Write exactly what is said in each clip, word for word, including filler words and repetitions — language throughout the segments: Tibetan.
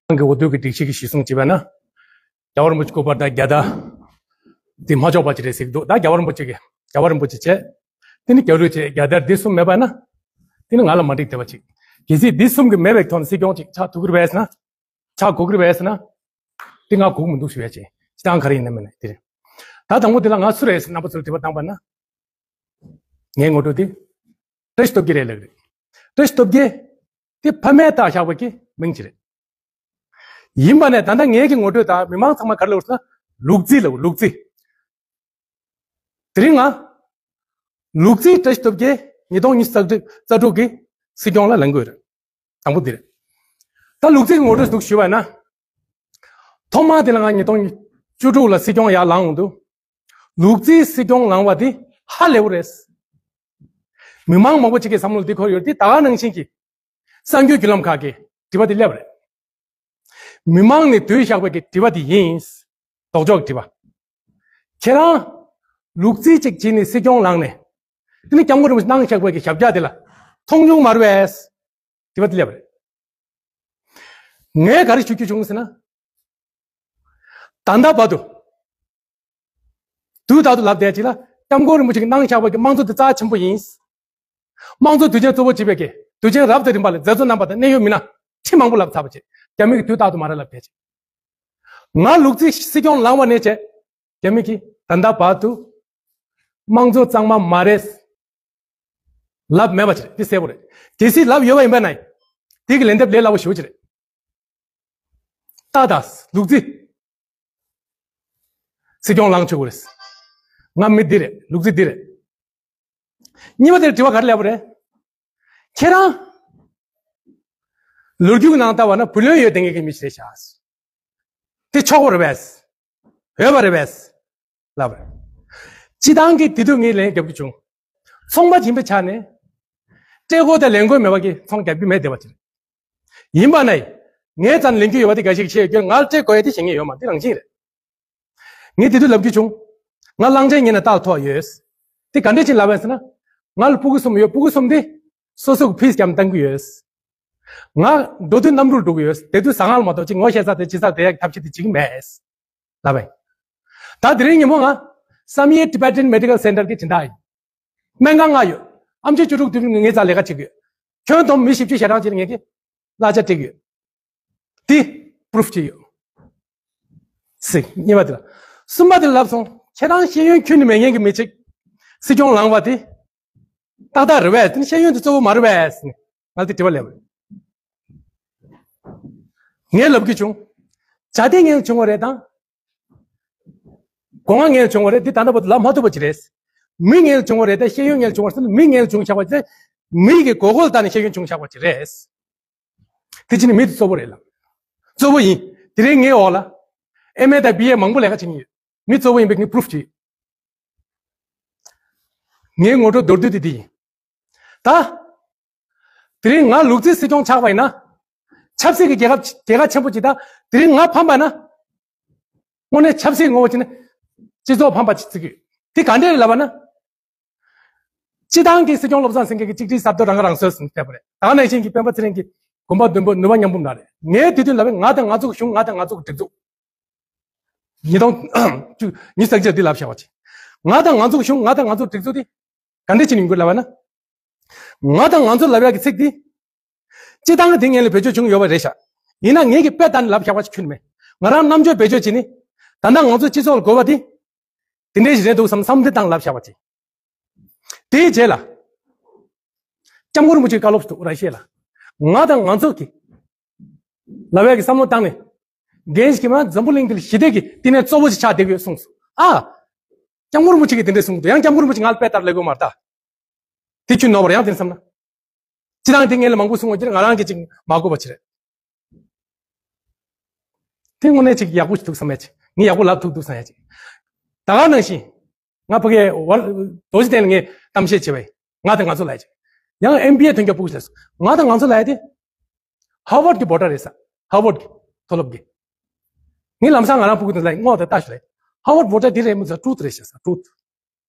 ཁང་གི་འོས་བསྡུ་གི་སྒྲིག་གཞི་གི་གཞི་བཟུང་བྱས་པ་ན། རྒྱལ་བ་རིན་པོ་ཆེ་སྐུ་པར་དང་རྒྱལ་དར། འདི་མ་ཆོག་པ་ཅིག་རེད་ཟེར་གྱི་འདུག་ད་རྒྱལ་བ་རིན་པོ་ཆེ་གི་རྒྱལ་བ་རིན་པོ་ཆེ་བྱས། དེ་ནི་རྒྱལ་རོལ་བྱས་རྒྱལ་དར་འདི་གསུམ་མེད་པ་ན། དེ་ནི་ང་ལ་མ་འགྲིག་བསྡད་པ་ཅིག་གལ་སྲིད་འདི་གསུམ་གི་མེད་པའི་ཐོག་ནས་སྲིད་སྐྱོང་ཅིག་ཆགས་ཐུབ་ཀྱི་རེད་པས་ན། ཆགས་དགོས་ཀྱི་རེད་པས་ན། དེ་ང་དགོས་ཀྱི་མི་འདུག་ཞུ་ཡ་ཅིག་སྤྱི་བཏང་ག་རེ་ཡིན་ན་མིན་ན་དེ་རེད། ད་དང་པོ་དེ་ལ་ང་སུ་རེད་ཟེར་རྣམ་པ་ཚོར་དྲི་བ་བཏང་པ་ན། ངའི་ངོ་སྤྲོད་དེ། བཀྲ་ཤིས་སྟོབས་རྒྱལ་རེད་ལབ་རེད། བཀྲ་ཤིས་སྟོབས་རྒྱལ། དེ་ཕ་མས་བཏགས་བཞག་པ་གི་མིང་ཅིག་རེད། ཡིན་པ་ནས་ད་ལྟ་ངའི་གི་ངོ་སྤྲོད་དང་མི་མང་ཚང་མ་ག་རེ་ལབ་ཟེར་ན། ལུག་རྫི་ལབ་ལུག་རྫི། དེ་རིང་ང་། ལུག་རྫི་བཀྲ་ཤིས་སྟོབས་རྒྱལ་ཉིས་སྟོང་ཉི་ཤུ་རྩ་དྲུག་གི་སྲིད་སྐྱོང་ལ་ལངས་དགོས་རེད། དང་པོ་འདི་རེད། ད་ལུག་རྫི་གི་ངོ་སྤྲོད་འདུག་ཞུས་པ་ན། ཐོག་མ་དེ་ལ་ང་ཉིས་སྟོང་བཅུ་དྲུག་ལ་སྲིད་སྐྱོང་ཡར་ལངས་འོང་དུས། ལུག་རྫིའི་སྲིད་སྐྱོང་ལངས་པ་དེ་ཧ་ལས་པོ་རེད། མི་མང་མང་པོ་ཅིག་གི་བསམ་བློ་འདི་འཁོར་ཡོད་དེ་ད་ག་ནང་བཞིན་གྱི་གསར་འགྱུར་བརྒྱུད་ལམ་ཁག་གི་དྲི་བ་དེ་སླེབས་པ་རེད། མི་མང་ནས་བསྡུས་བཞག་པའི་གི་དྲི་བ་དེ་ཡིན། ལྡོག་ཕྱོགས་ཀྱི་དྲི་བ། ཁྱེད་རང་ལུག་རྫི་ཅིག་བྱས་ནས་སྲིད་སྐྱོང་ལངས་ནས། དེ་ནི་སྐྱབས་མགོན་རིན་པོ་ཆེ་གནང་བཞག་པའི་གི་ཞབས་བཀྱག་དེ་ལ་མཐོང་བྱུང་མ་རེད་པས། དྲི་བ་དེ་སླེབས་པ་རེད། ངས་ག་རེ་ཞུ་རྒྱུ་བྱུང་ཟེར་ན། ད་ལྟ་བར་དུ། དུས་རྟག་ཏུ་ལབ་བསྡད་ཅིག་ལ་སྐྱབས་མགོན་རིན་པོ་ཆེ་གིས་གནང་བཞག་པའི་གི་དམངས་གཙོ་དེ་རྩ་ཆེན་པོ་ཡིན། དམངས་གཙོ་དུས་ཆེན་གཙོ་བོ་བྱེད་པའི་གི་དུས་ཆེན་རབ་དང་རིམ་པ་ལ་མཛད་གཙོ་རྣམ་པ་དང་གནད་ཡོད་མི་སྣ་ཁྲི་མང་པོ་ལབ་ཚར་བ་བྱས། རྒྱ་མི་གིས་དུས་རྟག་ཏུ་མ་རེད་ལབ་བསྡད་ཅིག་ང་ལུག་རྫི་སྲིད་སྐྱོང་ལངས་པ་ནས་བྱས། རྒྱ་མི་གིས་ད་ལྟ་བར་དུ། དམངས་གཙོ་གཙང་མ་མ་རེད། ལབ་མེད་པ་ཅིག་རེད། དེ་གསལ་པོ་རེད། གལ་སྲིད་ལབ་ཡོད་པ་ཡིན་པ་ན། དེ་གི་ལན་འདེབས་ལས་སླ་པོ་ཞེ་པོ་ཅིག་རེད། ཏག་ཏག་ལུག་རྫི། སྲིད་སྐྱོང་ལངས་ཆོག་གི་རེད། ང་མི་འདི་རེད། ལུག་རྫི་འདི་རེད། གཉིས་པ་དེར་དྲི་བ་ག་རེ་སླེབས་པ་རེད། ཁྱེད་རང་། ལོ་རྒྱུས་ནང་ལྟ་བ་ན་བུ་ལོན་ཡོད་བསྡད་མཁན་གྱི་མི་ཞིག་རེད་ཤག་དེ་ཆོག་པ་རེད་པས། འོས་པ་རེད་པས། ལབ་པ་རེད། སྤྱི་བཏང་གི་དེ་དུས་ངས་ལན་རྒྱབ་ཀྱི་བྱུང་། ཚོང་པ་ཡིན་པའི་ཆ་ནས། སྤྲད་དགོས་དང་ལེན་དགོས་མེད་པ་གི་ཚོང་རྒྱག་རྒྱུ་མེད་བསྡད་པ་ཅིག་རེད། ཡིན་པ་ན། ངའི་རྩ་ནས་ལེན་རྒྱུ་ཡོད་པ་དེ་འགའ་ཞིག་བཤད་ཡོད་ཀྱང་ང་ལ་སྤྲད་དགོས་ཡ་དེ་བཤད་མཁན་ཡོད་མ་རེད། དེ་རང་བཞིན་རེད། ངས་དེ་དུས་ལབ་རྒྱུ་བྱུང་། ང་གླང་ཆེན་ཉིན་ལ་རྟགས་ཐོག་ཡོད། དེ་ག་འདྲས་ཅིག་ལབ་ཡིན་ཟེར་ན། ང་ལ་ཕྲུ་གུ་གསུམ་ཡོད། ཕྲུ་གུ་གསུམ་དེ། སོ་སོ་གི་ཕིས་ཀྱང་བཏང་གི་ཡོད། ང་འགྲོ་དུས་གནམ་གྲུར་འགྲོ་གི་ཡོད། དེ་དུས་ཟ་ངར་མ་གཏོགས་ཅིག་ངོ་ཤེས་ས་དེ་ཅི་ས་དེ་ཡག་ཐབས་ཤེས་དེ་བྱེད་ཀྱི་མེད། ལབ་པས། ད་དེ་རིང་ཉིན་མོ་ང་བསམ་ཡས་Tibetan Medical Center གི་སྦྱིན་བདག་ཡིན། སྨན་ཁང་ལྔ་ཡོད། ཨེམ་ཆི་བཅུ་དྲུག་དུས་ངའི་རྩ་ལས་ཀ་བྱེད་ཀྱི་ཡོད། ཁྱོན་བསྡོམས་མི་བཞི་བཅུ་ཞེ་གྲངས་ཅིག་ངེད་ཀྱིས་གླ་ཆ་སྤྲད་ཀྱི་ཡོད། དེ་པུ་རུབ་ཅིག་ཡོད། ཟེར་གཉིས་པ་དེ་ལ། གསུམ་པ་དེ་ལ་ལབ་སོང་། ཁྱེད་རང་ཤེས་ཡོན་ཁྱོན་ནས་མེད་མཁན་གྱི་མི་གཅིག་སྲིད་སྐྱོང་ལངས་པ་དེ། ཏག་ཏག་རེད་པས། དེ་ནི་ཤེས་ཡོན་དེ་གཙོ་བོ་མ་རེད་པས་ཟེར་ནས་ང་ལ་དེ་དྲི་བ་སླེབས་པ་རེད། ངས་ལབ་རྒྱུ་བྱུང་། བྱ་དེ་ངན་བྱུང་བ་རེད་དང་། སྒོ་ང་ངན་བྱུང་བ་རེད། འདི་ད་ལྟ་བར་དུ་ལབ་མ་ཐུབ་པ་ཅིག་རེད། མི་ངན་བྱུང་བ་རེད་དང་ཤེས་ཡོན་ངན་བྱུང་བ་རེད་ཟེར་ན། མི་ངན་བྱུང་བཞག་པ་ཅིག་རེད། མི་གི་མགོ་སྐོར་བཏང་ནས་ཤེས་ཡོན་བྱུང་བཞག་པ་ཅིག་རེད། དེ་ཅི་ནི་མི་དེ་གཙོ་བོ་རེད་ལ། གཙོ་བོ་ཡིན། དེ་རིང་ངའི་འོག་ལ། ཨེམ་ཨེ་དང་བི་ཨེ་མང་པོ་ལས་ཀ་བྱེད་ཀྱི་ཡོད། མི་གཙོ་བོ་ཡིན་པའི་ངས་པུ་རུབ་བྱེད། ངའི་ངོ་སྤྲོད་མདོར་བསྡུས་དེ་འདི་ཡིན། ད། དེ་རིང་ང་ལུག་རྫི་སྲིད་སྐྱོང་ཆགས་པ་ཡིན་ན། ཆབ་སྲིད་ཀྱི་རྒྱལ་ཁ་རྒྱལ་ཁ་ཆེན་པོ་ཅིག་དང་དེ་རིང་ང་ཕམ་པ་ན། དངོས་གནས་ཆབ་སྲིད་ངོ་བོ་ཅིག་ནི། སྤྱི་ཚོགས་ཕམ་པ་ཅིག་བརྩི་གི་ཡོད། དེ་ག་འདྲས་རེད་ལབ་པ་ན། སྤྱི་བཏང་གི་སྲིད་སྐྱོང་བློ་བཟང་སེང་གེ་གིས་གཅིག་སྒྲིལ་གཟབ་གཏོད་རང་ཁ་རང་གསོ་ཟེར་བསྡད་པ་རེད། ད་ག་ནང་བཞིན་གྱི་སྤེན་པ་ཚེ་རིང་གིས་དགོན་པ་བདུན་པོ་ནུས་པ་མཉམ་སྤུངས་གནང་རེད། ངས་དེ་དུས་ལབ་པའི་ང་དང་ང་ཚོ་གི་གཞུང་། ང་དང་ང་ཚོ་གི་སྒྲིག་འཛུགས། ཉིས་སྟོང་བཅུ་ཉི་ཤུ་རྩ་གཅིག་འདི་ལབ་བཞག་པ་ཅིག་ང་དང་ང་ཚོ་གི་གཞུང་། ང་དང་ང་ཚོ་གི་སྒྲིག་འཛུགས་འདི་ག་འདྲས་ཅིག་ཡིན་དགོས་ལབ་པ་ན། ང་དང་ང་ཚོ་ལབ་ཡག་གི་ཚིག་འདི། སྤྱི་བཏང་གི་དེ་སྔོན་ལ་བེད་སྤྱོད་བྱུང་ཡོད་པ་རེད་ཤག་ཡིན་ན་ངེད་ཀྱིས་དཔེ་ལྟ་ནས་ལབ་བཞག་པ་ཅིག་ཁྱོན་མེད། ང་རང་རྣམ་དཔྱོད་བེད་སྤྱོད་བྱས་ནས། ད་ལྟ་ང་ཚོ་སྤྱི་ཚོགས་ལ་དགོས་པ་དེ། དེ་འདྲས་ཞིག་རེད་འདུག་བསམ་བསམ་བློ་བཏང་ལབ་བཞག་པ་ཅིག་དེའི་རྗེས་ལ། སྐྱབས་མགོན་རིན་པོ་ཆེའི་བཀའ་སློབ་ཏུ་ར་ཤེས་ལ། ང་དང་ང་ཚོ་གི་ལབ་ཡག་གི་བསམ་བློ་བཏང་ནས། རྒན་ཞིག་གིས་མ་འཛམ་བུ་གླིང་འདི་ལ་ཞི་བདེ་གི་བསྟི་གནས་གཙོ་བོ་ཞིག་ཆགས་བསྡད་ཀྱི་ཡོད་གསུངས་སོང་། ཨ། སྐྱབས་མགོན་རིན་པོ་ཆེ་གིས་དེ་འདྲས་གསུངས་འདུག་ཡང་སྐྱབས་མགོན་རིན་པོ་ཆེ་ང་ལ་དཔེ་ལྟར་ལབ་དགོས་མ་རེད་ད། དེ་ཁྱོད་ནོར་བ་རེད། ཡང་དེ་བསམ་ན། སྤྱི་བཏང་དེ་སྔོན་ལ་མང་པོ་གསུང་བ་ཅིག་རེད། ང་རང་གིས་ཅིག་མ་གོ་བ་ཅིག་རེད། དེ་དངོས་གནས་ཅིག་ཡག་པོ་ཞིག་འདུག་བསམ་ཡ་ཅིག་ངས་ཡག་པོ་ལབ་ཐུབ་འདུག་བསམ་ཡ་ཅིག་ད་ག་ནང་བཞིན། ང་ཕ་གིའི་བར་རྡོ་རྗེ་གདན་ལ་ངས་གཏམ་བཤད་བྱས་པས། ང་དང་ང་ཚོ་ལབ་ཡ་ཅིག་ཡང་ཨེམ་བི་ཨེ་ཐོན་རྒྱུ་ཕྲུ་གུ་ལབ་སོང་། ང་དང་ང་ཚོ་ལབ་ཡ་དེ། ཧར་ཝརཌ་གི་བྷོ་ཊར་རེད་ཟེར། ཧར་ཝརཌ་གི་མཐོ་སློབ་གི་ངས་ལམ་སང་ང་རང་ཕྲུ་གུ་དེ་ལ་སྔོག་དང་ལྟ་ཞུ་ལ། ཧར་ཝརཌ་བྷོ་ཊར་དེ་རེད་མོ་ཟེར། ཊུ་རུ་ཐི་རེད་ཤག་ཟེར། ཊུ་རུ་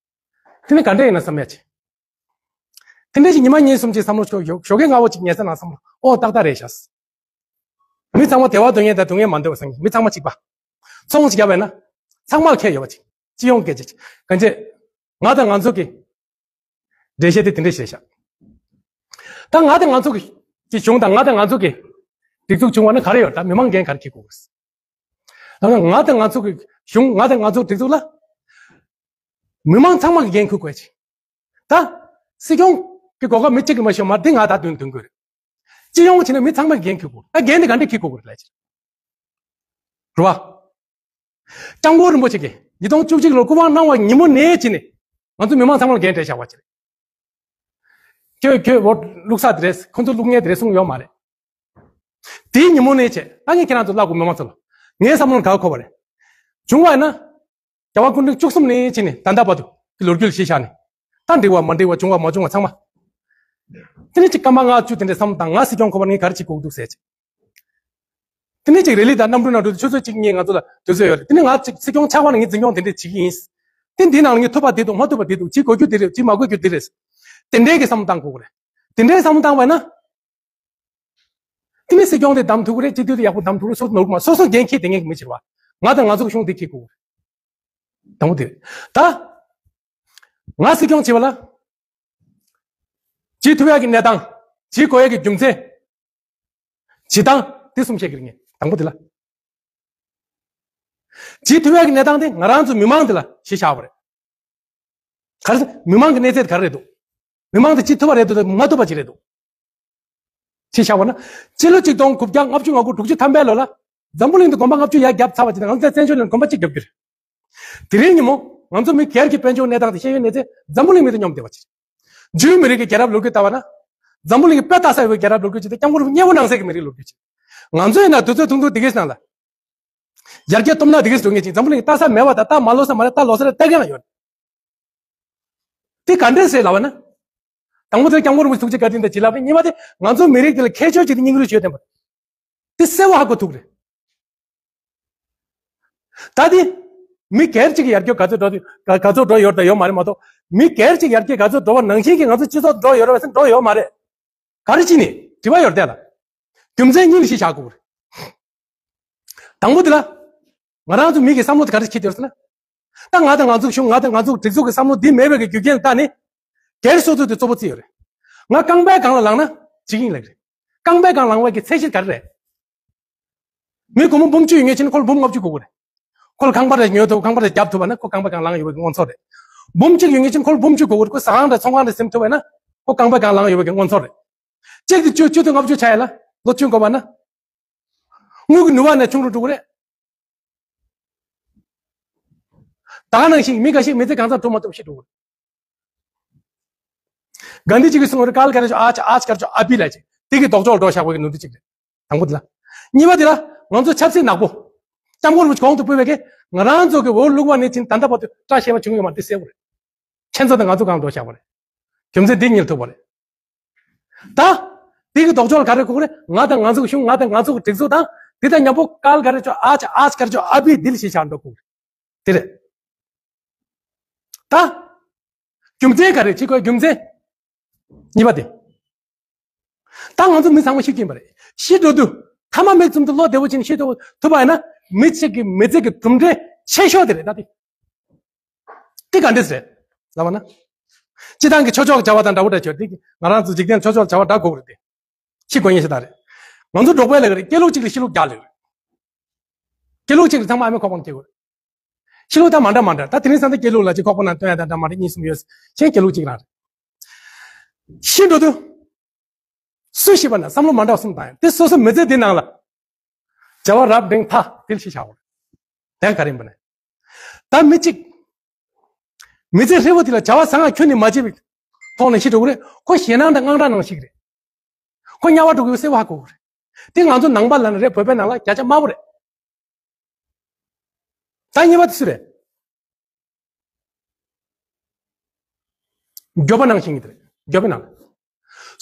ཐི། དེ་ནས་ག་འདྲ་ཡིན་ན་བསམ་ཡ་ཅིག་དེ་འདྲ་ཞིག་ཉི་མ་གཉིས་གསུམ་ཅིག་བསམ་བློ་ཞོག་ཞོག་ཞོགས་ཀས་སྔ་པོ་ཅིག་ཉལ་ས་ནང་བསམ་བློ། ཨོ་ཏག་ཏག་རེད་ཤག་མི་ཚང་མ་བདེ་བ་འདོད་མཁན་དང་འདོད་མཁན་མ་འདོད་པ་སང་ཉིན་མི་ཚང་མ་གཅིག་པ། ཚོང་ཞིག་བརྒྱབ་པ་ཡིན་ན། ཚང་མར་ཁེ་ཡོད་པ་ཅིག་སྤྱི་ཡོངས་སྐད་ཆ་ཅིག་གང་ཅི། ང་དང་ང་ཚོ་གི་འགྲེལ་བཤད་དེ་དེ་འདྲས་བཤད་ཤག་ད་ང་དང་ང་ཚོ་གི་གི་གཞུང་དང་ང་དང་ང་ཚོ་གི་སྒྲིག་འཛུགས་བྱུང་བ་ན་ག་རེ་ཡོད། ད་མི་མང་འགན་ག་རེ་འཁྱེར་དགོས། ད་ང་དང་ང་ཚོ་གི་གཞུང་ང་དང་ང་ཚོ་སྒྲིག་འཛུགས་ལ་མི་མང་ཚང་མ་གི་འགན་འཁུར་དགོས་ཅིག་ད་སྲིད་སྐྱོང་གི་གོ་སྐབས་མི་གཅིག་གི་མ་ཤོར་མ་འདི་ང་ད་དོན་དོན་དགོས་རེད། སྤྱི་ཡོངས་བྱས་ན་མི་ཚང་མ་གི་འགན་འཁྱེར་དགོས། ད་འགན་དེ་ག་འདྲས་འཁྱེར་དགོས་རེད་ལབ་ཅིག་རེད་བ། སྐྱབས་མགོན་རིན་པོ་ཆེ་གིས་ཉིས་སྟོང་བཅུ་གཅིག་ལོར་སྐུ་དབང་གནང་བ་ཉིན་མོ་ནས་བྱས་ནས་ང་ཚོ་མི་མང་ཚང་མ་ལ་འགན་སྤྲད་བཞག་པ་ཅིག་རེད། ཁྱོད་ཁྱོད་འོ་བླུག་ས་དེ་རེད། ཁོ་ཚོ་བླུག་མཁན་དེ་རེད་གསུངས་ཡོད་མ་རེད། དེའི་ཉིན་མོ་ནས་བྱས་ད་ངས་ཁྱེད་རང་ཚོ་ལབ་དགོས། མི་མང་ཚོ་ལ་ངའི་བསམ་བློ་ག་གོ་བ་རེད། བྱུང་བ་ཡིན་ན། རྒྱལ་བ་སྐུ་ཕྲེང་བཅུ་གསུམ་ནས་བྱས་ནས་ད་ལྟ་བར་དུ་གི་ལོ་རྒྱུས་ལ་གཞི་བཞག་ནས་ད་འགྲིག་པ་མ་འགྲིག་པ་བྱུང་བ་མ་བྱུང་བ་ཚང་མ། དེ་ནས་ཅིག་སྐར་མ་ལྔ་བཅུ་དེ་འདྲའི་བསམ་བློ་བཏང་། ང་སྲིད་སྐྱོང་ཁོ་པ་ངས་ག་རེ་བྱེད་དགོས་འདུག་ཟེར་ཅིག་དེ་ནས་ཅིག་རེ་ལི་དང་གནམ་གྲུ་ནང་འགྲོ་དུས་ཆུ་ཚོད་གཅིག་གཉིས་ང་ཚོ་ལ་དུས་ཚོད་ཡོད་རེད། དེ་ནས་ང་ཅིག་སྲིད་སྐྱོང་ཆགས་པ་ན་ངས་འཛིན་སྐྱོང་དེ་འདྲས་བྱེད་ཀྱི་ཡིན། དེ་འདི་ནང་ལ་ངས་ཐུབ་པ་དེ་འདུག་མ་ཐུབ་པ་དེ་འདུག་བྱེད་དགོས་རྒྱུ་དེ་རེད། བྱེད་མ་དགོས་རྒྱུ་དེ་རེད། དེ་འདྲའི་གི་བསམ་བློ་བཏང་དགོས་ཀྱི་རེད། དེ་འདྲའི་བསམ་བློ་བཏང་བ་ན། དེ་ནས་སྲིད་སྐྱོང་དེ་བདམས་ཐུབ་ཀྱི་རེད། སྤྱི་འཐུས་དེ་ཡག་པོ་བདམས་ཐུབ་ཀྱི་རེད། སོ་སོ་ནོར་གྱི་མ་སོ་སོ་འགན་འཁྱེར་དེ་ངེས་ཀྱི་མི་བྱེད་པ། ང་དང་ང་ཚོ་གི་གཞུང་དེ་འཁྱེར་དགོས་ཀྱི་རེད། དང་པོ་དེ་རེད། ད་ང་སྲིད་སྐྱོང་བྱེད་པ་ལ་བྱེད་ཐུབ་ཡག་གི་གནས་སྟངས། བྱེད་དགོས་ཡག་གི་རྒྱུ་མཚན། བྱེད་སྟངས་དེ་གསུམ་བཤད་ཀྱི་རེད་ངས། དང་པོ་དེ་ལ། བྱེད་ཐུབ་ཡག་གི་གནས་སྟངས་དེ་ང་རང་ཚོ་མི་མང་དེ་ལ་གཞི་བཞག་པ་རེད། ག་རེ་ཟེར། མི་མང་གི་གནས་ཚད་ག་རེ་རེད་འདུག་མི་མང་དེ་བྱེད་ཐུབ་པ་རེད་འདུག་དང་མ་ཐུབ་པ་ཅིག་རེད་འདུག་གཞི་བཞག་པ་ན། སྤྱི་ལོ་ཆིག་སྟོང་དགུ་བརྒྱ་ལྔ་བཅུ་ང་དགུ་དྲུག་ཅུ་ཐམ་པའི་ལོ་ལ་འཛམ་བུ་གླིང་དུ་དགོན་པ་ལྔ་བཅུ་ཡར་བརྒྱབ་ཚར་བ་ཅིག་དང་། ང་ཚོ་བཙན་བྱོལ་ནང་དགོན་པ་གཅིག་བརྒྱབ་ཀྱི་རེད། དེ་རིང་ཉིན་མོ་ང་ཚོ་མི་སྒེར་གྱི་དཔལ་འབྱོར་གནས་སྟངས་དེ་ཤེས་ཡོན་གནས་ཚད་འཛམ་བུ་གླིང་མི་དང་མཉམ་བསྡད་པ་ཅིག་རེད། འཇུའི་མི་རིགས་ཀྱི་རྒྱལ་རབས་ལོ་རྒྱུས་ལྟ་བ་ན། འཛམ་བུ་གླིང་གི་དཔེ་ལྟ་ས་ཡོད་པའི་རྒྱལ་རབས་ལོ་རྒྱུས་ཅིག་དང་། སྐྱབས་མགོན་རིན་པོ་ཆེ་མཉེས་པོ་གནང་སའི་གི་མི་རིགས་ལོ་རྒྱུས་ཅིག་ང་ཚོའི་ནང་དུས་ཚོད་ཐུང་ཐུང་དེ་གའི་ནང་ལ། ཡར་རྒྱས་གཏོང་ན་དེ་གའི་འགྲོ་ངེས་ཅིག་འཛམ་བུ་གླིང་ལྟ་ས་མེད་པ་དང་། ལྟ་མ་ལོག་ས་མ་རེད། ལྟ་ལོག་ས་རེད། ལྟ་མཁན་ལ་ཡོད། དེ་ག་འདྲས་རེད་ལབ་པ་ན། དང་པོ་དེ་སྐྱབས་མགོན་རིན་པོ་ཆེ་ཐུགས་རྗེ་བཀའ་དྲིན་དང་བྱིན་རླབས་རེད། གཉིས་པ་དེ་ང་ཚོ་མི་རིགས་དེ་ལ་ཁྱད་ཆོས་ཅིག་དང་སྙིང་རུས་ཡོད་བསྡད་པ། དེ་གསལ་པོ་ཧ་གོ་ཐུབ་རེད། ད་དེ་མི་སྒེར་གཅིག་གི་ཡར་རྒྱས་ག་ཚོད་འགྲོ་དུས་ག་ག་ཚོད་འགྲོ་ཡོད་དང་ཡོད་མ་རེད་མ་གཏོགས། མི་སྒེར་གཅིག་ཡར་རྒྱས་ག་ཚོད་འགྲོ་བ་ནང་བཞིན་གྱི་ང་ཚོ་སྤྱི་ཚོགས་འགྲོ་ཡོད་རེད་པས་ཟེར་འགྲོ་ཡོད་མ་རེད། ག་རེ་བྱས་ནས་དྲི་བ་ཡོད་དེ་ལ། རྒྱུ་མཚན་གཉིས་ལ་གཞི་བཞག་དགོས་རེད། དང་པོ་དེ་ལ། ང་རང་ཚོ་མི་གི་བསམ་བློ་དེ་ག་རེ་ཁྱེར་ཡོད་ཟེར་ན། ད་ང་དང་ང་ཚོ་གཞུང་། ང་དང་ང་ཚོ་སྒྲིག་འཛུགས་ཀྱི་བསམ་བློ་འདི་མེད་པའི་གི་རྒྱུ་རྐྱེན་ལ་བརྟེན་ནས། སྒེར་སོ་སོ་དེ་གཙོ་བོ་བརྩི་ཡོད་རེད། ང་རྐང་པའི་སྒང་ལ་ལངས་ན་འཇིག་ཡིན་ལབ་ཀྱི་རེད། རྐང་པའི་སྒང་ལངས་པའི་གི་ཚད་གཞི་ག་རེ་རེད། མི་སྒོར་མོ་འབུམ་གཅིག་ཡོད་མཁན་ཅིག་ཁོ་ལ་འབུམ་ལྔ་བཅུ་དགོས་ཀྱི་རེད། ཁོ་ལ་ཁང་པ་རེ་ཉོ་ཐུབ། ཁང་པ་རེ་རྒྱབ་ཐུབ་པ་ན་ཁོ་རྐང་པའི་སྒང་ལངས་ཡོད་པའི་གི་མངོན་ཚོར་རེད། འབུམ་གཅིག་ཡོད་མཁན་ཅིག་ཁོ་ལ་འབུམ་བཅུ་དགོས་ཀྱི་རེད། ཁོ་ཟ་ཁང་རེ་ཚོང་ཁང་རེ་ཟིན་ཐུབ་པ་ན་ཁོ་རྐང་པའི་སྒང་ལངས་ཡོད་པའི་གི་མངོན་ཚོར་རེད། གཅིག་དེ་བཅུ་བཅུ་དང་ལྔ་བཅུ་ཆགས་ཡ་ལ་ལོ་བཅུ་འགོར་བ་ན། དངུལ་གྱི་ནུས་པ་ནས་ཆུང་རུ་འགྲོ་གི་རེད། ད་ག་ནང་བཞིན་མི་འགའ་ཞིག་མི་ཚེ་གང་ཚང་འགྲོ་མ་ཐུབ་ཤི་འགྲོ་གི་རེད། གྷན་དྷི་ཇི་གིས་གསུངས་པ་རེད། काल करे जो आज, आज करे जो अभी ལབ་ཅིག་དེ་གི་ལྡོག་ཕྱོགས་འགྲོ་བཞག་པའི་གི་ནོར་འཁྲུལ་ཅིག་རེད། དང་པོ་དེ་ལ། གཉིས་པ་དེ་ལ་ང་ཚོ་ཆབ་སྲིད་ནག་པོ། སྐྱབས་མགོན་རིན་པོ་ཆེ་གོང་དུ་སྤོས་པའི་གི་ང་རང་ཚོ་གི་འོག་བླུགས་པ་ནས་ཕྱིན་ད་ལྟ་བར་དུ་བཀྲ་ཤིས་པ་བྱུང་ཡོད་མ་རེད། དེ་གསལ་པོ་རེད། ཁྱེད་ཚོ་དང་ང་ཚོ་གང་འགྲོ་བཞག་པ་རེད། རྒྱུ་མཚན་འདི་གཉིས་ལ་ཐུག་པ་རེད། ད། དེ་གི་ལྡོག་ཕྱོགས་ལ་ག་རེ་དགོས་ཀྱི་རེད། ང་དང་ང་ཚོ་གི་གཞུང་། ང་དང་ང་ཚོ་གི་སྒྲིག་འཛུགས་དང་། དེ་དང་མཉམ་པོ་काल करे जो आज, आज करे जो अभी འདི་ལ་གཞི་བཞག་འགྲོ་དགོས་ཀྱི་རེད། དེ་རེད། ད། རྒྱུ་མཚན་ག་རེ་བྱེད་དགོས། རྒྱུ་མཚན། གཉིས་པ་དེ། ད་ང་ཚོ་མི་ཚང་མ་ཤི་གི་ཡིན་པ་རེད། ཤི་འགྲོ་དུས་མཐའ་མ་མིག་བཙུམ་དུ་བློ་བདེ་བོ་བྱས་ནས་ཤི་ཐུབ་ཐུབ་པ་ཡིན་ན། མི་གཅིག་གི་མི་ཚེ་གི་གྲུབ་འབྲས་ཆེ་ཤོས་དེ་རེད། ད་དེ། དེ་ག་འདྲས་རེད་ལབ་པ་ན། སྤྱི་བཏང་གི་ཆོས་ཕྱོགས་བྱ་བ་དང་འདྲ་བོ་འདྲ་ཆོས་དེ་ང་རང་ཚོ་འཇིག་རྟེན་ཆོས་ཕྱོགས་བྱ་བ་འདྲ་དགོས་རེད་དེ། ཤི་དགོས་ངེས་ཤ་སྟག་རེད། ང་ཚོ་འབྲོག་པའི་ལས་ཀ་རེད། སྐྱེ་ལུགས་གཅིག་ལ་ཤི་ལུགས་བརྒྱ་ལས་རེད། སྐྱེ་ལུགས་གཅིག་ལ་ཚང་མ་ཨ་མའི་ཁོག་པ་ནས་སྐྱེ་དགོས་རེད། ཤི་ལུགས་ད་མ་འདྲ་མ་འདྲ། ད་དེ་རིང་སང་ད་སྐྱེ་ལུགས་ལ་ཅིག་ཁོག་པ་ནང་སྟོན་ཡ་ད་འདྲ་མ་འདྲ་གཉིས་གསུམ་ཡོད། གཞན་སྐྱེ་ལུགས་གཅིག་རང་རེད། ཤི་འགྲོ་དུས། སུ་ཤི་བ་ན་བསམ་བློ་མ་འདྲ་བ་གསུམ་བཏང་ཡ། དེ་སོ་སོ་མི་ཚེ་འདི་ནང་ལ། བྱ་བ་རབ་འབྲིང་ཕ་དེ་ལ་ཤི་བྱ་བ་རེད། དེ་ག་རེ་ཡིན་པ་ན། ད་མི་གཅིག་མི་ཚེ་ཧྲིལ་པོ་དེ་ལ་བྱ་བ་བཟང་ང་ཁྱོན་ནས་མ་བྱས་པའི་ཐོག་ནས་ཤི་འགྲོ་གི་རེད། ཁོ་ཞེད་སྣང་དང་དངངས་སྐྲག་ནང་ཤི་གི་རེད། ཁོ་དམྱལ་བ་འགྲོ་གི་ཡོད་གསལ་པོ་ཧ་གོ་གི་རེད། དེ་ང་ཚོ་ནང་པ་ལ་ནི་རེད། བོད་པའི་ནང་ལ་བརྒྱ་ཆ་དམའ་པོ་རེད། ད་གཉིས་པ་དེ་སུ་རེད། མགྱོགས་པ་ནང་བཞིན་གྱི་དེ་རེད། མགྱོགས་པའི་ནང་ལ།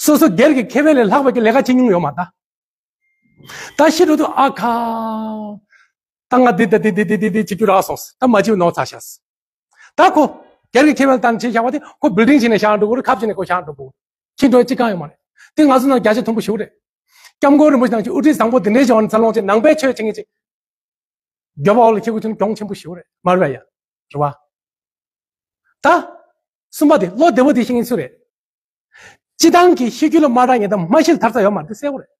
སོ་སོ་སྒེར་གྱི་ཁེ་ཕན་ལས་ལྷག་པའི་གི་ལས་ཀ་བྱེད་མྱོང་ཡོད་མ་ད། ད་ཤི་འགྲོ་དུས་ཨ་ཁ། ད་ང་འདི་ད་འདི་འདི་འདི་འདི་འདི་བྱེད་རྒྱུ་རག་སོང་། ད་མ་བྱེད་ནོར་ཚར་ཤག་ད་ཁོ་སྒེར་གྱི་ཁེ་ཕན་ལ་བརྟེན་བྱས་བཞག་པ་དེ་ཁོ་བིལ་ཌིང་བྱས་ནས་བཞག་འགྲོ་གི་རེད། ཁབ་བྱས་ནས་ཁོ་བཞག་འགྲོ་གི་རེད། ཁྱི་འགྲོ་ཅི་གང་ཡོད་མ་རེད། དེ་ང་ཚོ་ནང་བརྒྱ་ཆ་མཐོན་པོ་ཞེ་པོ་རེད། སྐྱབས་མགོན་རིན་པོ་ཆེ་ནང་བཞིན་དབུ་ཁྲིད་བཟང་པོ་དེ་འདྲའི་བྱུང་བ་ནི་འཚར་ལོངས་ཆེ་ནང་པའི་ཆོས་བྱེད་མཁན་ཅིག་མགྱོགས་པ་འོག་ལ་འཁྱེར་དགོས་ཀྱི་ན་གྱོང་ཆེན་པོ་ཞིག་རེད་མ་རེད་ཡ། རེད་བ། ད། གསུམ་པ་དེ་བློ་བདེ་བོ་དེ་ཤེས་མཁན་སུ་རེད། སྤྱི་བཏང་གི་ཤེས་རྒྱུད་ལ་མ་རག་ཉེ་དང་མ་ཤེས་ཐར་ས་ཡོད་མ་རེད་དེ་གསལ་བོ་རེད།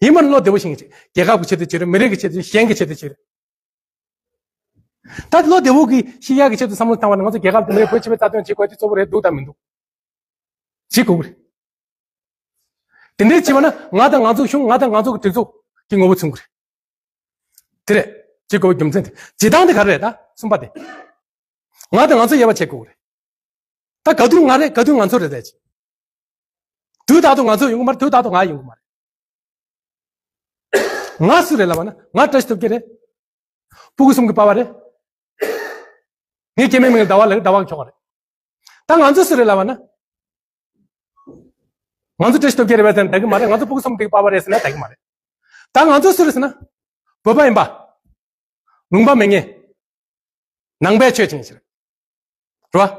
ཡིན་མ་བློ་བདེ་བོ་ཤེས་མཁན་ཅིག་རྒྱལ་ཁབ་ཀྱི་ཆེད་དུ་བྱེད་རེད། མི་རིགས་ཀྱི་ཆེད་དུ་གཞན་གྱི་ཆེད་དུ་བྱེད་རེད། ད་བློ་བདེ་བོ་གི་ཤེས་ཡག་གི་ཆེད་དུ་བསམ་བློ་བཏང་བ་ན་ང་ཚོ་རྒྱལ་ཁབ་དང་མི་རིགས་བོད་སྤྱི་པའི་རྩ་དོན་བྱེད་དགོས་དེ་གཙོ་བོ་རེད་འདུག་དང་མི་འདུག་བྱེད་དགོས་ཀྱི་རེད། དེ་འདྲའི་བྱས་པ་ན་ང་དང་ང་ཚོ་གཞུང་ང་དང་ང་ཚོ་གི་སྒྲིག་འཛུགས་ཀྱི་ངོ་བོ་མཚོན་གྱི་རེད། དེ་རེད། བྱེད་དགོས་པའི་རྒྱུ་མཚན་དེ་བྱེད་སྟངས་དེ་ག་རེ་རེད་ད་གསུམ་པ་དེ། ང་དང་ང་ཚོ་དབྱེ་བ་ཕྱེ་དགོས་ཀྱི་རེད། ད་ག་དུས་ང་རེད་ག་དུས་ང་ཚོ་རེད་ཟེར་ཅིག་དུས་རྟག་ཏུ་ང་ཚོ་ཡོང་གི་མ་རེད། དུས་རྟག་ཏུ་ང་ཡོང་གི་མ་རེད། ང་སུ་རེད་ལབ་པ་ན་ང་བཀྲ་ཤིས་སྟོབས་རྒྱལ་རེད། སྤུ་གུ་གསུམ་གྱི་པ་ཕ་རེད། ངའི་སྐྱེ་དམན་མིང་ལ་ཟླ་བ་ལབ་ཟླ་བ་གི་ཁྱོ་ག་རེད། ད་ང་ཚོ་སུ་རེད་ལབ་པ་ན། ང་ཚོ་བཀྲ་ཤིས་སྟོབས་རྒྱལ་རེད་པས་ཟེར་ན་འདང་གི་མ་རེད། ང་ཚོ་སྤུ་གུ་གསུམ་གྱི་པ་ཕ་རེད་ཟེར་ན་འདང་གི་མ་རེད། ད་ང་ཚོ་སུ་རེད་ཟེར་ན། བོད་པ་ཡིན་པ། ལུང་པ་མེད་མཁན། ནང་པའི་ཆོས་བྱེད་མཁན་ཞིག་རེད། རེད་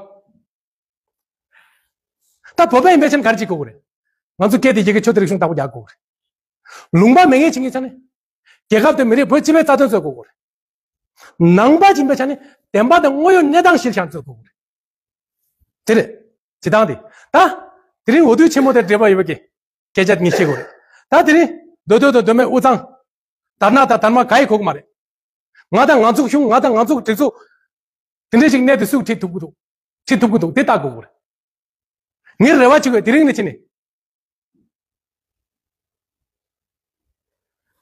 བ། ད་བོད་པ་ཡིན་པའི་ཆ་ནས་ག་རེ་བྱེད་དགོས་ཀྱི་རེད། ང་ཚོ་སྐད་དེ་རྒྱ་སྐད་ཆོས་དང་རིག་གཞུང་བདག་པོ་རྒྱག་དགོས་ཀྱི་རེད། ལུང་པ་མེད་མཁན་བྱེད་མཁན་ཆ་ནས། རྒྱལ་ཁབ་དང་མི་རིགས་བོད་སྤྱི་པའི་རྩ་དོན་རྩོད་དགོས་ཀྱི་རེད། ནང་པ་ཡིན་པའི་ཆ་ནས་བདེན་པ་དང་དངོས་ཡོད་གནས་སྟངས་གཞིར་བཞག་རྩོད་དགོས་ཀྱི་རེད། དེ་རེད། བྱེད་སྟངས་དེ། ད། དེ་རིང་འོས་བསྡུ་ཆེན་མོ་དེ་འབྲེལ་བ་ཡོད་པའི་སྐད་ཆ་ངས་བཤད་དགོས་རེད། ད་དེ་རིང་མདོ་སྟོད་དང་མདོ་སྨད་དབུས་གཙང་། དར་ནག་དང་དར་དམར་ག་ཡི་གོ་གི་མ་རེད། ང་དང་ང་ཚོ་གཞུང་ང་དང་ང་ཚོ་གི་སྒྲིག་འཛུགས། དེ་འདྲ་ཞིག་གནས་དེ་སུས་ཁྲིད་ཐུབ་ཀྱི་འདུག་ཁྲིད་ཐུབ་ཀྱི་འདུག་དེ་ལྟ་དགོས་ཀྱི་རེད། ངས་རེ་བ་བྱེད་དགོས་དེ་རིང་ནས་བྱས་ནས།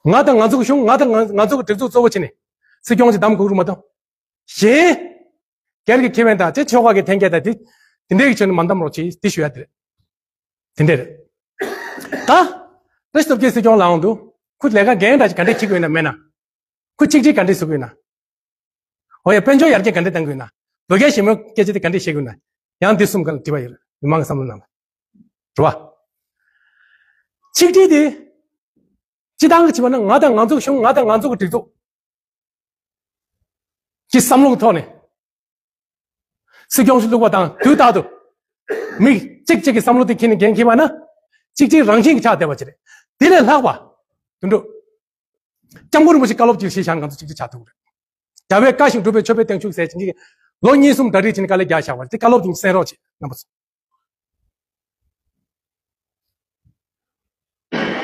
ང་དང་ང་ཚོ་གི་གཞུང་ང་དང་ང་ང་ཚོ་གི་སྒྲིག་འཛུགས་གཙོ་བོ་བྱས་ནས། སྲིད་སྐྱོང་ཅིག་བདམས་དགོས་ཀྱི་རེད་མ་གཏོགས། གཞན། སྒེར་གྱི་ཁེ་ཕན་དང་དེ་ཆོལ་ཁ་གི་འཐེན་འཁྱེར་དང་དེ། དེ་འདྲའི་གི་ཆ་ནས་མ་བདམས་རོགས་བྱེད་དེ་ཞུ་ཡ་དེ་རེད། དེ་འདྲ་རེད། ད། བཀྲ་ཤིས་སྟོབས་རྒྱལ་སྲིད་སྐྱོང་ལངས་འདུག་ཁོ་ལས་ཀ་འགན་འདྲ་ཞིག་ག་འདྲས་བྱེད་དགོས་ན་མེད་ན། ཁོ་གཅིག་སྒྲིལ་ག་འདྲས་བཟོ་དགོས་ན། འོ་ཡ་དཔལ་འབྱོར་ཡར་རྒྱས་ག་འདྲས་གཏང་དགོས་ན། བོད་རྒྱ་ཞི་མོལ་སྐད་ཆ་དེ་ག་འདྲས་བཤད་དགོས་ན། ཡང་འདི་གསུམ་ག་ལ་དྲི་བ་ཡོད་རེད། མི་མང་གི་བསམ་བློ་ནང་ལ། རེད་བ། གཅིག་སྒྲིལ་དེ། སྤྱི་བཏང་གི་བྱས་པ་ན་ང་དང་ང་ཚོ་གི་གཞུང་ང་དང་ང་ཚོ་གི་སྒྲིག་འཛུགས། ཀྱི་བསམ་བློ་གི་ཐོག་ནས། སྲིད་སྐྱོང་ཞིག་བླུགས་པ་དང་དུས་རྟག་ཏུ། མི་གཅིག་གཅིག་གི་བསམ་བློ་དེ་ཁྱེར་ནས་འགན་འཁྱེར་བ་ན། གཅིག་གཅིག་རང་བཞིན་གྱི་ཆགས་བསྡད་པ་ཅིག་རེད། དེ་ལས་ལྷག་པ། དོན་གྲུབ། སྐྱབས་མགོན་རིན་པོ་ཆེ་བཀའ་སློབ་ཅིག་བཞེས་བཞག་ང་ཚོ་གཅིག་གཅིག་ཆགས་ཐུབ་ཀྱི་རེད། རྒྱལ་བས་བཀའ་བཞིན་སྒྲུབ་པའི་མཆོད་པའི་བརྟན་བཞུགས་ཟེར་བྱས་ཀྱི། ལོ་གཉིས་གསུམ་གྲ་སྒྲིག་བྱས་ནས་དཀའ་ལས་རྒྱག་བཞག་པ་རེད། དེ་བཀའ་སློབ་དེ་གསན་རོགས་བྱེད་རྣམ་པ་ཚོ།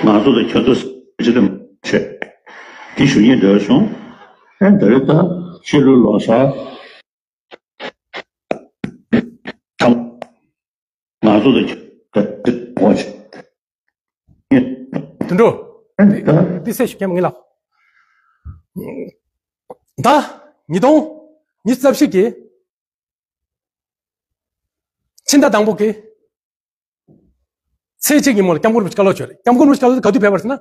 ང་ཚོ་དང་ཁྱོད་ཚོ་ཅི་དང་བྱེད། དེ་ཞུ་སྙིང་འདོད་བྱུང་། ཨེ་འདི་རེད་ད། ཕྱི་ལོ་ལོ་གསར། ང་ཚོ་དང་ཁྱོད་ཚོ་ཅི་དང་བྱེད། དོན་གྲུབ། ཨེ་ད། འདི་སེ་ཞུ་མཁན་ངེས་ལགས། ད། ཉིས་སྟོང་ཉི་ཤུ་རྩ་བཞི་གི་ཕྱི་ཟླ་དང་པོ་གི་ཚེས་གཅིག་ཉིན་མོ་ལ་སྐྱབས་མགོན་རིན་པོ་ཆེ་བཀའ་སློབ་བྱས་རེད། སྐྱབས་མགོན་རིན་པོ་ཆེ་བཀའ་སློབ་ག་དུས་ཕེབས་པ་རེད་ཟེར་ན།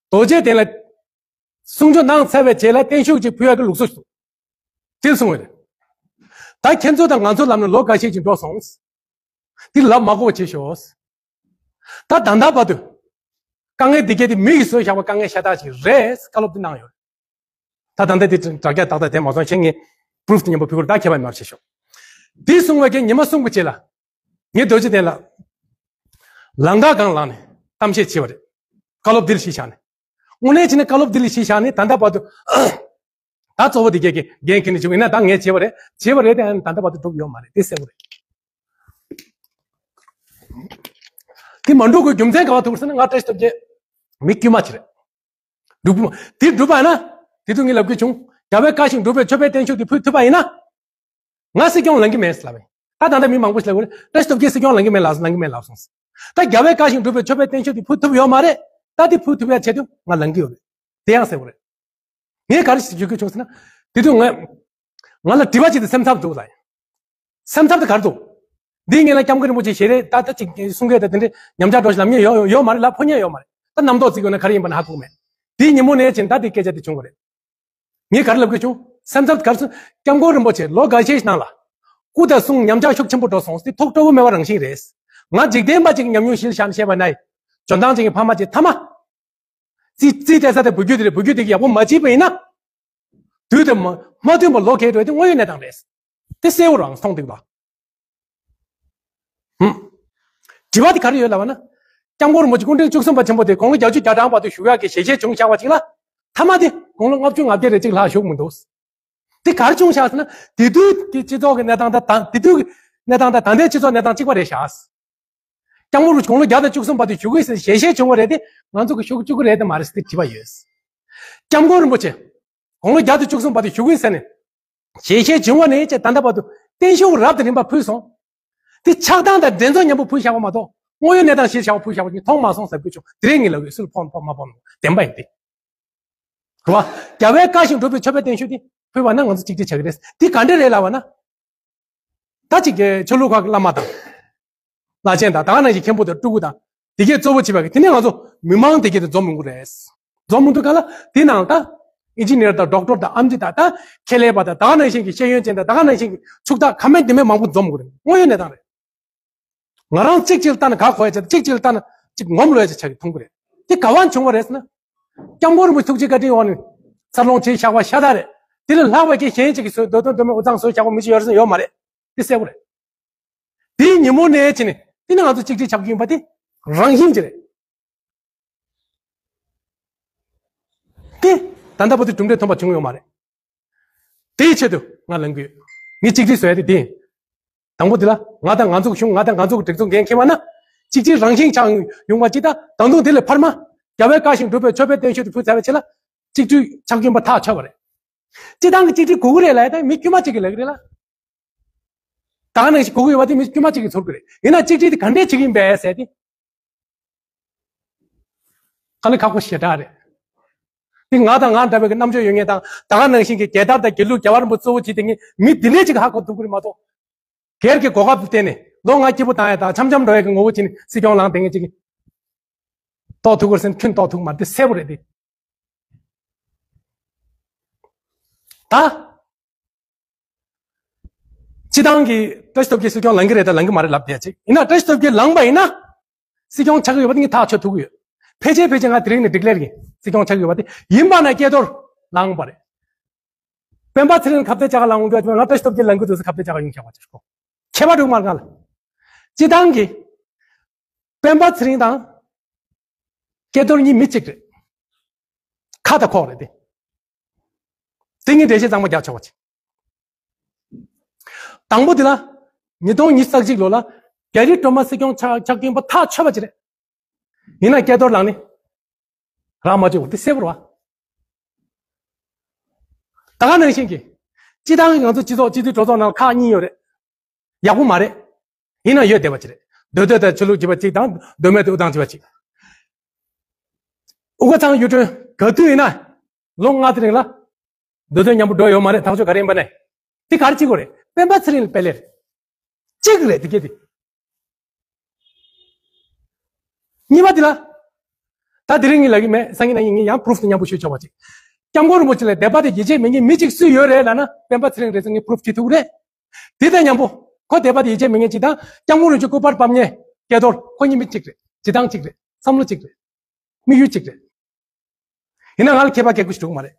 རྡོ་རྗེ་གདན་ལ་གསུང་ཆོས་གནང་ཚར་བའི་རྗེས་ལ་བརྟན་བཞུགས་ཅིག་ཕུལ་ཡག་གི་ལུགས་སྲོལ་ཞིག་འདུག་དེ་གསུངས་པ་རེད། ད་ཁྱེད་ཚོ་དང་ང་ཚོ་ལམ་ནས་ལོ་འགའ་ཤས་ཅིག་འགྲོ་སོང་། འདི་ལབ་མ་དགོས་པ་བྱེད་ཤོག་ད་ད་ལྟ་བར་དུ། དཀའ་ངལ་འདི་གས་དེ་མི་ཡིས་བཟོས་བཞག་པའི་དཀའ་ངལ་ཤ་སྟག་ཅིག་རེད། བཀའ་སློབ་འདི་གནང་ཡོད། ད་ད་ལྟ་དེ་དྲ་རྒྱ་ཏག་ཏག་དེ་མ་སོང་ཕྱིན་ངས་པུ་རུབ་དེ་མཉམ་པོ་ཕུལ་དགོས་རེད། ད་ཁྱད་པར་མ་བྱེད་ཤོག་འདི་གསུང་བའི་གི་ཉི་མ་གསུམ་གྱི་རྗེས་ལ། ངས་རྡོ་རྗེ་གདན་ལ། ལམ་ཁ་སྒང་ལངས་ནས་གཏམ་བཤད་བྱས་པ་རེད། བཀའ་སློབ་འདི་ལ་གཞི་བཞག་ནས། དངོས་གནས་བྱས་ན་བཀའ་སློབ་འདི་ལ་གཞི་བཞག་ནས་ད་ལྟ་བར་དུ། ད་གཙོ་བོ་དེ་གས་ཀྱི་འགན་འཁྱེར་ནས་བྱུང་ཡིན་ན་ད་ངས་བྱས་པ་རེད། བྱས་པ་རེད་དེ་ད་ལྟ་བར་དུ་འགྲུབ་ཡོད་མ་རེད་དེ་གསལ་པོ་རེད། དེ་མ་འགྲུབ་དགོས་རྒྱུ་མཚན་ག་བ་ཐུག་ཟེར་ན་ང་བཀྲ་ཤིས་སྟོབས་རྒྱལ་མི་དཀྱུས་མ་ཅིག་རེད། འགྲུབ་མ་དེ་འགྲུབ་པ་ན་དེ་དུས་ངས་ལབ་དགོས་བྱུང་། རྒྱལ་བའི་བཀའ་བཞིན་སྒྲུབ་པའི་མཆོད་པའི་བརྟན་བཞུགས་དེ་ཕུལ་ཐུབ་པ་ཡིན་ན། ང་སྲིད་སྐྱོང་ལངས་ཀྱི་མེད་ཟེར་ལབ་པས། ད་ད་ལྟ་མི་མང་པོ་ཞིག་ལབ་ཀྱི་རེད། བཀྲ་ཤིས་སྟོབས་རྒྱལ་སྲིད་སྐྱོང་ལངས་ཀྱི་མེད་ལབ་སོང་། ལངས་ཀྱི་མེད་ལབ་སོང་། ད་རྒྱལ་བའི་བཀའ་བཞིན་སྒྲུབ་པའི་མཆོད་པའི་བརྟན་བཞུགས་དེ་ཕུལ་ཐུབ་ཡོད་མ་རེད། ད་དེ་ཕུལ་ཐུབ་ཡ་ཆེད་དུ་ང་ལངས་ཀྱི་ཡོད་རེད། དེ་ཡང་གསལ་པོ་རེད། ངས་ག་རེ་ཞུ་དགོས་བྱུང་ཟེར་ན། དེ་དུས་ང་། ང་ལ་དྲི་བ་ཅིག་དང་སེམས་འཚབ་འདུག་ལ། སེམས་འཚབ་དེ་ག་རེ་འདུག་འདིའི་སྔོན་ལ་སྐྱབས་མགོན་རིན་པོ་ཆེ་ཞལ་རས་ད་ལྟ་ཅིག་གསུང་སྐད་དང་དེ་འདྲའི་ཉམས་ཆག་འགྲོ་ཞིག་ལབ་མཁན་ཡོད་ཡོད་མ་རེད་ལ་ཕོ་ཉ་ཡོད་མ་རེད། ད་རྣམ་རྟོག་བརྩི་དགོས་ན་ག་རེ་ཡིན་པ་ན་ཧ་གོ་གི་མེད། དེའི་ཉིན་མོ་ནས་ཕྱིན་ད་དེ་སྐད་ཆ་དེ་བྱུང་བ་རེད། ངས་ག་རེ་ལབ་དགོས་བྱུང་། སེམས་འཚབ་ག་རེ་སོང་། སྐྱབས་མགོན་རིན་པོ་ཆེ་ལོ་འགའ་ཤས་ནང་ལ། སྐུ་དང་གསུང་ཉམས་ཆག་ཤུགས་ཆེན་པོ་འགྲོ་སོང་སྟེ་ཐུགས་སྤྲོ་བོ་མེད་པ་རང་བཞིན་རེད། ང་འཇིག་རྟེན་པ་ཅིག་ཉམས་མྱོང་གཞིར་བཞག་ནས་བཤད་པ་ན། འཇོན་ཐང་ཅན་གྱི་ཕ་མ་ཅིག་ཐ་མ། རྩིས་རྩིས་སྤྲད་ས་དེ་བུ་རྒྱུད་དེ་རེད། བུ་རྒྱུད་དེ་གི་ཡག་པོ་མ་བྱས་པ་ཡིན་ན། དུས་དེ་མ་མ་མཐུན་པ་ལོ་གས་འགྲོ་ཡ་དེ་དངོས་ཡོད་གནས་སྟངས་རེད། དེ་གསལ་བོ་རང་མཐོང་འདུག་ལ། ཧུམ། དྲི་བ་དེ་ག་རེ་ཡོད་ལབ་པ་ན། སྐྱབས་མགོན་རིན་པོ་ཆེ་སྐུ་ཕྲེང་བཅུ་གསུམ་པ་ཆེན་པོ་དེ་དགུང་ལོ་བརྒྱད་ཅུ་གྱ་གྲངས་བར་དུ་བཞུགས་ཡག་གི་ཞལ་བཞེས་བྱུང་བཞག་པ་ཅིག་ལ། མཐའ་མ་དེ་དགུང་ལོ་ལྔ་བཅུ་ང་བརྒྱད་རེ་ཅིག་ལྷག་བཞུགས་མི་འདུག་དེ་ག་རེ་བྱུང་བཞག་ཟེར་ན། དེ་དུས་ཀྱི་སྤྱི་ཚོགས་ཀྱི་གནས་སྟངས་དང་ད་དེ་དུས་ཀྱི་གནས་སྟངས་དང་ད་ལྟའི་སྤྱི་ཚོགས་གནས་སྟངས་གཅིག་པ་རེད་བཞག་སྐྱབས་མགོན་རིན་པོ་ཆེ་དགུང་ལོ་བརྒྱ་དང་བཅུ་གསུམ་བར་དུ་བཞུགས་ཀྱི་ཟེར་ཞལ་བཞེས་བྱུང་བ་རེད་དེ། ང་ཚོ་གི་བཞུགས་བཅུག་གི་རེད་དེ་མ་རེད་ཟེར་དེ་དྲི་བ་ཡོད། སྐྱབས་མགོན་རིན་པོ་ཆེ་དགུང་ལོ་བརྒྱ་དང་བཅུ་གསུམ་བར་དུ་བཞུགས་ཀྱི་ཟེར་ནས། ཞལ་བཞེས་བྱུང་བ་ནས་བྱས་ད་ལྟ་བར་དུ་བརྟན་བཞུགས་རབ་དང་རིམ་པ་ཕུལ་སོང་། དེ་ཆགས་སྡང་དང་འགྲན་རྩོད་མཉམ་པོ་ཕུལ་བཞག་པ་མ་གཏོགས་དངོས་ཡོད་གནས་སྟངས་གཞིར་བཞག་པ་ཕུལ་བཞག་པ་ཅིག་མཐོང་མ་སོང་ཟེར་དགོས་བྱུང་། དེ་རིང་ངས་ལབ་ཡོད། སུ་ལ་ཕོག་ཕོག་མ་ཕོག་བདེན་པ་ཡིན་ཏེ། རེད་བ། རྒྱལ་བས་བཀའ་བཞིན་སྒྲུབ་པའི་མཆོད་པའི་བརྟན་བཞུགས་དེ་ཕུལ་བ་ན་ང་ཚོ་གཅིག་སྒྲིལ་ཆགས་ཀྱི་རེད། དེ་ག་འདྲ་རེད་ལབ་པ་ན། ད་ཅིག་གི་ཆོས་ལུགས་ཁག་གི་བླ་མ་དང་། བླ་ཆེན་དང་ད་ག་ནང་བཞིན་མཁན་པོ་དང་སྤྲུལ་སྐུ་དང་། དེ་གས་གཙོ་བོ་བྱས་པ་གི་དེ་ནས་ང་ཚོ་མི་མང་དེ་གས་དེ་འཛོམས་མི་དགོས་རེད། འཛོམས་མི་འདུག་ག་ལ། དེ་ནང་ད་ཨིན་ཇི་ནི་ཡར་དང་ཌོག་ཊར་དང་ཨེམ་ཆི་དང་ད་ཁེ་ལས་པ་དང་ད་ག་ནང་བཞིན་གྱི་ཤེས་ཡོན་ཅན་དང་ད་ག་ནང་བཞིན་གྱི་ཕྱུག་བདག་ཁ་མེད་དེ་མེད་མང་པོ་འཛོམས་དགོས་རེད། དངོས་ཡོད་གནས་སྟངས་རེད། ང་རང་གཅིག་གཅིག་ལ་ལྟ་ན་ག་གོ་ཡ་བྱས། གཅིག་གཅིག་ལ་ལྟ་ན་གཅིག་ངོམ་ལོས་ཡ་བྱས་ཆགས་ཀྱི་མཐོང་གི་རེད། དེ་ག་བ་བྱུང་བ་རེད་ཟེར་ན། སྐྱབས་མགོན་རིན་པོ་ཆེ་ཐུགས་རྗེ་བཀའ་དྲིན་འོག་ནས་འཚར་ལོངས་བྱས་བཞག་པ་ཤ་སྟག་རེད། དེ་ལས་ལྷག་པ་གི་གཞན་གཅིག་གི་སོ་མདོ་དོན་མདོ་སྨད་དབུས་གཙང་སོ་བཞག་པ་མི་གཅིག་ཡོད་རེད་ཟེར་ཡོད་མ་རེད། དེ་གསལ་པོ་རེད། དེའི་ཉིན་མོ་ནས་བྱས་ནས་དེ་ནས་ང་ཚོ་གཅིག་སྒྲིལ་ཆགས་ཀྱི་ཡིན་པ་དེ་རང་བཞིན་གྱི་རེད། དེ་ད་ལྟ་བར་དུ་གྲུབ་འབྲས་ཐོན་པ་བྱུང་ཡོད་མ་རེད། དེའི་ཆེད་དུ་ང་ལངས་ཀྱི་ཡོད། ངས་གཅིག་སྒྲིལ་བཟོ་ཡ་དེ་དེ་ཡིན། དང་པོ་དེ་ལ་ང་དང་ང་ཚོ་གི་གཞུང་། ང་དང་ང་ཚོ་གི་སྒྲིག་འཛུགས་འགན་འཁྱེར་བ་ན་གཅིག་སྒྲིལ་རང་བཞིན་ཆགས་ཡོང་བ་ཅིག་དང་། ད་དུང་དེ་ལས་འཕར་མ་རྒྱལ་བའི་བཀའ་བཞིན་སྒྲུབ་པའི་མཆོད་པའི་བརྟན་བཞུགས་དེ་ཕུལ་ཚར་བའི་ཆེད་ལ་གཅིག་སྒྲིལ་ཆགས་ཀྱིན་པ་ཐག་ཆོད་པ་རེད། སྤྱི་བཏང་གི་གཅིག་སྒྲིལ་དགོས་ཀྱི་རེད་ལབ་ཡ་ད་མི་དཀྱུས་མ་གཅིག་གིས་ལབ་ཀྱི་རེད་ལ། ད་ག་ནང་བཞིན་དགོས་ཀྱི་ཡོད་པ་དེ་མི་དཀྱུས་མ་གཅིག་གིས་ཚོར་གྱི་རེད། ཡིན་ན་གཅིག་སྒྲིལ་དེ་ག་འདྲས་བྱེད་ཀྱི་ཡིན་པས་ཟེར་ཏེ། དཀའ་ལས་ཁག་པོ་ཞེ་དྲག་རེད། དེ་ང་དང་ང་འདྲ་བའི་གི་རྣམ་དཔྱོད་ཡོད་མཁན་དང་ད་ག་ནང་བཞིན་གྱི་རྒྱལ་དར་དང་རྒྱལ་གླུ་རྒྱལ་བ་རིན་པོ་གཙོ་བོ་བྱེད་བསྡད་མཁན་མི་འདི་འདྲས་ཅིག་ཧ་གོ་ཐུབ་ཀྱི་རེད་མ་གཏོགས། སྒེར་གྱི་གོ་སྐབས་བརྟེན་ནས་ལོ་ལྔ་སྐྱིད་པོ་བཏང་ཡ་དང་འཆམ་འཆམ་འགྲོ་ཡ་གི་ངོ་བོ་བྱས་ནས་སྲིད་སྐྱོང་ལངས་བསྡད་མཁན་ཅིག་གཏོགས་ཐུབ་ཀྱི་རེད་ཟེར་ན་ཁྱོན་གཏོགས་ཐུབ་ཀྱི་མ་རེད། དེ་གསལ་པོ་རེད་དེ། ད། སྤྱི་བཏང་གི་བཀྲ་ཤིས་སྟོབས་རྒྱལ་སྲིད་སྐྱོང་ལངས་ཀྱི་རེད་དང་ལངས་ཀྱི་མ་རེད་ལབ་བསྡད་ཅིག་ཡིན་ན། བཀྲ་ཤིས་སྟོབས་རྒྱལ་ལངས་པ་ཡིན་ན། སྲིད་སྐྱོང་ཆགས་ཀྱི་ཡོད་པ་དེ་ངས་ཐག་ཆོད་ཐུབ་ཀྱི་ཡོད། ཕལ་ཆེར་ཕལ་ཆེར་ང་དེ་རིང་ནས་ཌི་ཀི་ལེར་ཡིན། སྲིད་སྐྱོང་ཆགས་ཀྱི་ཡོད་པ་དེ། ཡིན་པ་ན་སྐལ་རྡོར་ལངས་པ་རེད། སྤེན་པ་ཚེ་རིང་ཁ་གཏད་བཅག་ལངས་འོང་གི་ཡོད་པ། ང་བཀྲ་ཤིས་སྟོབས་རྒྱལ་ལངས་ཀྱི་འདུག་ཟེར་ཁ་གཏད་བཅག་ཡོང་ཆགས་པ་ཅིག་གོ། ཁྱད་པར་འདུག་མ་རེད་ང་ལ། སྤྱི་བཏང་གི་སྤེན་པ་ཚེ་རིང་དང་སྐལ་རྡོར་གཉིས་མི་གཅིག་རེད། ཁ་དང་ཁོག་རེད་དེ། དེ་གཉིས་འགྲེལ་བཤད་གཙང་མ་རྒྱག་ཆོག་པ་ཅིག་དང་པོ་དེ་ལ། ཉིས་སྟོང་ཉི་ཤུ་རྩ་གཅིག་ལོ་ལ་རྒྱ་རི་སྒྲོལ་མ་སྲིད་སྐྱོང་ཆགས་ཆགས་ཀྱིན་པ་ཐག་ཆོད་པ་ཅིག་རེད། ཡིན་ན་སྐལ་རྡོར་ལངས་ནས་རང་མ་བཅུག་དེ་གསལ་པོ་རེད་བ། ད་ག་ནང་བཞིན་གྱི། སྤྱི་བཏང་གི་ང་ཚོ་སྤྱི་ཚོགས་སྤྱི་འཐུས་གྲོས་ཚོགས་ནང་ཁག་གཉིས་ཡོད་རེད། ཡག་པོ་མ་རེད། ཡིན་ན་ཡོད་བསྡད་པ་ཅིག་རེད། མདོ་སྟོད་དང་ཆོས་ལུགས་གཅིག་པ་གཅིག་དང་མདོ་སྨད་དུ་དབུ་ཐང་གཅིག་པ་གཅིག་དབུ་དཀར་ཚང་གཡུ་སྒྲོན་ག་དུས་ཡིན་ན། ལོ་ལྔ་དེ་རིང་ལ། མདོ་སྟོད་མཉམ་པོ་འགྲོ་ཡོད་མ་རེད། ཐག་གཅོད་ག་རེ་ཡིན་པ་ནས། དེ་ག་རེ་བྱེད་དགོས་རེད། སྤེན་པ་ཚེ་རིང་ལ་དཔེ་ལེན། གཅིག་རེད་དེ་གས་དེ། གཉིས་པ་དེ་ལ། ད་དེ་རིང་ངས་ལབ་ཀྱི་མེད། སང་ཉིན་གནངས་ཉིན་ངས་ཡང་པུ་རུབ་དེ་མཉམ་པོ་ཞུས་ཆོག་པ་ཅིག་སྐྱབས་མགོན་རིན་པོ་ཆེ་ལ་དད་པ་དང་ཡིད་ཆེས་མེད་མཁན་མི་གཅིག་སུ་ཡོད་རེད་ལབ་ན་སྤེན་པ་ཚེ་རིང་རེད་ཟེར་ངས་པུ་རུབ་བྱེད་ཐུབ་ཀྱི་རེད། དེ་དང་མཉམ་པོ་ཁོ་དད་པ་དང་ཡིད་ཆེས་མེད་མཁན་གཅིག་དང་སྐྱབས་མགོན་རིན་པོ་ཆེ་སྐུ་པར་ཕབ་མཁན་སྐལ་རྡོར་ཁོ་གཉིས་མི་གཅིག་རེད། བྱེད་སྟངས་གཅིག་རེད། བསམ་བློ་གཅིག་རེད། དམིགས་ཡུལ་གཅིག་རེད། ཡིན་ན་ང་ལ་ཁྱད་པར་གལ་ཆེ་ཞིག་འདུག་མ་རེད།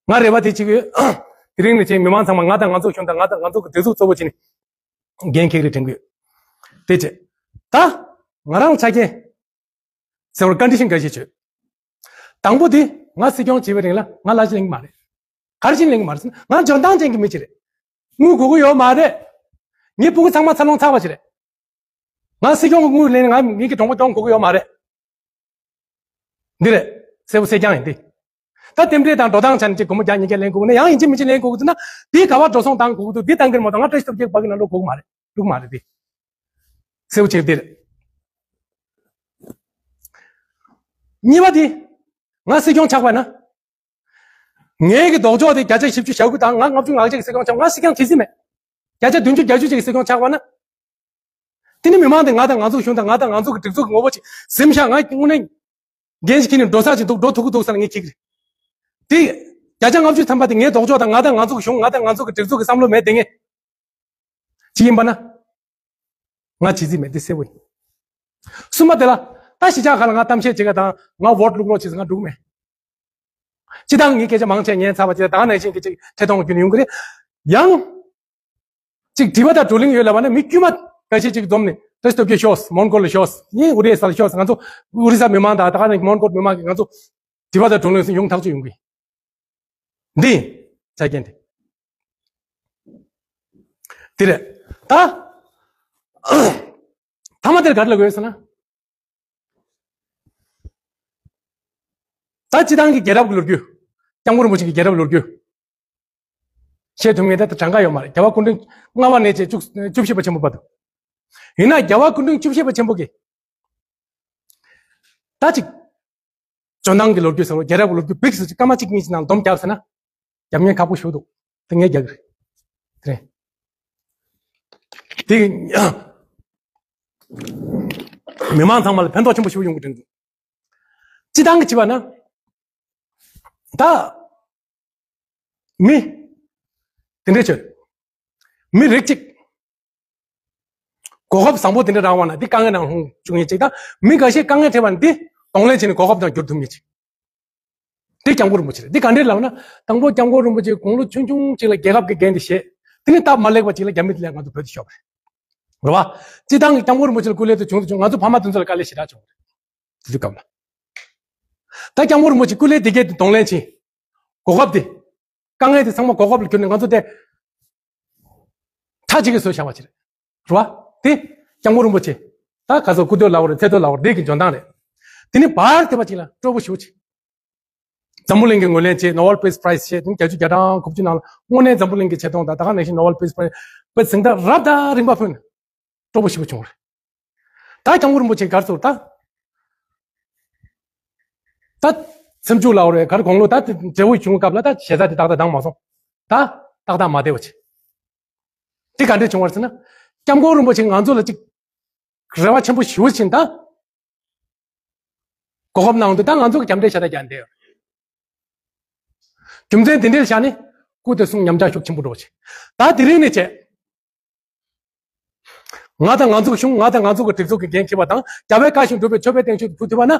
ང་རེ་བ་དེ་གཅིག་ཡོད། དེ་རིང་ནས་བྱས་མི་མང་ཚང་མ་ང་དང་ང་ཚོ་གཞུང་དང་ང་དང་ང་ཚོ་གི་སྒྲིག་འཛུགས་གཙོ་བོ་བྱས་ནས་འགན་འཁྱེར་རེ་དྲན་གི་ཡོད། དེ་བྱས། ད་ང་རང་ཆ་རྐྱེན་ཟེར་བར་ཀོན་ཌི་ཤན་འགའ་ཤས་བྱོས། དང་པོ་དེ་ང་སྲིད་སྐྱོང་བྱེད་པའི་རིང་ལ་ང་ལ་ཅི་ལེན་གི་མ་རེད། ག་རེ་ཅི་ལེན་གི་མ་རེད་ཟེར་ན་ང་འཇོན་ཐང་ཅན་གྱི་མི་ཅིག་རེད། དངུལ་དགོས་ཀྱི་ཡོད་མ་རེད། ངའི་སྤུ་གུ་ཚང་མ་འཚར་ལོངས་ཚར་བ་ཅིག་རེད། ང་སྲིད་སྐྱོང་གི་དངུལ་ལེན་ནས་ང་མི་གི་གྲོང་པ་སྐྱོང་དགོས་ཀྱི་ཡོད་མ་རེད། འདི་རེད། གསལ་པོ་གསལ་རྐྱང་ཡིན་ཏེ། ད་རྟེན་འབྲེལ་དང་འགྲོ་སྟངས་ཆ་ནས་ཅིག་སྒོར་མོ་བརྒྱ་ཉིས་བརྒྱ་ལེན་དགོས་ཀྱི་ན་ཡང་ཡིན་གཅིག་མིན་གཅིག་ལེན་དགོས་ཀྱི་འདུག་ན། དེའི་ག་བ་འགྲོ་སོང་བཏང་དགོས་ཀྱི་འདུག་འདི་བཏང་གི་རེད་མ་གཏོགས་ང་བཀྲ་ཤིས་སྟོབས་རྒྱལ་གྱི་ཕ་གི་ནང་ལོགས་དགོས་ཀྱི་མ་རེད། འགྲོ་གི་མ་རེད་དེ། གསལ་པོ་བྱས་འདི་རེད། གཉིས་པ་དེ། ང་སྲིད་སྐྱོང་ཆགས་པ་ན། ངའི་གི་ལྡོག་ཕྱོགས་དེ་བརྒྱ་ཆ་བཞི་བཅུ་ཞེ་དགུ་དང་ང་ལྔ་བཅུ་ང་གཅིག་གི་སྲིད་སྐྱོང་ཆགས། ང་སྲིད་སྐྱོང་བྱེད་རྩིས་མེད། བརྒྱ་ཆ་བདུན་ཅུ་བརྒྱད་ཅུ་ཅིག་གི་སྲིད་སྐྱོང་ཆགས་པ་ན། དེ་ནི་མི་མང་དེ་ང་དང་ང་ཚོ་གཞུང་དང་ང་དང་ང་ཚོ་གི་སྒྲིག་འཛུགས་ཀྱི་ངོ་བོ་ཅིག་ཟིན་ཤག་ང་དངོས་གནས་འགན་ཞིག་འཁྱེར་ནས་འགྲོ་ས་ཅིག་འདུག་འགྲོ་ཐུབ་ཀྱི་འདུག་ཟེར་ན་ངས་འཁྱེར་གི་རེད། དེ་བརྒྱ་ཆ་ལྔ་བཅུ་ཐམ་པ་དེ་ངའི་ལྡོག་ཕྱོགས་དང་ང་དང་ང་ཚོ་གི་གཞུང་ང་དང་ང་ཚོ་གི་སྒྲིག་འཛུགས་ཀྱི་བསམ་བློ་མེད་དེ་ངས་ཅི་ཡིན་པ་ན། ང་བྱེད་རྩིས་མེད་དེ་གསལ་པོ་ཡིན། གསུམ་པ་དེ་ལ་ད་གཞིས་ཆགས་ཁག་ལ་ང་གཏམ་བཤད་བྱེད་ག་དང་ང་ཝོ་ཊི་བླུག་རོགས་བྱེད་ཟེར་ང་འགྲོ་གི་མེད། སྤྱི་བཏང་ངས་སྐད་ཆ་མང་ཆེ་ཉན་ཚར་བ་ཅིག་ད་ག་ནང་བཞིན་གྱི་ཅིག་ཐད་གཏོང་རྒྱུན་ཡོང་གི་རེད། ཡང་། ཅིག་དྲི་བ་དང་བགྲོ་གླེང་ཡོད་ལབ་པ་ན་མི་དཀྱུས་མ་འགའ་ཤས་ཅིག་འཛོམས་ནས་ བཀྲ་ཤིས་སྟོབས་རྒྱལ་ཤོག་མོན་གྷོ་ལ་ཤོག་ངས་ཨོ་རི་ས་ལ་ཤོག་ང་ཚོ་ཨོ་རི་ས་མི་མང་དང་ད་ག་ནས་མོན་གྷོ་མི་མང་གིས་ང་ཚོ་དྲི་བ་དང་བགྲོ་གླེང་ཡོང་ཐག་ཆོད་ཡོང་གི། འདི་ཡིན་ཆ་རྐྱེན་དེ། དེ་རེད། ད་ཐ་མ་དེར་ག་རེ་ལབ་དགོས་ཟེར་ན། ད་སྤྱི་བཏང་གི་རྒྱལ་རབས་ཀྱི་ལོ་རྒྱུས། སྐྱབས་མགོན་རིན་པོ་ཆེ་གི་རྒྱལ་རབས་ལོ་རྒྱུས། བཤད་ཐུབ་མཁན་དེ་ད་གྲངས་ཀ་ཡོད་མ་རེད། རྒྱལ་བ་སྐུ་ཕྲེང་ལྔ་པ་ནས་བྱས་བཅུ་བཅུ་བཞི་པ་ཆེན་པོ་བར་དུ། ཡིན་ན་རྒྱལ་བ་སྐུ་ཕྲེང་བཅུ་བཞི་པ་ཆེན་པོ་གི་ད་ཅིག་འཇོན་ཐང་གི་ལོ་རྒྱུས་ཟེར་རོ། རྒྱལ་རབས་ཀྱི་ལོ་རྒྱུས་བིག་ཟེར་ཅིག་སྐར་མ་གཅིག་གཉིས་ཀྱི་ནང་སྡོམ་བརྒྱབ་ཟེར་ན། རྒྱབ་ངས་ཁག་པོ་ཞུ་འདུག་དེ་ངས་རྒྱག་གི་རེད། དེ་རེད། དེ་གི་མི་མང་ཚང་མ་ལ་ཕན་ཐོགས་ཆེན་པོ་ཞིག་ཡོང་གི་དྲན་འདུག་སྤྱི་བཏང་གི་བྱས་པ་ན། ད་མི་དེ་འདྲས་བྱོས། མི་རིགས་གཅིག་གོ་སྐབས་བཟང་པོ་དེ་འདྲ་རག་པ་ན་འདི་དཀའ་ངལ་ནང་ལྷུང་བཅུག་མཁན་གཅིག་དང་། མི་འགའ་ཤས་དཀའ་ངལ་འཕྲད་པ་ན་འདི་གདོང་ལེན་བྱས་ནས་གོ་སྐབས་ནང་བསྒྱུར་ཐུབ་མཁན་གཅིག་འདི་སྐྱབས་མགོན་རིན་པོ་ཆེ་རེད། འདི་ག་འདྲས་ལབ་ན། དང་པོ་སྐྱབས་མགོན་རིན་པོ་ཆེ་དགུང་ལོ་ཆུང་ཆུང་ཅིག་ལ་རྒྱལ་ཁབ་ཀྱི་འགན་དེ་བཞེས། དེ་ནས་སྟབས་མ་ལེགས་པ་ཅིག་ལ་རྒྱ་མི་དེ་ལས་ང་ཚོ་བོད་དུ་ཤོར་བ་རེད། རེད་བ། སྤྱི་བཏང་གི་སྐྱབས་མགོན་རིན་པོ་ཆེ་ལ་སྐུ་ལས་དེ་བྱུང་དུ་བྱུང་། ང་ཚོ་ཕ་མ་དེ་ཚོ་ལ་དཀའ་ལས་ཞེ་དྲག་བྱུང་བ་རེད། དེ་དུས་སྐབས་ལ། ད་སྐྱབས་མགོན་རིན་པོ་ཆེ་སྐུ་ལས་དེ་གས་དེ་གདོང་ལེན་བྱས། གོ་སྐབས་དེ། དཀའ་ངལ་དེ་ཚང་མ་གོ་སྐབས་ལ་བསྒྱུར་ནས་ང་ཚོ་དེ། མཐའ་གཅིག་གིས་བཟོས་བཞག་པ་ཅིག་རེད། རེད་བ། དེ་སྐྱབས་མགོན་རིན་པོ་ཆེ། ད་ག་ཚོད་སྐུ་མདུན་ལབ་དགོས་རེད། ཚེ་སྟོད་ལབ་དགོས་རེད། འདི་གི་འཇོན་ཐང་རེད། དེ་ནི་བར་དེ་བ་ཅིག་ལ་སྤྲོ་པོ་ཞེ་པོ་ཅིག་འཛམ་བུ་གླིང་གི་ངོས་ལེན་བྱས། ནོ་བེལ་པིས་པ་རའི་ཛི་བྱས། དེ་ནི་བརྒྱད་ཅུ་གྱ་གྲངས་དགུ་བཅུ་ནང་ལ་དངོས་གནས་འཛམ་བུ་གླིང་གི་ཆེ་མཐོང་དང་། ད་ག་ནང་བཞིན་ནོ་བེལ་པིས་པ་རའི་ཛི་གཟེངས་རྟགས་རབ་དང་རིམ་པ་ཕུལ་ནས་སྤྲོ་པོ་ཞེ་པོ་བྱུང་བ་རེད། ད་སྐྱབས་མགོན་རིན་པོ་ཆེ་ག་རེ་ཟེར་ད། ད་སེམས་ཤུགས་ལབ་དགོས་རེད། ག་རེ་དགུང་ལོ་ད་དེ་འབྲས་བུ་བྱུང་སྐབས་ལ་ད་ཞེ་ས་དེ་ཏག་ཏག་འདང་མ་སོང་། ད་ཏག་ཏག་མ་བདེ་བ་བྱས། དེ་ག་འདྲས་བྱུང་བ་རེད་ཟེར་ན། སྐྱབས་མགོན་རིན་པོ་ཆེ་ང་ཚོ་ལ་ཅིག་རེ་བ་ཆེན་པོ་ཞེ་པོ་བྱིན། ད་གོ་སྐབས་གནང་དུས་ད་ང་ཚོ་གི་རྒྱབ་འདྲེ་ཤ་སྟག་རྒྱག་འདོད། རྒྱུ་མཚན་དེ་འདྲས་བཞག་ནས་སྐུ་དེ་གསུང་ཉམས་ཆག་ཤུགས་ཆེན་པོ་འགྲོ་བ་བྱས། ད་དེ་རིང་ནས་བྱས། ང་དང་ང་ཚོ་གི་གཞུང་། ང་དང་ང་ཚོ་གི་སྒྲིག་འཛུགས་ཀྱི་འགན་འཁྱེར་བ་དང་། རྒྱལ་བའི་བཀའ་བཞིན་སྒྲུབ་པའི་མཆོད་པའི་རྟེན་མཆོག་ཏུ་ཕུལ་ཐུབ་པ་ན།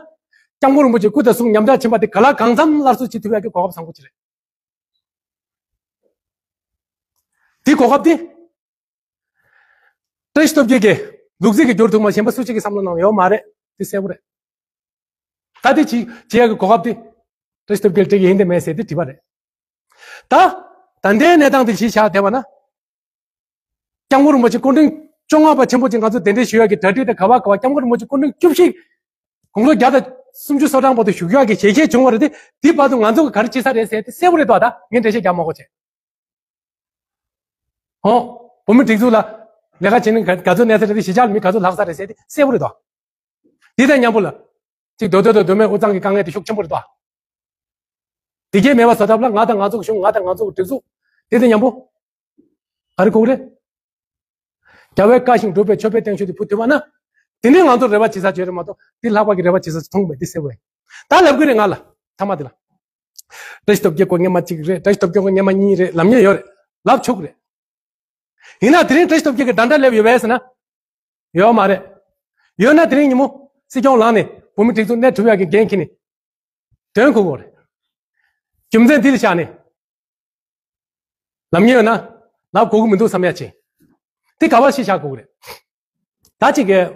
སྐྱབས་མགོན་རིན་པོ་ཆེ་སྐུ་དེ་གསུང་ཉམས་ཆག་ཕྱིན་པ་དེ་ག་ལ་གང་འཚམ་སླར་གསོ་བྱེད་ཐུབ་ཡག་གི་གོ་སྐབས་བཟང་པོ་ཅིག་རེད། དེ་གོ་སྐབས་དེ། བཀྲ་ཤིས་སྟོབས་རྒྱལ་གྱིས་ལུག་རྫི་གིས་བསྒྱུར་ཐུབ་མ་ཤེས་པ་སུ་གཅིག་གིས་བསམ་བློ་གནང་ཡོད་མ་རེད། དེ་གསལ་པོ་རེད། ད་དེ་ཅི་བྱེད་ཡག་གི་གོ་སྐབས་དེ། བཀྲ་ཤིས་སྟོབས་རྒྱལ་སྤྲད་ཀྱི་ཡིན་དེ་མེད་ཟེར་དེ་དྲི་བ་རེད། ད། ད་ལྟའི་གནས་སྟངས་དེ་གཞི་བཞག་བསྡད་པ་ན། སྐྱབས་མགོན་རིན་པོ་ཆེ་སྐུ་ཕྲེང་བཅོ་ལྔ་པ་ཆེན་པོ་ཅིག་ང་ཚོ་གདན་འདྲེན་ཞུ་ཡག་གི་གྲ་སྒྲིག་དང་། ག་བ་ག་བ་སྐྱབས་མགོན་རིན་པོ་ཆེ་སྐུ་ཕྲེང་བཅུ་བཞི། དགུང་ལོ་བརྒྱ་དང་སུམ་ཅུ་སོ་གྲངས་བར་དུ་བཞུགས་ཡག་གི་ཞལ་བཞེས་བྱུང་བ་རེད་དེ། དེའི་བར་དུ་ང་ཚོ་གིས་ག་རེ་བྱེད་ས་རེད་ཟེར་དེ་གསལ་པོ་རེད་དོ། ད་ངས་འགྲེལ་བཤད་རྒྱག་མ་དགོས་བྱས། ཧོ། བོད་མི་སྒྲིག་འཛུགས་ལ་ལས་ཀ་བྱེད་ནི་ག་ག་ཚོད་གནས་ཚད་རེད་དེ། གཞིས་ཆགས་ལ་མི་ག་ཚོད་ལྷག་ས་རེད་ཟེར་དེ་གསལ་པོ་རེད་དོ། དེ་དང་མཉམ་པོ་ལ། གཅིག་སྡོད་སྡོད་དང་སྡོད་མེད་དབུས་གཙང་གི་དཀའ་ངལ་དེ་ཤུགས་ཆེན་པོ་རེད་དོ། དེ་གས་མེད་པ་བཟོ་ཐབས་ལ་ང་དང་ང་ཚོ་གི་གཞུང་། ང་དང་ང་ཚོ་གི་སྒྲིག་འཛུགས། དེ་དང་མཉམ་པོ་ག་རེ་དགོས་རེད། རྒྱལ་བའི་བཀའ་བཞིན་སྒྲུབ་པའི་མཆོད་པའི་རྟེན་མཆོག་དེ་ཕུལ་ཐུབ་པ་ན། དེ་ནས་ང་ཚོ་རེ་བ་བྱེད་ས་ཅིག་ཡོད་རེད་མ་གཏོགས། དེ་ལྷག་པ་གི་རེ་བ་བྱེད་ས་ཅིག་མཐོང་མེད། དེ་གསལ་པོ་རེད། ད་ལབ་གི་རེད་ང་ལ། ཐ་མ་དེ་ལ། བཀྲ་ཤིས་སྟོབས་རྒྱལ་ཁོ་སྔོན་མ་གཅིག་རེད། བཀྲ་ཤིས་སྟོབས་རྒྱལ་ཁོ་སྔོན་མ་གཉིས་རེད། ལབ་མཁན་ཡོད་རེད། ལབ་ཆོག་གི་རེད། ཡིན་ན་དེ་རིང་བཀྲ་ཤིས་སྟོབས་རྒྱལ་གྱི་འདྲ་འདྲ་སླེབས་ཡོད་པས་ཟེར་ན། ཡོད་མ་རེད། ཡོད་ན་དེ་རིང་ཉིན་མོ་སྲིད་སྐྱོང་ལངས་ནས་བོད་མི་སྒྲིག་འཛུགས་གནས་ཐུབ་ཡག་གི་འགན་འཁྱེར་ནས་དོན་གོ་དགོས་རེད། རྒྱུ་མཚན་འདི་ལ་བཞག་ནས་ལབ་མཁན་ཡོད་ན་ལབ་དགོས་ཀྱི་མི་འདུག་བསམ་ཡག་བྱས། དེ་ག་པར་གཞི་བཞག་དགོས་ཀྱི་རེད། ད་ཅིག་གིས་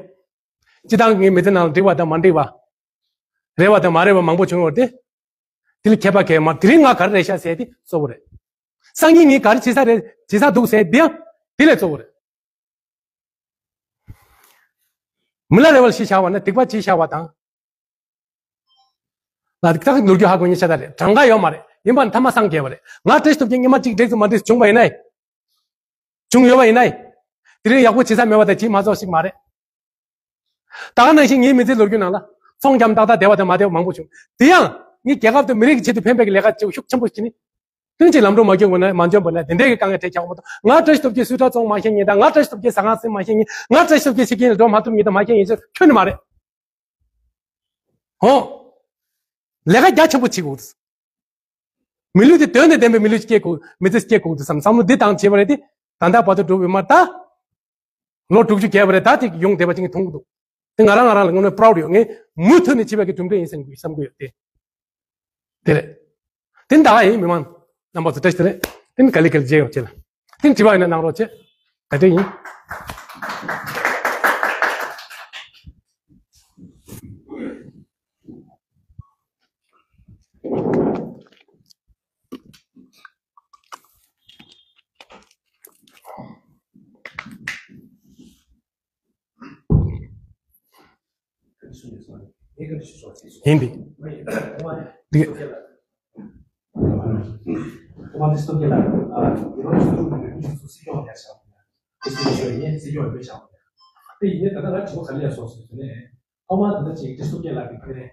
སྤྱི་བཏང་གི་མི་ཚེ་ནང་ལ་འགྲིག་པ་དང་མ་འགྲིག་པ། རེད་པ་དང་མ་རེད་པ་མང་པོ་བྱུང་ཡོད་རེད་དེ། དེ་ལ་མཁས་པ་མཁས་མ། དེ་རིང་ང་ག་རེ་རེད་ཤག་ཟེར་དེ་གཙོ་བོ་རེད། སང་ཉིན་ངས་ག་རེ་བྱེད་ས་རེད། བྱེད་ས་འདུག་ཟེར་དེ་ཡང་དེ་ལས་གཙོ་བོ་རེད། མི་ལ་རེ་བ་ལ་གཞི་བཞག་པ་ན་སྡིག་པ་གཅིག་བཞག་པ་དང་། ལ་སྟག་ནོར་རྒྱུ་ཧ་གོ་ཉེ་ཤ་སྟག་རེད། གྲངས་ཀ་ཡོད་མ་རེད། ཡིན་པ་ནི་ཐ་མ་སངས་རྒྱས་པ་རེད། ང་བཀྲ་ཤིས་སྟོབས་རྒྱལ་སྔོན་མ་གཅིག་འགྲིག་དང་མ་འགྲིག་བྱུང་བ་ཡིན་ན། བྱུང་ཡོད་པ་ཡིན་ན། དེ་རིང་ཡག་པོ་བྱེད་ས་མེད་པ་དང་བྱེད་མ་ཆོག་ཞིག་མ་རེད། ད་ག་ནང་བཞིན་ངའི་མི་ཚེའི་ལོ་རྒྱུས་ནང་ལ་ཚོང་རྒྱག་ཏག་ཏག་བསྡད་པ་དང་མ་བསྡད་པ་མང་པོ་བྱུང་། དེ་ཡང་ངས་རྒྱལ་ཁབ་དང་མི་རིགས་ཀྱི་ཆེད་དུ་ཕན་པའི་ལས་ཀ་བྱེད་པ་ཤུགས་ཆེན་པོ་ཞིག་ནི། དོན་གཅིག་ལམ་འགྲོ་མ་སྐྱོན་པ་ན། མ་འཇོན་པ་ན་དེ་འདྲའི་གི་དཀའ་ངལ་འཕྲད་ཀྱང་མ་གཏོགས། ང་བཀྲ་ཤིས་སྟོབས་རྒྱལ་སུའི་དྲ་བཙོང་མ་ཤེས་མཁན་དང་། ང་བཀྲ་ཤིས་སྟོབས་རྒྱལ་སི་ཀིན་ལ་འགྲོ་མ་ཐུབ་མཁན་དང་། ང་བཀྲ་ཤིས་སྟོབས་རྒྱལ་སི་ཀིན་ལ་འགྲོ་མ་ཐུབ་མཁན་དང་མ་ཤེས་མཁན་ཚོ་ཁྱོན་ནས་མ་རེད། ཧོ། ལས་ཀ་རྒྱ་ཆེན་པོ་བྱེད་དགོས། མི་ལུས་དེ་དོན་དང་ལྡན་པའི་མི་ལུས་སྐྱེ་དགོས། མི་ཚེ་སྐྱེ་དགོས་དུས་བསམ་བསམ་བློ་འདི་བཏང་བྱས་པ་རེད་དེ། ད་ལྟ་བར་དུ་འགྲོ་བའི་མ་ད། ལོ་དྲུག་ཅུ་བརྒལ་བ་རེད། ད་ཐིག་ཡོང་བསྡད་པ་ཅིག་མཐོང་གི་འདུག་དེ་ང་རང་ང་རང་ལ་དངོས་གནས་པ་རའུ་ཌི་ཡོད། ངས་མུ་མཐུད་ནས་བྱེད་པའི་གི་གྲུབ་འབྲས་ཡིན་བསམ་གི་བསམ་གི་ཡོད་དེ། དེ་རེད། དེ་ནི་ད་ག་ཡིན། མི་མང་རྣམ་པ་ཚོ་བཀྲ་ཤིས་བདེ་ལེགས། དེ་ནི་ག་ལེ་ག་ལེ་མཇལ་ཡོང་བྱེད་ལ། དེ་ནི་དྲི་བ་ཡིན་ན་གནང་རོགས་བྱེད། ག་འདྲ་ཡིན། ཡིན་ཏེ། འདི། ཁོ་མ་དེ་སྟོབས་རྒྱལ་ལགས་ཨ་ཡིན་རོགས་སུ་ལུགས་ནས་མི་སུ་སྲིད་སྐྱོང་ཡར་བཞག་པ་ཡ། ཁོ་སྲིད་སྐྱོང་ཡིན་སྲིད་སྐྱོང་ཡོད་བཞག་པ་ཡ། དེ་ཡིན་ནའི་ད་ལྟ་ང་དྲི་བ་ག་ལ་ཡ་སོང་ཟེར་ནས། ཐོག་མར་ད་ལྟ་ཅིག་ཁྲི་སྟོབས་རྒྱལ་ལགས་ཀྱི་ཕ་ནས་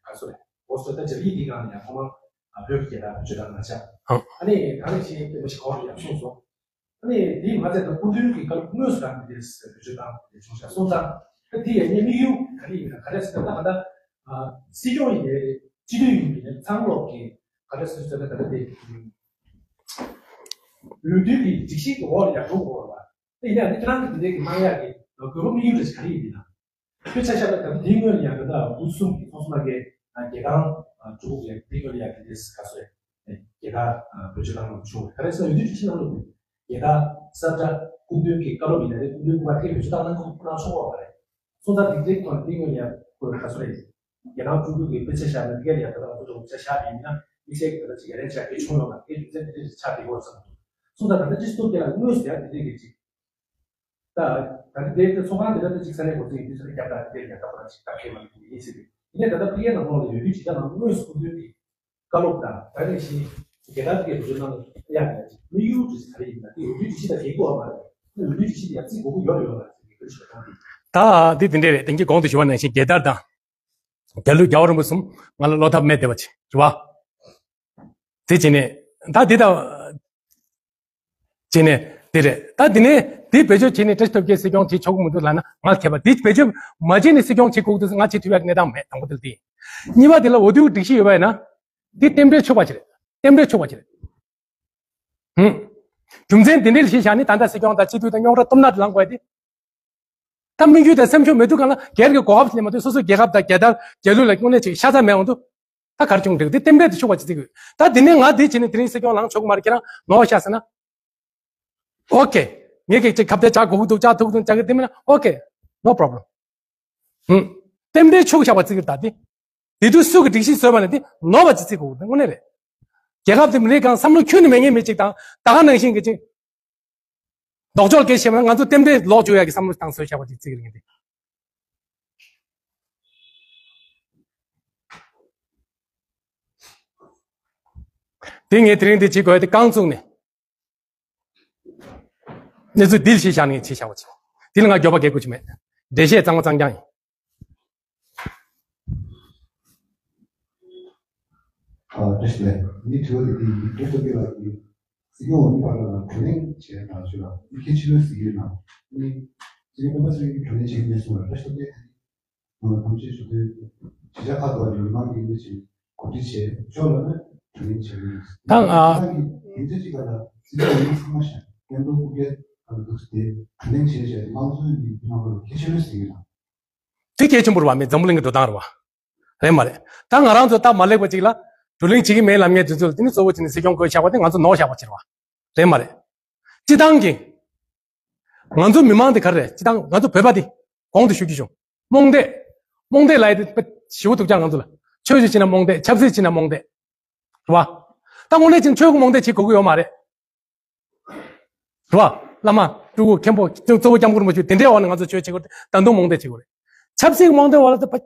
ག་སོ་རེད། འོ་སོ་ད་ཇ་ལི་དེ་གང་ཡང་ཐོག་མར་བོད་ཀྱི་རྒྱལ་དར་བེད་སྤྱོད་བཏང་མ་བྱ། ཨ་ནི་ད་ནི་ཅིག་དེ་མ་ཞིག་གོ་རེ་ཡ་གསུངས་སོང་། ཨ་ནི་དེ་མ་ཚད་ད་སྐུ་མདུན་གྱི་བཀའ་སློབ་དངོས་སུ་རང་གི་དེ་བེད་སྤྱོད་བཏང་དེ་བྱུང་ཤག་སོང་ཙང་། ད་དེ་ཡང་ངའི་དམིགས་ཡུལ་ག་རེ་ཡིན་ན་ག་རེ་ཟེར་ན་ད་ག་ད་སྲིད་སྐྱོང་ཡིན་པའི་སྤྱི་འཐུས་ཡིན་པའི་ཚང་ལོག་གི་ག་རེ་ཟེར་ཟེར་ན་ད་ལྟ་དེ་འོས་བསྡུ་གི་སྒྲིག་གཞི་གི་འོག་ལ་ཡར་འགྲོ་དགོས་པ། ད་ཡིན་ན་ད་ཁྱེད་རང་གི་དེ་འདྲའི་གི་གནང་ཡག་གི་དགོས་པ་དམིགས་ཡུལ་དེ་ག་རེ་ཡིན་ན། དཔེ་ཆ་བཞག་ན་ད་འདི་སྔོན་ལ་ཡང་ད་ལྟ་དབུས་གསུམ་གྱི་ཚོགས་གཙོ་ལྷན་རྒྱས་རྒྱལ་ཁང་འཛུགས་ཡ་འདི་སྔོན་ལ་ཡང་དེ་འདྲས་ག་སོ་རེད། རྒྱལ་དར་བེད་སྤྱོད་བཏང་གནང་བྱུང་། ག་རེ་ཟེར་ན་འོས་བསྡུ་སྒྲིག་གཞི་ནང་ལ་རྒྱལ་དར་ས་བཀྲ་སྐུ་མདུན་གྱི་བཀའ་སློབ་ཡིན་ན་རེད། སྐུ་མདུན་སྐུ་པར་དེ་བེད་སྤྱོད་བཏང་གནང་གནང་ཆོག་གི་རེད། སོང་ཙང་འདི་འདྲའི་ཐོག་ནས་འདི་སྔོན་ལ་ཡང་ཁོས་ག་སོ་རེད། རྒྱལ་ཁང་སྤྲུལ་སྐུ་གི་དཔེ་ཆ་བཞག་ན་འདི་ག་ལ་ཡང་ད་ལྟ་ང་ཚོ་ཚོགས་ཆ་བཞག་པ་ཡིན་ན་དམིགས་བསལ་གྱི་ད་ལྟ་ཅིག་ཡ་ལན་ཆགས་དེ་བྱུང་ཡོད་མ་རེད། རྒྱུ་མཚན་དེ་འདྲས་ཆགས་བསྡད་ཡོད་བསམ་འདུག་སོང་ཙང་ད་ལྟ་སྤྱི་ཚོགས་དེ་ལ་དངོས་སུ་ཡང་དེ་འདྲས་ཀྱི་ཅིག་ད་ད་ལྟ་དེ་ཚོགས་ཁང་དེ་ལ་ད་ཅིག་ས་གནས་འགོ་འཛིན་ཡིན་དུས་ས་གནས་རྒྱབ་དང་དེ་རྒྱབ་ད་ཁོ་རང་ཅིག་ད་ཁེལ་མ་ཐུབ་ཡིན་ཟེར་དུས། ཡིན་ནའི་ད་ལྟ་ཕ་གིའི་ནང་ལོགས་ལ་ཡོད་དུས་ཇི་ལྟར་ནང་དངོས་སུ་སྐུ་མདུན་གྱི་བཀའ་སློབ་དང་ད་རེས་ཤིང་རྒྱལ་དར་དེ་གའི་འགྲོ་ནང་ཡག་ཡག་ཅིག་དམིགས་ཡུལ་དེ་ག་རེ་ཡིན་ན། དེ་ཡོད་དུས་ཇི་ལྟར་གལ་དགོས་པ་མ་རེད། དེ་ཡོད་དུས་ཇི་ལྟར་ཡག་རྩིས་དགོས་ཀྱི་ཡོད་རེད་ཡོད་མ་རེད་ཟེར་གྱི་དགོས་ཞིག་ད་དེ་དེ་འདྲས་རེད། དེང་གི་གོང་དུ་ཞུ་བ་ནང་བཞིན་རྒྱལ་དར་དང་། རྒྱལ་གླུ་རྒྱལ་བ་རིན་པོ་གསུམ་ང་ལ་བློ་ཐབས་མེད་བསྡད་པ་ཅིག་རེད་བ། དེ་བྱས་ནས་ད་འདི་ད། བྱས་ནས་དེ་རེད། ད་འདི་ནས་འདི་བེད་སྤྱོད་བྱས་ནས་བཀྲ་ཤིས་སྟོབས་རྒྱལ་སྲིད་སྐྱོང་བྱེད་ཆོག་གི་མི་འདུག་ལབ་ན་ང་ཁྱད་པར། འདི་བེད་སྤྱོད་མ་བྱས་ནས་སྲིད་སྐྱོང་བྱེད་དགོས་འདུག་ང་བྱེད་ཐུབ་ཡག་གི་གནས་སྟངས་མེད། དང་པོ་དེ་ལ་དེ། གཉིས་པ་དེ་ལ་འོས་བསྡུ་སྒྲིག་གཞི་ཡོད་པ་ཡིན་ན་འདི་རྟེན་འབྲེལ་ཆོག་པ་ཅིག་རེད། རྟེན་འབྲེལ་ཆོག་པ་ཅིག་རེད། ཧུམ། རྒྱུ་མཚན་དེ་འདྲ་ལ་གཞི་བཞག་ནས་ད་ལྟ་སྲིད་སྐྱོང་དང་སྤྱི་འཐུས་དང་རྙོག་དྲ་གཏུབ་ན་ལངས་དགོས་ཏེ། ད་དམིགས་ཡུལ་དང་སེམས་ཤུགས་མེད་དུས་གང་ལ་སྒེར་གྱི་གོ་སྐབས་ལེན་མ་ཐུབ། སོ་སོའི་རྒྱལ་ཁབ་དང་རྒྱལ་དར་རྒྱལ་གླུ་ལ་དངོས་གནས་ཅིག་ཤ་ཚ་མེད་འོང་དུས། ད་གར་བྱུང་འགྲིག་དེ་རྟེན་འབྲེལ་དུ་ཆུག་པ་ཅི་ཟིག་དགོས། ད་དེ་ནས་ང་འདི་བྱས་ནས་དེ་རིང་སྲིད་སྐྱོང་ལངས་ཆོག་གི་མ་རེད། ཁྱེད་རང་ནོར་བ་ཤ་ཟེར་ན། ཨོ་ཀེ། ངས་ཀྱི་ཅིག་ཁ་གཏད་བཅག་དགོས་ཀྱི་འདུག་བཅག་ཐུབ་ཀྱི་འདུག་བཅག་གི་དེ་མིན་ན་ཨོ་ཀེ། ནོ་པོ་རོབ་ལེམ། ཧུམ། རྟེན་འབྲེལ་ཆུག་བཞག་པ་ཅི་ཟིག་རེད། ད་དེ། དེ་དུས་སུ་གི་སྒྲིག་གཞི་བཟོས་པ་ནི་དེ་ནོར་བ་ཅི་ཟིག་དགོས་དེ་དངོས་གནས་རེད། རྒྱལ་ཁབ་དེ་མི་རིགས་གང་བསམ་བློ་ཁྱོན་ནས་མེད་མཁན་མི་གཅིག་དང་ད་ག་ནང་བཞིན་གྱི་ཅིག་ལྡོག་ཕྱོགས་སྐད་བཤད་མ་ང་ཚོ་རྟེན་འབྲེལ་ལོག་བཅུག་ཡག་གི་བསམ་བློ་བཏང་བཟོས་བཞག་པ་ཅིག་བརྩི་གི་རེད་ངས་དེ། དེ་ངས་དེ་རིང་འདི་བྱེད་དགོས་དེ་རྐང་བཙུགས་ནས་གནས་ཚུལ་འདི་ལ་གཞི་བཞག་ནས་བྱས་བཞག་པ་ཅིག་འདི་ལ་ང་འགྱོད་པ་སྐྱེ་དགོས་ཀྱི་མེད། འགྲེལ་བཤད་གཙང་མ་གཙང་རྐྱང་ཡིན། ཨ། བཀྲ་ཤིས་བདེ་ལེགས། ངའི་དྲི་བ་དེ་འདི་ཡིན། བཀྲ་ཤིས་བདེ་ལེགས་ལགས་ཀྱིས་སྲིད་སྐྱོང་འོས་མི་ཁག་ལ་བགྲོ་གླེང་བྱས་གནང་ཞུ་ལ། ངས་གལ་ཆེ་ཤོས་ཟེར་གྱི་ཡོད་ན། ངས་སྲིད་སྐྱོང་སྤེན་པ་ཚེ་རིང་གིས་བགྲོ་གླེང་བྱེད་ཀྱི་མེད་གསུངས་པ་རེད། བཀྲ་ཤིས་བདེ་ལེགས་དེ་ནི་ཐམས་ཅད་ཞུ་དུས་གཞིས་ཆགས་ཁག་ཏུ་མི་མང་གི་མི་ཆེ་གོ་སྒྲིག་བྱས་ཕྱོགས་ལ་ནི་བགྲོ་གླེང་བྱེད་ཀྱི་ཡོད། ད་ང་ཁྱེད་རང་གིས་དེ་ཚོའི་གཅིག་ལ་སྲིད་སྐྱོང་འོས་མི་ཚང་མ་ཞིག་སྐད་འབོད་སྐུ་སྒེར་ཁག་ཏུ་འདུག་སྟེ་བགྲོ་གླེང་བྱས་བྱས་དམངས་གཙོའི་མི་མང་པོར་གལ་ཆེ་ཤོས་ཟེར་གྱི་ཡོད་ན། དེ་གལ་ཆེན་པོ་རེད་བ། མི་འཛམ་བུ་གླིང་གི་འགྲོ་སྟངས་རེད་བ། རེད་མ་རེད། ད་ང་རང་ཚོ་སྟབས་མ་ལེགས་པ་ཅིག་ལ་བགྲོ་གླེང་བྱེད་ཀྱི་མེད་ལབ་མཁན་དེ་ཚོ་དེ་ནི་གཙོ་བོ་བྱས་ནས་སྲིད་སྐྱོང་བསྐོས་བཞག་པ་དེ་ང་ཚོ་ནོར་བཞག་པ་ཅིག་རེད་བ། རེད་མ་རེད། སྤྱི་བཏང་གི་ང་ཚོ་མི་མང་དེ་ག་རེ་རེད། སྤྱི་བཏང་ང་ཚོ་བོད་པ་དེ་གོང་དུ་ཞུ་རྒྱུ་བྱུང་། རྨོངས་དད། རྨོངས་དད་ལབ་ཡ་དེ་དཔེ་ཞེ་པོ་འདུག་ཀྱང་ང་ཚོ་ལ་ཆོས་ཞུ་བྱས་ན་རྨོངས་དད། ཆབ་སྲིད་བྱས་ན་རྨོངས་དད། རེད་བ། ད་དངོས་གནས་བྱས་ན་ཆོས་ཀྱི་རྨོངས་དད་བྱེད་དགོས་ཀྱི་ཡོད་མ་རེད། རེད་བ། བླ་མ། སྤྲུལ་སྐུ། མཁན་པོ། གཙོ་བོ་སྐྱབས་མགོན་རིན་པོ་ཆེ་དེ་འདྲའི་འོག་ནས་ང་ཚོ་ཆོས་བྱེད་དགོས་ད་དུང་རྨོངས་དད་བྱེད་དགོས་རེད། ཆབ་སྲིད་རྨོངས་དད་འོག་ལ་ད་ཕ་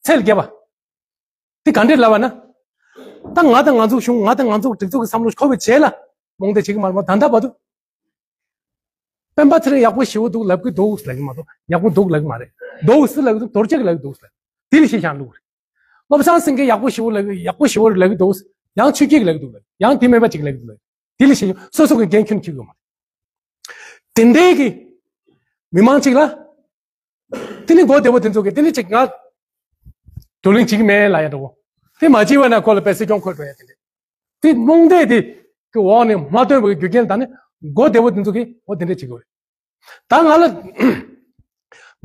ཚད་ལ་རྒྱབ་པ། དེ་ག་འདྲས་ལབ་པ་ན། ད་ང་དང་ང་ཚོ་གཞུང་ང་དང་ང་ཚོ་སྒྲིག་འཛུགས་ཀྱི་བསམ་བློ་ཁོ་བོས་བྱས་ལ་རྨོངས་དད་བྱེད་ཀྱི་མ་རེད་མ། ད་ལྟ་བར་དུ། སྤེན་པ་ཚེ་རིང་ཡག་པོ་ཞེ་པོ་འདུག་ལབ་ཀྱི་འདུག་ལབ་ཀྱི་མ་གཏོགས་ཡག་པོ་འདུག་ལབ་ཀྱི་མ་རེད། འདུག་ཟེར་ལབ་ཀྱི་འདུག་དོར་རྒྱག་གི་ལབ་ཀྱི་འདུག་ཟེར། དེ་ལ་ཤེས་བྱ་བླུགས་རེད། བློ་བཟང་སེང་གེ་ཡག་པོ་ཞེ་པོ་ལབ་ཀྱི་ཡག་པོ་ཞེ་པོ་ལབ་ཀྱི་འདུག་ཡང་ཆོས་སྐྱིད་ལབ་ཀྱི་འདུག་ལབ་ཡང་དེ་མེད་པ་ཅིག་ལབ་ཀྱི་འདུག་ལབ། དེ་ལ་ཤེས་སོ་སོ་གི་འགན་ཁྱོན་འཁྱེར་དགོས་མ་རེད། དེ་འདྲའི་གི་མི་མང་ཅིག་ལ། དེ་ནི་མགོ་བདེ་བོ་དེ་ཚོ་གི་དེ་ནི་ཅིག་ང་བགྲོ་གླེང་བྱེད་ཀྱི་མེད་ལབ་ཡ་འདྲ་བོ། དེ་མ་བྱས་པ་ན་ཁོ་ལ་དཔེ་སྲིད་སྐྱོང་འཁོད་འགྲོ་ཡ་དེ་འདྲ། དེ་རྨོངས་དད་དེ་གི་འོག་ནས་མ་ཐོན་པའི་རྒྱུ་རྐྱེན་དང་ནི་མགོ་བདེ་བོ་དེ་ཚོ་གི་འོ་དེ་འདྲ་བྱེད་དགོས་རེད། ད་ང་ལ་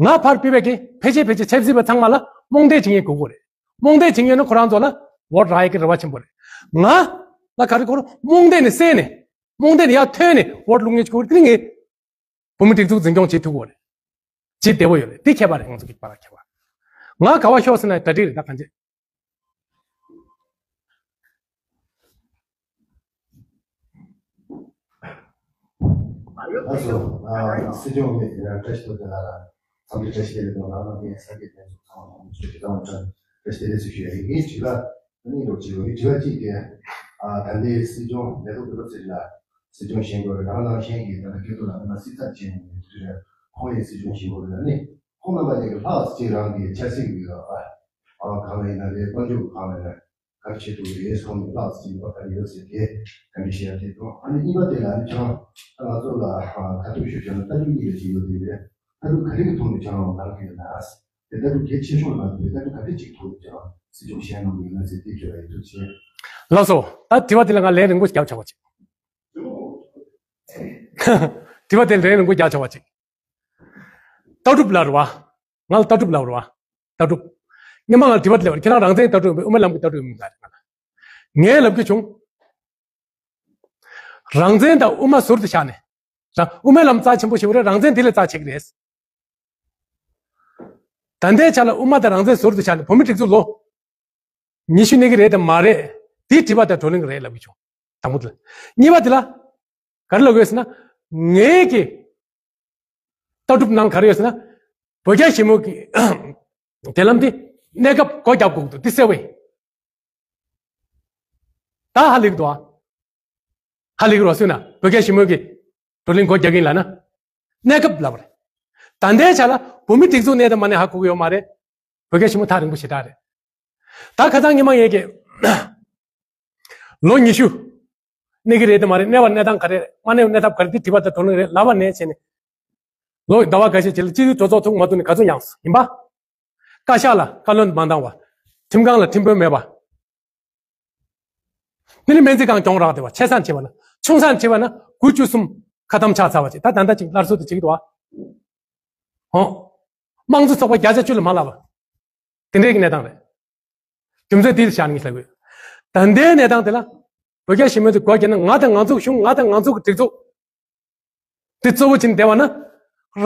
ང་ཕར་ཕུད་པའི་གི་ཕལ་ཆེར་ཕལ་ཆེར་ཆབ་སྲིད་པ་ཚང་མ་ལ་རྨོངས་དད་བྱེད་མཁན་དགོས་དགོས་རེད། རྨོངས་དད་བྱེད་མཁན་ཡོད་ན་ཁོ་རང་ཚོ་ལ་འོ་རག་ཡ་གི་རེ་བ་ཆེན་པོ་རེད། ང་ལ་ག་རེ་དགོས་རེད། རྨོངས་དད་ནས་བསད་ནས་རྨོངས་དད་ནས་ཡར་ཐོན་ནས་འོ་བླུག་མཁན་ཅིག་དགོས་རེད། དེ་ནི་ངས་བོད་མི་སྒྲིག་འཛུགས་འཛིན་སྐྱོང་བྱེད་ཐུབ་ཀྱི་ཡོད་རེད། བྱེད་བདེ་པོ་ཡོད་རེད། དེ་ཁྱད་པར་རེད། ང་ཚོ་གི་བར་ལ་ཁྱད་པར། ང་ག་བ་ཤོག་ཟེར་ན་གྲ་སྒྲིག་རེད། ད་གང་བྱེད། ལགས་སོ། ཨ། སྲིད་སྐྱོང་གི་བཀྲ་ཤིས་རྡོ་རྗེ་ལགས་ལ། འཚམས་འདྲི་བཀྲ་ཤིས་བདེ་ལེགས་དང་། ལགས་ལགས་ཀྱི་ས་སྐྱེས་ཕན་ཚུན་ཚང་མ་ལ་མུ་མཐུད་དུ་བདེ་ཐང་བཀྲ་ཤིས་བདེ་ལེགས་ཞུ་ཞུ་ཡ་ཡིན། ངའི་དྲི་བ་གཉིས་རོགས་བྱེད་ཡོད། དྲི་བ་གཅིག་དེ། ཨ་ད་ལྟའི་སྲིད་སྐྱོང་ལས་ཐོག་ཏུ་ཚུད་ལ། སྲིད་སྐྱོང་བཞེངས་དགོས་རེད། རང་རང་གཞན་གྱིས་ད་ལྟ་སྐལ་རྡོར་ལགས་ཀྱིས་སྲིད་ཚབ་བྱས་ནས་དུས་རེད། ཁོང་ཡིས་སྲིད་སྐྱོང་བཞེངས་དགོས་རེད་ལ་ནི། ཁོང་རྣམ་པ་གཉིས་ཀྱི་ལྷག་ཅིག་རང་གི་ཆབ་སྲིད་ཀྱི་ཨ་ཨ་གང་ལ་ཡིན་ན་རེད། དཔལ་འབྱོར་གང་ལ་ཡིན་ན་ག་རེ་བྱེད་ཐུབ་ཀྱི་རེད། སོང་ནས་ལྷག་ཅིག་ཡོད་པ་ག་རེ་ཡོད་ཟེར་དེ་ག་འདྲ་བཤད་ཡ་དེ་དང་། ཨ་ནི་གཉིས་པ་དེ་ལ་ཨ་ནི་ཁྱེད་རང་ད་ང་ཚོ་ལ་ཨ་ཁ་ཐུག་ཞུ་བྱས་ན་ལྟ་གྲུབ་གཉིས་ལ་ཅིག་ཡོད་དེ་རེད། ལྟ་གྲུབ་ག་རེ་གི་ཐོག་ནས་ཁྱེད་རང་ལངས་ཀྱི་ཡོད་ན། དེ་ལྟ་བུ་གལ་ཆེ་ཤོས་ལ་ང་ཚོས་ལྟ་གྲུབ་ག་འདྲ་ཅིག་ཐོག་ནས་ཀྱང་སྲིད་སྐྱོང་བཞེངས་གནང་དགོས་ན་ཟེར་དེ་ཁྱོད་ལ་ཡིད་ཆེས་བྱས། ལགས་སོ། ད་དྲི་བ་དེ་ལ་ང་ལན་རིང་པོ་རྒྱབ་ཆོག་པ་ཅིག་དྲི་བ་དེ་ལན་རིང་པོ་རྒྱབ་ཆོག་པ་ཅིག་ལྟ་གྲུབ་ལབ་རེད་བ། ང་ལ་ལྟ་གྲུབ་ལབ་རེད་བ། ལྟ་གྲུབ། སྔོན་མ་ང་ལ་དྲི་བ་དེ་སླེབས་པ་རེད། ཁྱེད་རང་རང་བཙན་ལྟ་གྲུབ་དབུ་མའི་ལམ་གྱི་ལྟ་གྲུབ་ཡིན་པ་ལབ་རེད། ང་ལ་ངས་ལབ་རྒྱུ་བྱུང་། རང་བཙན་དང་དབུ་མ་ཟུར་དུ་བཞག་ནས། རང་དབུ་མའི་ལམ་རྩ་ཆེན་པོ་ཞིག་རེད། རང་བཙན་དེ་ལས་རྩ་ཆེ་གི་རེད། ད་ལྟའི་ཆ་ལ་དབུ་མ་དང་རང་བཙན་ཟུར་དུ་བཞག་ནས་བོད་མི་སྒྲིག་འཛུགས་ལོ་ཉི་ཤུ་གནས་ཀྱི་རེད་དམ་མ་རེད། དེ་དྲི་བ་དང་བགྲོ་གླེང་རེད་ལབ་ཀྱི་བྱུང་། དང་པོ་དེ་ལ། གཉིས་པ་དེ་ལ་ག་རེ་ལབ་དགོས་ཟེར་ན། ངའི་གི་ལྟ་གྲུབ་ནང་ག་རེ་ཡོད་ཟེར་ན། བོད་རྒྱ་ཞི་མོལ་གྱི་དེ་ལམ་དེ་གནས་སྐབས་སྒོ་རྒྱབ་དགོས་འདུག་དེ་གསལ་བོ་ཡིན། ད་ཧ་ལས་འདུག་ཨ། ཧ་ལས་རོགས་སུ་ན་བོད་རྒྱ་ཞི་མོལ་གྱི་བགྲོ་གླེང་སྒོ་རྒྱག་གིན་ལ་ན། གནས་སྐབས་ལབ་པ་རེད། ད་ལྟའི་ཆ་ལ་བོད་མི་སྒྲིག་འཛུགས་གནས་དང་མ་གནས་ཧ་གོ་གི་ཡོད་མ་རེད། བོད་རྒྱ་ཞི་མོལ་ཐག་རིང་པོ་ཞེ་དྲག་རེད། ད་ཁ་སང་ཉི་མ་ངས་ཀྱི་ལོ་ཉི་ཤུ་གནས་ཀྱི་རེད་དམ་མ་རེད། གནས་པ་གནས་སྟངས་ག་རེ་རེད། མ་གནས་པ་གནས་ཐབས་ག་རེ། དེ་དྲི་བ་དང་བགྲོ་གླེང་རེད་ལབ་པ་ནས་བྱས་ནས། ལོ་ཟླ་བ་འགའ་ཤས་རྗེས་ལ་སྤྱི་འཐུས་གྲོས་ཚོགས་ཚུགས་མ་ཐུབ་ནས་ག་ཚོད་མྱངས་སོང་ཡིན་པ། བཀའ་ཤག་ལ་བཀའ་བློན་མ་བཏང་བ། ཁྲིམས་ཁང་ལ་ཁྲིམས་དཔོན་མེད་པ། དེ་ནི་སྨན་རྩིས་ཁང་གྱོང་རག་བསྡད་པ། ཆེ་སར་བྱས་པ་ན། ཆུང་སར་བྱས་པ་ན་དགུ་བཅུ་གསུམ་ཁ་གཏམ་ཆགས་ཚར་བ་ཅིག་ད་ད་ལྟ་ཅིག་སླར་གསོ་དེ་བྱེད་ཀྱི་འདུག་ཨ། ཧོ། དམངས་གཙོ་ཚོགས་པ་བརྒྱ་ཆ་བཅུ་ལ་མ་ལབ་པ། དེ་འདྲའི་གི་གནས་སྟངས་རེད། རྒྱུ་མཚན་དེ་ལ་བཞག་ནས་ངས་ལབ་དགོས། ད་ལྟའི་གནས་སྟངས་དེ་ལ། བོད་རྒྱ་ཞི་མོལ་དེ་སྒོ་བརྒྱབ་ན་ང་དང་ང་ཚོའི་གཞུང་། ང་དང་ང་ཚོའི་གི་སྒྲིག་འཛུགས། དེ་གཙོ་བོ་བྱས་ནས་བསྡད་པ་ན།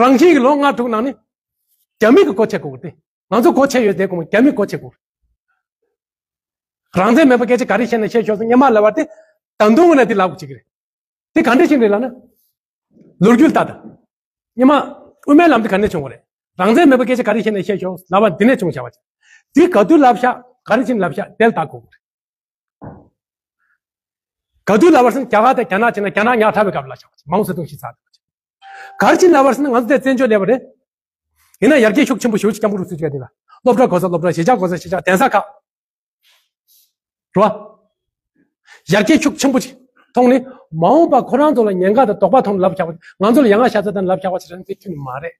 རང་བཞིན་གྱི་ལོ་ལྔ་དྲུག་ནང་ནས་རྒྱ་མི་གི་སྒོ་ཕྱེ་དགོས་ཏེ། ང་ཚོ་སྒོ་ཕྱེ་ཡོད་དེ་གོང་རྒྱ་མི་སྒོ་ཕྱེ་དགོས། རང་བཙན་མེད་པ་སྐད་ཆ་ག་རེ་བཤད་ན་བཤད་ཤོག་ཟེར་སྔོན་མ་ལབ་པ་དེ་ད་དུང་ན་དེ་ལབ་དགོས་ཀྱི་རེད། དེ་ག་འདྲ་ཞིག་རེད་ལབ་ན། ལོ་རྒྱུས་ལྟ་དང་། སྔོན་མ་དབུ་མའི་ལམ་དེ་ག་འདྲ་བྱུང་བ་རེད། རང་བཙན་མེད་པ་སྐད་ཆ་ག་རེ་བཤད་ན་བཤད་ཤོག་ལབ་པ་འདི་ནས་བྱུང་བཞག་པ་ཅིག་དེ་ག་དུས་ལབ་ཤག་ག་རེ་བྱས་ནས་ལབ་ཤག་དེ་ལ་ལྟ་དགོས་ཀྱི་རེད། ག་དུས་ལབ་པ་ཟེར་ན་རྒྱ་གར་དང་རྒྱ་ནག་བྱས་ན་རྒྱ་ནག་ཉག་ཕྲ་བའི་སྐབས་ལབ་བཞག་པ་ཅིག་མའོ་ཙེ་ཏུང་ཤི་ཚར་བ་ཅིག་ག་རེ་བྱས་ནས་ལབ་པ་ཟེར་ན་ང་ཚོ་དེ་བཙན་བྱོལ་སླེབས་པ་རེད། ཡིན་ན་ཡར་རྒྱས་ཤུགས་ཆེན་པོ་ཞེ་པོ་ཅིག་སྐྱབས་མགོན་རིན་པོ་ཆེས་བྱས་དེ་ལ། སློབ་གྲྭ་གོ་ས་སློབ་གྲྭ། གཞིས་ཆགས་གོ་ས་གཞིས་ཆགས། གདན་ས་ཁག་རོ། ཡར་རྒྱས་ཤུགས་ཆེན་པོ་ཅིག་ཐོག་ནས་མ་འོངས་པ་ཁོ་རང་ཚོ་ལ་ཉེན་ཁ་དང་དོགས་པ་མཐོང་ལབ་བཞག་པ། ང་ཚོ་ལ་ཡ་ང་ཤ་ཚ་དང་ལབ་བཞག་པ་ཞིག་རང་ཚོའི་ཁྱོན་ནས་མ་རེད།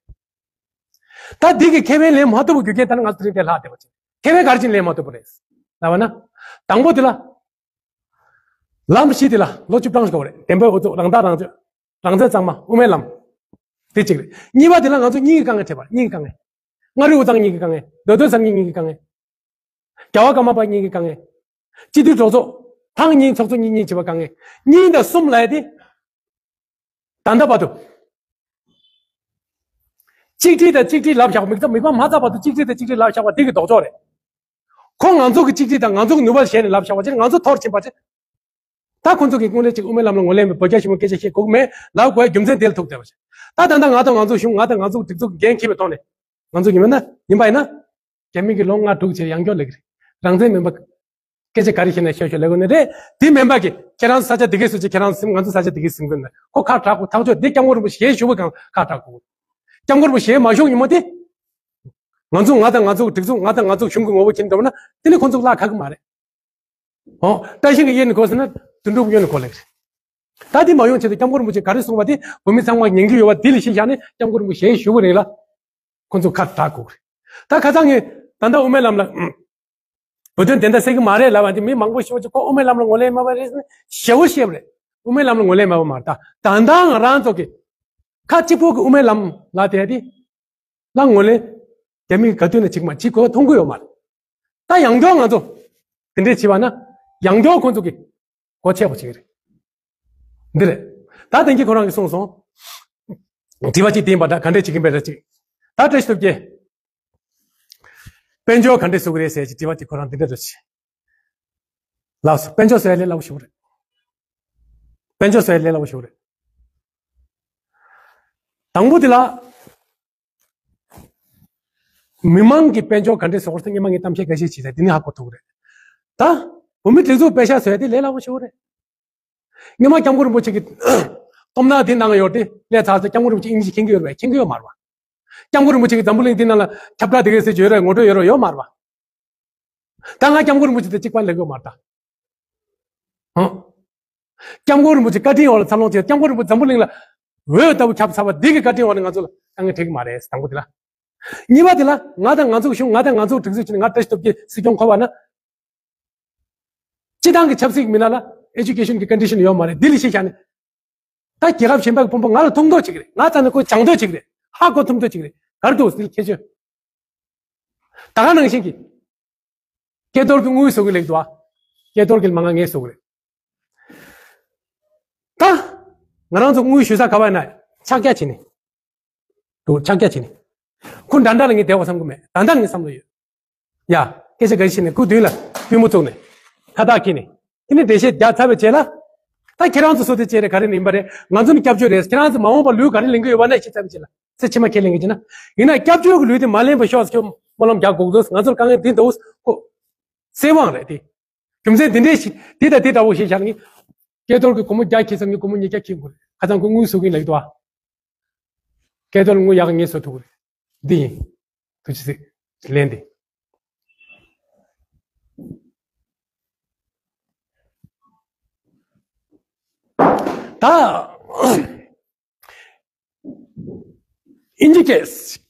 ད་འདི་གི་ཁེ་ཕན་ལེན་མ་ཐུབ་པའི་རྒྱུ་རྐྱེན་ལྟར་ང་ཚོ་དེ་རིང་དེ་ལྷག་བསྡད་པ་ཅིག་ཁེ་ཕན་ག་རེ་བྱས་ནས་ལེན་མ་ཐུབ་པ་རེད་ལབ་པ་ན། དང་པོ་དེ་ལ། ལམ་བཞི་དེ་ལ་ལོ་བཅུ་གྲངས་ཤིག་འགོར་བ་རེད། བདེན་པའི་འུ་ཚུགས། རང་ཐག་རང་གཅོད། རང་བཙན་གཙང་མ། དབུ་མའི་ལམ། དེ་གཅིག་རེད། གཉིས་པ་དེ་ལ་ང་ཚོ་གཉིས་ཀྱི་དཀའ་ངལ་འཕྲད་པ་རེད། གཉིས་ཀྱི་དཀའ་ངལ། མངའ་རིས་དབུས་གཙང་གཉིས་ཀྱི་དཀའ་ངལ། མདོ་སྟོད་ས་གཉིས་གཉིས་ཀྱི་དཀའ་ངལ། རྒྱལ་བ་ཀརྨ་པ་གཉིས་ཀྱི་དཀའ་ངལ། སྤྱི་འཐུས་གྲོས་ཚོགས་ཐེངས་གཉིས། ཚོགས་གཙོ་གཉིས་གཉིས་བྱེད་པའི་དཀའ་ངལ། གཉིས་དང་གསུམ་ལབ་ཡ་དེ། ད་ལྟ་བར་དུ། གཅིག་སྒྲིལ་དང་གཅིག་སྒྲིལ་ལབ་བཞག་པ། མིག་ཙམ་མིག་དཔེ་མ་བལྟས་བར་དུ་གཅིག་སྒྲིལ་དང་གཅིག་སྒྲིལ་ལབ་བཞག་པ་དེ་གི་ལྡོག་ཕྱོགས་རེད། ཁོ་ང་ཚོ་གི་གཅིག་སྒྲིལ་དང་ང་ཚོ་གི་ནུས་པ་བཤད་ནས་ལབ་བཞག་པ་ཅིག་ང་ཚོ་འཐོར་ཕྱིན་པ་ཅིག་ད་ཁོ་ཚོ་གི་དངོས་གནས་ཅིག་དབུ་མའི་ལམ་ལ་ངོས་ལེན་མེད། བོད་རྒྱ་ཞི་མོལ་སྐད་ཆ་བཤད་དགོས་ཀྱི་མེད་ལབ་དགོས་རྒྱུ་མཚན་དེ་ལ་ཐུག་བསྡད་པ་ཅིག་ད་ད་ལྟ་ང་དང་ང་ཚོ་གཞུང་། ང་དང་ང་ཚོ་སྒྲིག་འཛུགས་ཀྱི་འགན་འཁྱེར་བའི་ཐོག་ནས་ང་ཚོ་ཡིན་པ་ན། ཡིན་པ་ཡིན་ན། རྒྱ་མི་གི་ལོ་ལྔ་དྲུག་བྱས་ཡང་སྐྱོར་ལས་ཀྱི་རེད། རང་བཙན་མིན་པ། སྐད་ཆ་ག་རེ་བཤད་ན་བཤད་ཤོག་ལབ་དགོས་ནི་རེད། དེ་མིན་པ་གི་ཁྱེད་རང་ས་ཆ་དེ་གས་སུ་ཅིག་ཁྱེད་རང་ཟིན། ང་ཚོ་ས་ཆ་དེ་གས་ཟིན་དགོས་ནི། ཁོ་ཁ་གྲག་གོ། ཐག་གཅོད་དེ་སྐྱབས་མགོན་རིན་པོ་ཆེ་ཞུ་བ་གང་ཁ་གྲག་གོ། སྐྱབས་མགོན་རིན་པོ་ཆེ་མ་ཞུ་ཉིན་མོ་དེ། ང་ཚོ་ང་དང་ང་ཚོ་སྒྲིག་འཛུགས། ང་དང་ང་ཚོ་གཞུང་གི་ངོ་བོ་ཁྱེར་འགྲོ་ན་དེ་ནི་ཁོ་ཚོ་ལ་ཁག་གི་མ་རེད། ཨོ། བཀྲ་ཤིས་ཀྱི་གཡས་ནས་གོ་ཟེར་ན་དོན་གྲུབ་གཡོན་ནས་གོ་ལེགས་རེད། ད་དེ་མ་ཡོང་ཆེད་དུ་སྐྱབས་མགོན་རིན་པོ་ཆེ་ག་རེ་གསུངས་པ་དེ་བོད་མི་ཚང་མ་ཉན་གྱི་ཡོད་པ་དེ་ལ་གཞི་བཞག་ནས་སྐྱབས་མགོན་རིན་པོ་ཆེ་ཞུ་གི་རེད་ལ། ཁོ་ཚོ་ཁ་གྲག་གོ་རེད། ད་ཁ་སང་ངས་ད་ལྟ་དབུ་མའི་ལམ་ལ། བོད་དོན་བདེན་མཐའ་གསལ་གྱི་མ་རེད་ལབ་པ་དེ་མི་མང་པོ་ཞིག་ཅིག་ཁོ་དབུ་མའི་ལམ་ལ་ངོས་ལེན་མེད་པ་རེད་ཟེར་ནས་ཞེ་པོ་བཤད་པ་རེད། དབུ་མའི་ལམ་ལ་ངོས་ལེན་མེད་པ་མ་རེད། ད་ད་ལྟ་ང་རང་ཚོ་གི་ཁ་གཅིག་པོ་གི་དབུ་མའི་ལམ་ལ་དེ་དེ་ལ་ངོས་ལེན་རྒྱ་མིས་ག་དུས་ནས་བྱེད་ཀྱི་མ་བྱེད་གོ་མཐོང་གི་ཡོད་མ་རེད། ད་ཡང་བསྐྱར་ང་ཚོ་དེ་འདྲས་བྱས་པ་ན་ཡང་བསྐྱར་ཁོ་ཚོ་གི་གོ་ཆེ་བོ་བྱེད་ཀྱི་རེད། འདི་རེད། ད་དེང་གི་ཁོ་རང་གིས་གསུངས་སོང་། དྲི་བ་གཅིག་དེ་ཡིན་པ་འདྲ། ག་འདྲས་བྱེད་ཀྱིན་པའི་རེད་ཅིག་ད་བཀྲ་ཤིས་སྟོབས་རྒྱལ། དཔལ་འབྱོར་ག་འདྲས་བཟོ་གི་རེད་ཟེར་གྱི་དྲི་བ་དེ་ཁོ་རང་འདི་འདྲ་རེད་ཅིག་ལགས་སོ། དཔལ་འབྱོར་བཟོ་ཡ་ལས་སླ་པོ་ཞིག་རེད། དཔལ་འབྱོར་བཟོ་ཡ་ལས་སླ་པོ་ཞིག་རེད། དང་པོ་དེ་ལ། མི་མང་གི་དཔལ་འབྱོར་ག་འདྲས་བཟོ་དགོས་ཟེར་སྔོན་མ་ངས་གཏམ་བཤད་འགའ་ཤས་བྱས་ཙང་དེ་ནི་ཧ་གོ་ཐུབ་ཀྱི་རེད། ད་བོད་མི་སྒྲིག་འཛུགས་པེ་ཤག་བཟོ་ཡ་དེ་ལས་སླ་པོ་ཞིག་རེད། སྔོན་མ་སྐྱབས་མགོན་རིན་པོ་ཆེ་གི་རྟོགས་སྣང་དེ་ནང་ཡོད་དེ་ལས་ཚར་ཚེ་སྐྱབས་མགོན་རིན་པོ་ཆེ་དབྱིན་ཇི་མཁྱེན་གྱི་ཡོད་རེད་པས། མཁྱེན་གྱི་ཡོད་མ་རེད་པ། སྐྱབས་མགོན་རིན་པོ་ཆེ་གི་འཛམ་བུ་གླིང་འདི་ནང་ལ་ཁྱབ་བསྒྲགས་དེ་གས་ཟེར་གྱི་ཡོད་རེད། ངོ་སྤྲོད་ཡོད་རེད། ཡོད་མ་རེད་པ། ད་ང་སྐྱབས་མགོན་རིན་པོ་ཆེ་དེ་གཅིག་པ་ལབ་ཡོད་མ་རེད་ད། ཧང་། སྐྱབས་མགོན་རིན་པོ་ཆེ་བཀའ་དྲིན་འོག་ལ་འཚར་ལོངས་བྱས། སྐྱབས་མགོན་རིན་པོ་ཆེ་འཛམ་བུ་གླིང་ལ་འོད་ལྟ་བུ་ཁྱབ་ཚར་བ་འདི་གི་བཀའ་དྲིན་འོག་ནས་ང་ཚོ་ལ་དཀའ་ངལ་འཕྲད་ཀྱི་མ་རེད། དང་པོ་དེ་ལ། གཉིས་པ་དེ་ལ་ང་དང་ང་ཚོ་གཞུང་ང་དང་ང་ཚོ་སྒྲིག་འཛུགས་བྱས་ནས་ང་བཀྲ་ཤིས་སྟོབས་རྒྱལ་སྲིད་སྐྱོང་འཁོར་བ་ན། སྤྱི་བཏང་གི་ཆབ་སྲིད་མི་སྣ་ལ་ཨེ་ཇུ་ཀེ་ཤན་གྱི་ཀོན་ཌི་ཤན་ཡོད་མ་རེད། འདི་ལ་གཞི་བཞག་ནས། ད་རྒྱལ་ཁབ་གཞན་པ་གི་དཔོན་པོ་ང་ལ་ཐུག་མདོག་ཅིག་རེད། ང་རྩ་ནས་ཁོ་སྦྱང་མདོག་ཅིག་རེད། ཧ་གོ་ཐུབ་མདོག་ཅིག་རེད། ག་རེ་འདུག་ཟེར་ཁྱེད་ཚོས། ད་ག་ནང་བཞིན་གྱི། སྐལ་རྡོར་གྱི་དངུལ་བཟོ་གི་ལེགས་འདུག་ཨ། སྐལ་རྡོར་གྱི་མ་ང་ངས་བཟོ་གི་རེད། ད། ང་རང་ཚོ་དངུལ་ཞུ་ས་ག་བ་ན་ཕྱག་རྒྱ་བྱེད་ནས། འདུག་ཕྱག་རྒྱ་བྱེད་ནས། ཁོ་འདྲ་འདྲ་ལ་ངས་བདེ་བ་བསམ་གི་མེད། ད་ལྟ་ངས་བསམ་བློ་ཡོད། ཡ། སྐད་ཆ་ག་རེ་བཤད་ནས་སྐུ་མདུན་ལ་པུས་མོ་བཙུགས་ནས། ཁ་བཏགས་འཁྱེར་ནས། དེ་ནས་འགྲེལ་བཤད་རྒྱག་ཚར་བའི་རྗེས་ལ། ད་ཁྱེད་རང་ཚོ་བཟོ་དེ་བྱས་རེད། ག་རེ་ནས་ཡིན་པ་རེད། ང་ཚོ་ནི་སྐྱབས་བཅོལ་རེད། ཁྱེད་རང་ཚོ་མ་འོངས་པ་ལུས་ག་རེ་ལེན་གི་ཡོད་པ་ན་ཤེས་ཚར་བའི་རྗེས་ལ་ཚེ་ཕྱི་མ་ཁས་ལེན་གི་བྱས་ན། ཡིན་ན་སྐྱབས་བཅོལ་གྱི་ལུས་དེ་མ་ལེན་པ་ཤོག་ཟེར། སྨོན་ལམ་རྒྱག་དགོས་འདུག་ང་ཚོར་དཀའ་ངལ་འདི་འདུག་ཁོ། སེམས་དབང་རེད་དེ། རྒྱུ་མཚན་འདི་འདྲས་ཤིག་འདི་དང་འདི་འདྲ་བོ་ཞེས་བྱ་ནི། སྐལ་རྡོར་གྱི་སྒོར་མོ་བརྒྱ་འཁྱེར་ཙམ་གྱི་སྒོར་མོ་ཉིས་བརྒྱ་འཁྱེར་དགོས་རེད། ཁ་སང་ཁོ་དངུལ་བཟོ་གིན་ལེགས་འདུག་ཨ། སྐལ་རྡོར་དངུལ་ཡག་ངས་བཟོ་ཐུབ་ཀྱི་རེད། འདི་ཡིན། ཐུགས་རྗེ་ཆེ། ལན་འདི། ད། ཨིན་ཇི་སྐད།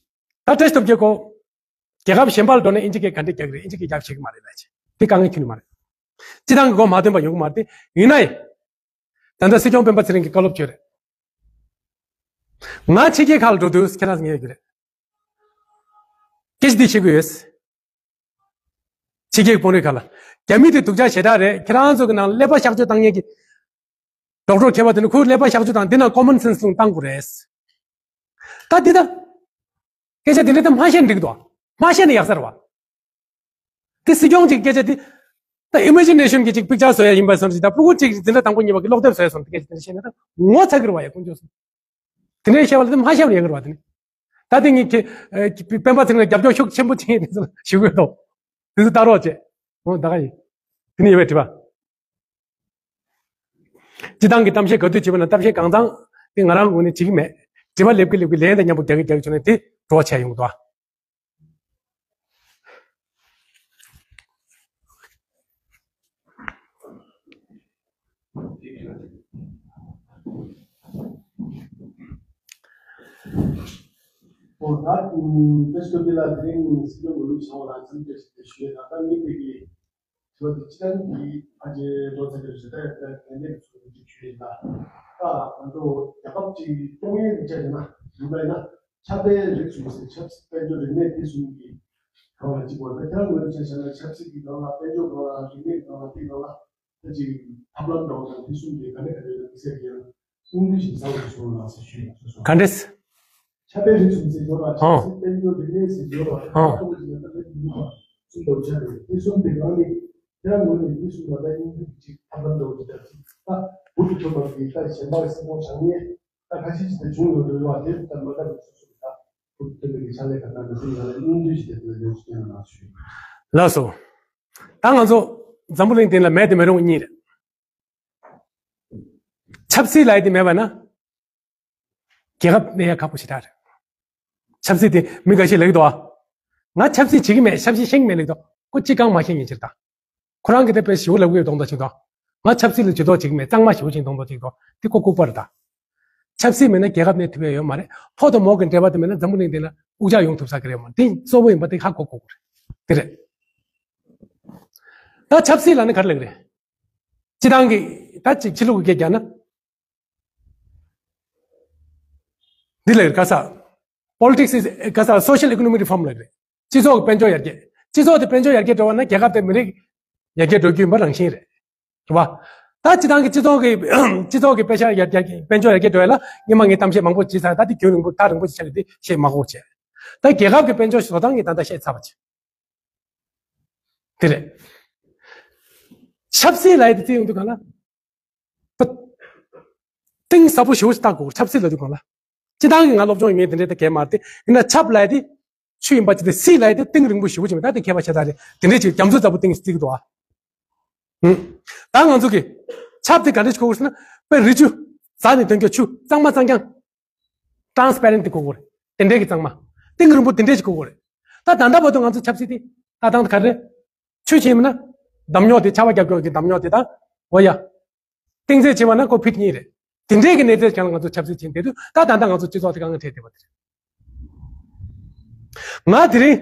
ད་བཀྲ་ཤིས་སྟོབས་རྒྱལ་ཁོ། རྒྱལ་ཁབ་གཞན་པ་ལ་འགྲོ་ན་ཨིན་ཇི་སྐད་ག་འདྲས་རྒྱག་གི་རེད། ཨིན་ཇི་སྐད་རྒྱག་ཤེས་ཀྱི་མ་རེད་ལབ་བྱས། དེ་དཀའ་ངལ་ཁྱོན་ནས་མ་རེད། སྤྱི་བཏང་གི་མགོ་མ་ཐོན་པ་ཡོང་གི་མ་རེད་དེ། ཡིན་ན་ཡང་། ད་ལྟ་སྲིད་སྐྱོང་སྤེན་པ་ཚེ་རིང་གི་བཀའ་སློབ་བྱོས་རེད། ང་ཕྱི་རྒྱལ་ཁག་ལ་འགྲོ་དུས་ཁྱེད་རང་ཚོ་ངེས་ཀྱི་རེད། སྐད་ཆ་འདི་བཤད་ཀྱི་ཡོད། ཕྱི་རྒྱལ་གྱི་དཔོན་རིགས་ཁག་ལ། རྒྱ་མི་དེ་སྡུག་ཅག་ཞེ་དྲག་རེད། ཁྱེད་རང་ཚོ་གི་ནང་ཀླད་པ་གཤག་བཅོས་བཏང་མཁན་གྱི། ཌོག་ཊར་མཁས་པ་དེ་ནི་ཁོའི་ཀླད་པ་གཤག་བཅོས་དང་འདི་ན་ཀོ་མན་སེན་སི་ལུང་བཏང་དགོས་རེད། ད་འདི་ད། སྐད་ཆ་འདི་འདྲ་ད་མ་བཤད་ན་འགྲིག་འདུག་མ་བཤད་ན་ཡག་ས་རེད་བ། དེ་སྲིད་སྐྱོང་གཅིག་སྐད་ཆ་འདི། ད་ཨི་མེ་ཇི་ནེ་ཤན་གྱི་གཅིག་པིག་ཅར་བཟོ་ཡ་ཡིན་པ་སོང་ཅིག་ད་ཕྲུ་གུ་གཅིག་འཛིན་གྲྭ་དང་པོ་གཉིས་པ་གི་ཀློག་དེབ་བཟོ་ཡ་སོང་དེ་སྐད་ཆ་འདི་འདྲ་བཤད་ན་ད་ངོ་ཚ་གི་རེད་བ་ཡ་དཀོན་མཆོག་གསུམ། དེ་འདྲའི་བཤད་པ་ལ་དེ་མ་བཤད་པ་ཡག་གི་རེད་བ་དེ་ནི། ད་དེ་ངས་ཁྱེད། སྤེན་པ་ཚེ་རིང་ལ་རྒྱབ་སྐྱོར་ཆེན་པོ་བྱེད་མཁན་དེ་ཚོ་ལ་ཞུ་གི་འདུག་དེ་ཚོ་ལྟ་རོགས་བྱེད། འོ་ད་ག་ཡིན། དེ་ནི་ཡོད་པའི་དྲི་བ། སྤྱི་བཏང་གི་གཏམ་བཤད་ག་དུས་བྱེད་པ་ན་གཏམ་བཤད་གང་ཚང་དེ་ང་རང་ངོས་ནས་བྱེད་ཀྱི་མེད། དྲི་བ་ལེབ་ཀྱི་ལེབ་ཀྱི་ལན་དང་མཉམ་པོ་རྒྱག་གི་རྒྱག་གི་བྱུང་ནས་དེ་འགྲོ་བ་བྱས་ཡོང་གི་འདུག་ཨོ་ད་ཨུམ་བེ་སི་ཀལ་ལི་ལ་དེ་རིང་སྲིད་སྐྱོང་གི་ལུགས་བྱུང་བ་ལ་འཚམས་འདྲི་ཞུ་ཞུ་ཡོད། ད་ལྟ་མི་དེ་གི་དྲི་བ་དེ་སྤྱི་བཏང་གི་ཨ་ཅེ་ལོ་ཚ་གི་ཞུ་ད་ཡོད་ད་དེ་འདྲའི་ཚོ་གི་ཞུ་ཡོད། ད་ད་ང་ཚོ་རྒྱལ་ཁབ་ཅིག་སྐྱོང་ཡས་ཀྱི་ཆ་ནས་ན་ཡིན་པ་ཡིན་ན་ཆབ་དཔལ་རིག་གསུམ་ཟེར་ཆབ་སྲིད་དཔལ་འབྱོར་རིག་གནས་དེ་གསུམ་གྱི་སྒང་ལ་གཅིག་པོ་ད་ཁྱེད་རང་ངོས་ནས་ཆ་བཞག་ན་ཆབ་སྲིད་ཀྱི་སྒང་ལ་དཔལ་འབྱོར་སྒང་ལ་རིག་གནས་ཀྱི་སྒང་ལ་དེའི་སྒང་ལ། ད་ཅིག་ཐབས་ལམ་འདྲ་བོ་དང་དེ་གསུམ་གྱི་ག་འདྲ་ག་འདྲ་ཡོད་ན་དམིགས་བསལ་གྱི་ཡང་དབང་འདུས་ཤིག་བཟང་བོ་བྱུང་ལ་ཟེར་ཞུས་ཡོད་སོ་སོ། ག་འདྲས། ཆབ་དཔལ་རིག་གསུམ་ཟེར་ཡོད་པ། ཨོ། ཆབ་སྲིད་དཔལ་འབྱོར་རིག་གནས་ཟེར་ཡོད་པ། ཨོ། ཐོག་མ་ཅིག་ཡང་ད་ལྟ་ཡིན་པ་གསུམ་འདྲ་བོ་ཆགས་རེད། དེ་གསུམ་དེ་གང་ནས་ཁྱེད་རང་ངོས་ནས་དེ་གསུམ་ལ་ད་དབང་འདུས་ཀྱི་ཅིག་ཐབས་ལམ་འདྲ་བོ་ཅིག་ད་ཅིག་ད་འུ་ཐུག་ཐུབ་པ་གི་ད་གཞན་པ་གི་སེམས་ཁོང་བྱང་ཉེས་ད་ཁ་ཤས་ཅིག་ད་བྱུང་ཡོད་འགྲོ་བ་དེ་ད་མ་ད་སོ་སོ་ད་འུ་ཐུག་ཐུབ་པའི་གི་ཕྱག་ལས་ག་ད་ང་ཚོ་ལ་དབང་འདུས་ཀྱི་དེ་ད་ཡོངས་སུ་བསྟན་ན་ཞུ། ལགས་སོ། ད་ང་ཚོ་འཛམ་བུ་གླིང་སྟེང་ལ་མེད་དེ་མི་རུང་གཉིས་རེད། ཆབ་སྲིད་ལབ་ཡ་དེ་མེད་པ་ན། རྒྱལ་ཁབ་གནས་ཡ་ཁག་པོ་ཞེ་དྲག་རེད། ཆབ་སྲིད་དེ་མི་འགའ་ཤས་ལབ་ཀྱི་འདུག་ཨ། ང་ཆབ་སྲིད་བྱེད་ཀྱི་མེད། ཆབ་སྲིད་ཤེས་ཀྱི་མེད་ལབ་ཀྱི་འདུག་ཁོ་ཅི་གང་མ་ཤེས་ཉིན་ཕྱིར་དང་། ཁོ་རང་གི་དེ་དཔེ་ཞེ་པོ་ལབ་ཀྱི་ཡོད་མདོག་མདོག་ཅིག་འདུག་ང་ཆབ་སྲིད་ལ་ཇུས་གཏོགས་བྱེད་ཀྱི་མེད། གཙང་མ་ཞེ་པོ་ཅིག་མདོག་མདོག་ཅིག་འདུག་དེ་ཁོ་ལྐུགས་པ་རེད་ད། ཆབ་སྲིད་མེད་ན་རྒྱལ་ཁབ་གནས་ཐུབ་ཡ་ཡོད་མ་རེད། ཕོ་དང་མོ་གི་འབྲེལ་བ་དེ་མེད་ན་འཛམ་བུ་གླིང་འདི་ལ་དབུགས་ཆག་ཡོང་ཐུབ་ས་གི་རེད་མ་རེད། དེ་གཙོ་བོ་ཡིན་པ་དེ་ཧ་གོ་དགོས་ཀྱི་རེད། དེ་རེད། ད་ཆབ་སྲིད་ལ་ནི་ག་རེ་ལབ་ཀྱི་རེད། སྤྱི་བཏང་གི་ད་ཅིག་ཕྱི་ལུགས་ཀྱི་སྐད་རྒྱག་ན། འདི་ལ་ག་ས། Politics is ག་ས་social economic reform ལ་རེད། སྤྱི་ཚོགས་ཀྱི་དཔལ་འབྱོར་ཡར་རྒྱས། སྤྱི་ཚོགས་དེ་དཔལ་འབྱོར་ཡར་རྒྱས་འགྲོ་བ་ན་རྒྱལ་ཁབ་དེ་མི་རིགས་ཡར་རྒྱས་འགྲོ་རྒྱུ་ཡིན་པ་རང་བཞིན་རེད། རེད་བ། ད་སྤྱི་བཏང་གི་སྤྱི་ཚོགས་ཀྱི་སྤྱི་ཚོགས་ཀྱི་དཔལ་ཤ་ཡར་རྒྱས་དཔལ་འབྱོར་ཡར་རྒྱས་འགྲོ་ཡ་ལ་སྔོན་མ་ངས་གཏམ་བཤད་མང་པོ་བྱས་ཚར། ད་དེ་རྒྱུན་རིང་པོ་ཐག་རིང་པོ་ཞིག་ཆགས་ཀྱི་དེ་བཤད་མ་དགོས་བྱས། ད་རྒྱལ་ཁབ་ཀྱི་དཔལ་འབྱོར་བཟོ་སྟངས་ངས་ད་ལྟ་བཤད་ཚར་བ་བྱས། དེ་རེད། ཆབ་སྲིད་ལབ་ཡ་དེ་བརྩི་ཡོང་དུས་གང་ལ། གཏིང་ཟབ་པོ་ཞེ་པོ་ཞིག་བལྟ་དགོས། ཆབ་སྲིད་ལབ་དུས་གང་ལ། སྤྱི་བཏང་གི་ང་སློབ་སྦྱོང་ཡིན་མིན་དེ་འདྲའི་ད་གས་མ་རེད་དེ། ཡིན་ན་ཆབ་ལབ་ཡ་དེ། ཆུ་ཡིན་པ་ཅི་སྟེ་སྲིད་ལ་ཡི་དེ་གཏིང་རིང་པོ་ཞེ་པོ་ཅིག་མེད། ད་དེ་མཁས་པ་ཤ་སྟག་རེད། དེ་འདྲས་ཅིག་རྒྱ་མཚོ་ལྟ་བུ་གཏིང་ཞིག་བརྩི་གི་འདུག་ཨ། ཧུམ། ད་ང་ཚོ་གི་ཆབ་དེ་ག་འདྲས་ཞིག་གོ་དགོས་ཟེར་ན། དཔེ་རི་ཆུ་འཛག་ནས་ཐོན་རྒྱུ་ཆུ་གཙང་མ་གཙང་རྐྱང་། ཊ་རན་སི་པེ་རེན་ཊི་དེ་གོ་དགོས་རེད། དེ་འདྲས་ཀྱི་གཙང་མ། གཏིང་རིང་པོ་དེ་འདྲས་ཞིག་གོ་དགོས་རེད། ད་ད་ལྟ་བར་དུ་ང་ཚོ་ཆབ་སྲིད་དེ་ལྟ་སྟངས་དེ་ག་རེ་རེད། ཆུ་ཆེན་མིན་ན་འདམ་རྙོག་དེ། ཆར་པ་རྒྱབ་ཀྱོག་གི་འདམ་རྙོག་དེ་དང་། འོ་ཡ། གཏིང་ཚད་ཆེ་བ་ན་ཁོ་ཕིཊ་གཉིས་རེད། དེ་འདྲས་ཀྱི་གནས་ཚད་ཀྱང་ང་ཚོ་ཆབ་སྲིད་ཆེན་དེ་དུས་ད་ད་ལྟ་ང་ཚོ་སྤྱི་ཚོགས་དེ་དཀའ་ངལ་འཕྲད་བསྡད་པ་དེ་རེད། ང་དེ་རིང་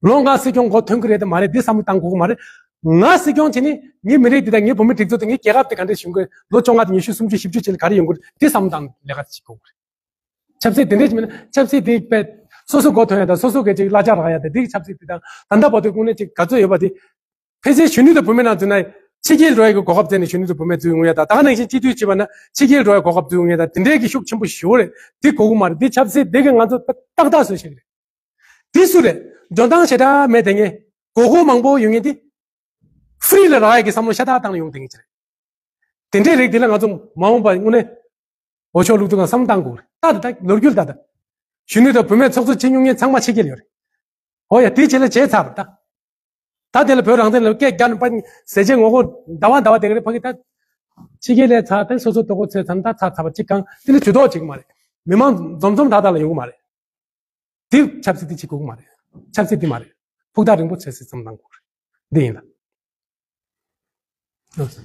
ལོ་ལྔ་སྲིད་སྐྱོང་འགོ་ཐོན་གྱི་རེད་དམ་མ་རེད། འདི་བསམ་བློ་བཏང་དགོས་ཀྱི་མ་རེད། ང་སྲིད་སྐྱོང་བྱས་ནས་ངའི་མི་རིགས་འདི་དང་ངའི་བོད་མི་སྒྲིག་འཛུགས་དེ། ངའི་རྒྱལ་ཁབ་དེ་ག་འདྲས་བྱུང་གི། ལོ་བཅོ་ལྔ་དང་ཉི་ཤུ་སུམ་ཅུ་བཞི་བཅུ་བྱས་ནས་ག་རེ་ཡོང་གི་རེད། འདི་བསམ་བློ་བཏང་ལས་ཀ་བྱེད་དགོས་ཀྱི་རེད། ཆབ་སྲིད་དེ་འདྲས་ཅིག་མིན་ན། ཆབ་སྲིད་དེ་དཔེ་སོ་སོ་འགོ་ཐོན་ཡ་དང་། སོ་སོ་གི་ཅིག་གླ་ཆ་རག་ཡ་དང་། དེ་གི་ཆབ་སྲིད་དེ་དང་ད་ལྟ་བར་དུ་དངོས་གནས་ཅིག་ག་ཚོད་ཡོད་པ་དེ། ཕལ་ཆེར་གཞོན་ནུ་དང་བུད་མེད་ནང་འཛུལ་ན་ཕྱི་རྒྱལ་འགྲོ་ཡ་གི་གོ་སྐབས་བཙལ་ནས་གཞོན་ནུ་དང་བུད་མེད་འཛུལ་ཡོང་ཡ་དང་། ད་ག་ནང་བཞིན་སྤྱི་འཐུས་བྱས་པ་ན་ཕྱི་རྒྱལ་འགྲོ་ཡ་གོ་སྐབས་འཛུལ་ཡོང་ཡ་དང་། དེ་འདྲའི་གི་ཤུགས་ཆེན་པོ་ཞེ་པོ་རེད། དེ་དགོས་ཀྱི་མ་རེད། དེ་ཆབ་སྲིད་དེ་གི་ང་ཚོ་ཏག་ཏག་བཟོས་ཤིག་རེད། དེ་སུ་རེད། འཇོན་ཐང་ཞེ་དྲག་མེད་དེ། ངས་མགོ་སྐོར་མང་པོ་ཡོང་མཁན་དེ་ཧྥི་རི་ལ་རག་ཡ་གི་བསམ་བློ་ཤ་སྟག་བཏང་ནས་ཡོང་དེ་ངས་ཅི་རེད། དེ་འདྲའི་རིགས་དེ་ལ་ང་ཚོ་མ་འོངས་པ་དངོས་གནས་འོས་ཤོག་བླུག་དུས་སྒང་བསམ་བློ་བཏང་དགོས་རེད། ད་ད་ད་ལོ་རྒྱུས་ད་ད་གཞོན་ནུ་དང་བུད་མེད་ཚོགས་གཙོ་བྱེད་མྱོང་མཁན་ཚང་མ་ཕྱི་རྒྱལ་ཡོད་རེད། ཨོ་ཡ། དེ་བྱས་ལ་བྱས་ཚར་བ་ད། ད་དེ་ལ་བོད་རང་བཙན་ལ་སྐད་རྒྱག་ནས་པ་ཟས་བཅད་ངོ་རྒོལ་ཟླ་བ་ཟླ་བ་དེ་ག་རེ་ཕ་གི་ད། ཕྱི་རྒྱལ་ལ་ཚར་ཏེ་སོ་སོ་ལྟོ་གོས་ཚོས་ཚར་ན་ད་ཚར་ཚར་བ་གཅིག་གང་དེ་ནི་ཇུས་གཏོགས་བྱེད་ཀྱི་མ་རེད། མི་མང་འཛོམས་འཛོམས་ཐག་ཐག་ལ་ཡོང་གི་མ་རེད། དེ་ཆབ་སྲིད་དེ་བྱེད་དགོས་ཀྱི་མ་རེད། ཆབ་སྲིད་དེ་མ་རེད། ཕུགས་ཐག་རིང་པོ་ཆབ་སྲིད་བསམ་བློ་བཏང་དགོས་རེད། འདི་ཡིན་ལ། ཞི་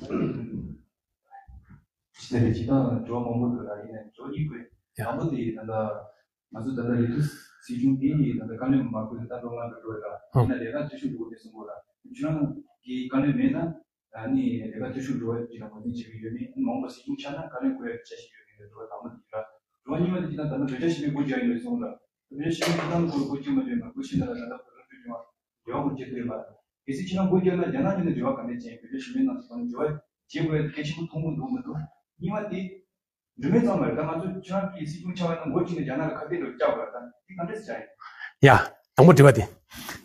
བདེ་སྤྱི་དང་འགྲོ་བ་མང་པོ་འདུག་ལ། ཡིན་ནའི་འགྲོ་གཉིས་དགོས། ཡ། དང་པོ་དེ་ད་ལྟ་ང་ཚོ་ད་ལྟ་ལས་དུས་སྲིད་སྐྱོང་དེ་ཡིན། ད་ལྟ་བཀའ་བློན་མ་དགོས། ད་ལོ་ལྔ་འགྲོ་འགྲོ་ཡ་ལ། ཡིན་ན་ལས་ཀ་འཐུས་ཤོར་འགྲོ་དེ་གསུང་གོ་ལ། ཁྱེད་རང་གི་བཀའ་བློན་མེད་ན། ཨ་ནི་ལས་ཀ་འཐུས་ཤོར་འགྲོ་བ་ཅིག་ལ་ངོས་འཛིན་བྱེད་ཀྱི་ཡོད་མེད། མང་པོ་སྲིད་སྐྱོང་ཆགས་ན་བཀའ་བློན་དགོས་ཡ་ཆ་ཞིག་ཡོད་མེད་འགྲོ་བ་དང་པོ་དེ་ལ། འགྲོ་བ་གཉིས་པ་དེ་ཅི་ད་ད་ལྟ་བོད་རྒྱ་ཞི་བའི་སྒོ་རྒྱག་ཡོད་གསུང་ལ། བོད་རྒྱ་ཞི་བའི་ཁ་ཐང་སྒོ་སྒོ་རྒྱག་མ་བྱས་ན་སྒོ་ཕྱེ་ན་ལ་ད་ལྟ་བོད་རང་སྐྱོང་ལྗོངས་འབྲེལ་བ་མུ་མཇུག་བསྟན་པ། གལ་སྲིད་ཁྱེད་རང་སྒོ་རྒྱག་ན་རྒྱ་ནག་གཉིས་ནས་འབྲེལ་བ་ག་འདྲས་བྱས། བོད་རྒྱ་ཞི་བའི་ནང་དུ་འབྲེལ་བ་བྱེད་དགོས་ཡ་གལ་ཆེན་པོ་མཐོང་གི་འདུག་མི་འདུག་གཉིས་པ་དེ། འགྲིག་མིན་ཙམ་མ་རེད། ད་ང་ཚོ་ཁྱེད་རང་གིས་སྲིད་སྐྱོང་ཆགས་པ་ཡིན་ན་འགོ་ཁྲིད་ནས་རྒྱ་ནག་ལ་ཁ་གཏད་རེ་བཅག་དགོས་ར། ད་དེ་ག་འདྲས་བྱ་ཡིན། ཡ། དང་པོ་དྲི་བ་དེ།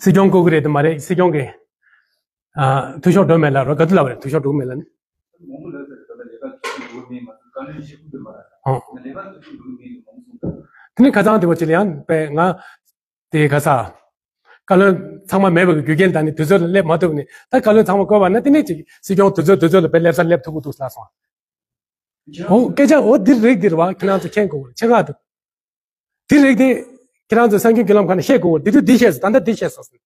སྲིད་སྐྱོང་བསྐོ་གི་རེད་དམ་མ་རེད། སྲིད་སྐྱོང་གི་ཨ་འཐུས་ཤོར་འགྲོ་མེད་ལ་རོ། ག་དུས་ལ་བ་རེད། འཐུས་ཤོར་འགྲོ་མེད་ལ་ནི། མང་པོ་ལ་ཟེར་ད་ལས་ཀ་འཐུས་ཤོར་འགྲོ་མེད་མ་གཏོགས་བཀའ་བློན་ཞེ་པོ་འདུག་མ་རེད། ཨོ། ལས་ཀ་འཐུས་ཤོར་འགྲོ་མེད་མང་པོ་གསུངས་ད། དེ་ནི་ཁ་སང་དེ་བ་ཅི་ལ་ཡང་པས་ང་དེ་ག་ས། བཀའ་བློན་ཚང་མ་མེད་པའི་རྒྱུ་རྐྱེན་དང་ནི་དུས་ཚོད་ལ་སླེབས་མ་ཐུབ་ནི། ད་བཀའ་བློན་ཚང་མ་བསྐོས་པ་ན་དེ་ནས་ཅིག་སྲིད་སྐྱོང་དུས་ཚོད་དུས་ཚོད་ལ་དཔེ་སླེབས་ས་སླེབས་ཐུབ་ཀྱི་འདུག་ལབ་སོང་། འོ་སྐད་ཆ་འོ་འདི་རིགས་འདི་རེད་བ། ཁྱེད་རང་ཚོ་མཁྱེན་དགོས་རེད། ཆེ་ཁག་འདུག་འདི་རིགས་འདི་ཁྱེད་རང་ཚོ་གསར་འགྱུར་བརྒྱུད་ལམ་ཁག་ནས་བཤད་དགོས་རེད། འདི་དུས་འདི་བཤད་སོང་། ད་ལྟ་འདི་བཤད་སོང་།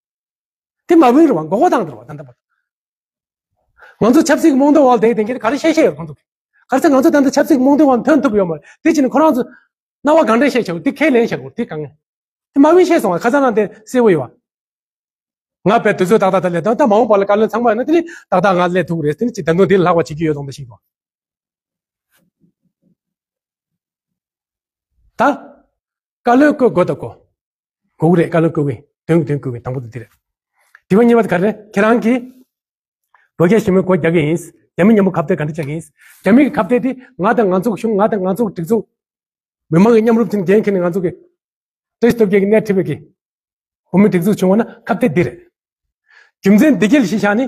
དེ་མ་བུན་རེད་བ། མགོ་སྐོར་བཏང་འདུག་བ། ད་ལྟ་བར་དུ་ང་ཚོ་ཆབ་སྲིད་ཀྱི་རྨོངས་དད་འོག་ལ་བསྡད་དེ་ག་རེ་བཤད་བཤད་ཡོད་ཁོང་ཚོ་གི། ག་རེ་ཟེར་ང་ཚོ་ད་ལྟ་ཆབ་སྲིད་ཀྱི་རྨོངས་དད་འོག་ཐོན་ཐུབ་ཡོད་མ་རེད། དེ་བྱས་ནས་ཁོ་རང་ཚོ་སྣང་བ་གང་འདྲ་བཤད་བྱ་དགོས། དེ་ཁས་ལེན་བྱ་དགོས། དེ་གང་ངེས། དེ་མ་བུན་བཤད་སོང་བ། ཁ་སང་ནང་དེ་གསལ་བོ་ཡོད་བ། ང་དཔེ་དུས་ཚོད་ཏག་ཏག་ད་ལས་དང་། ད་མ་འོངས་པ་ལ་བཀའ་བློན་ཚང་མ་ཡོད་ན་དེ་ནི་ཏག་ཏག་ང་སླེབས་ཐུབ་ཀྱི་རེད། དེ་ནི་ཅིག་ད་དུང་དེ་ལ་ལྷག་པ་བྱེད་ཀྱི་ཡོད་དང་འདྲ་ཞིག་འདུག་ད་བཀའ་བློན་བསྐོ་དགོས་ད་གོ། དགོས་ཀྱི་རེད། བཀའ་བློན་བསྐོ་གི། དོན་གྱི་དོན་བསྐོ་གི། དང་པོ་དེ་འདི་རེད། དྲི་བ་གཉིས་པ་དེ་ག་རེ་རེད། ཁྱེད་རང་གིས་བོད་རྒྱ་ཞི་མོལ་སྒོ་རྒྱག་གི་ཡིན། རྒྱ་མི་མཉམ་པོ་ཁ་གཏད་ག་འདྲ་བྱ་གི་ཡིན། རྒྱ་མི་གི་ཁ་གཏད་དེ་ང་དང་ང་ཚོ་གི་གཞུང་། ང་དང་ང་ཚོ་གི་སྒྲིག་འཛུགས། མི་མང་གི་མཉམ་རུབ་དེ་འགན་འཁྱེར་ནས་ང་ཚོ་གི་བཀྲ་ཤིས་སྟོབས་རྒྱལ་གྱི་སྣེ་ཁྲིད་པའི་གི་བོད་མི་སྒྲིག་འཛུགས་བྱུང་བ་ན་ཁ་གཏད་འདི་རེད། རྒྱུ་མཚན་འདི་གལ་ཞིག་བཞག་ནི།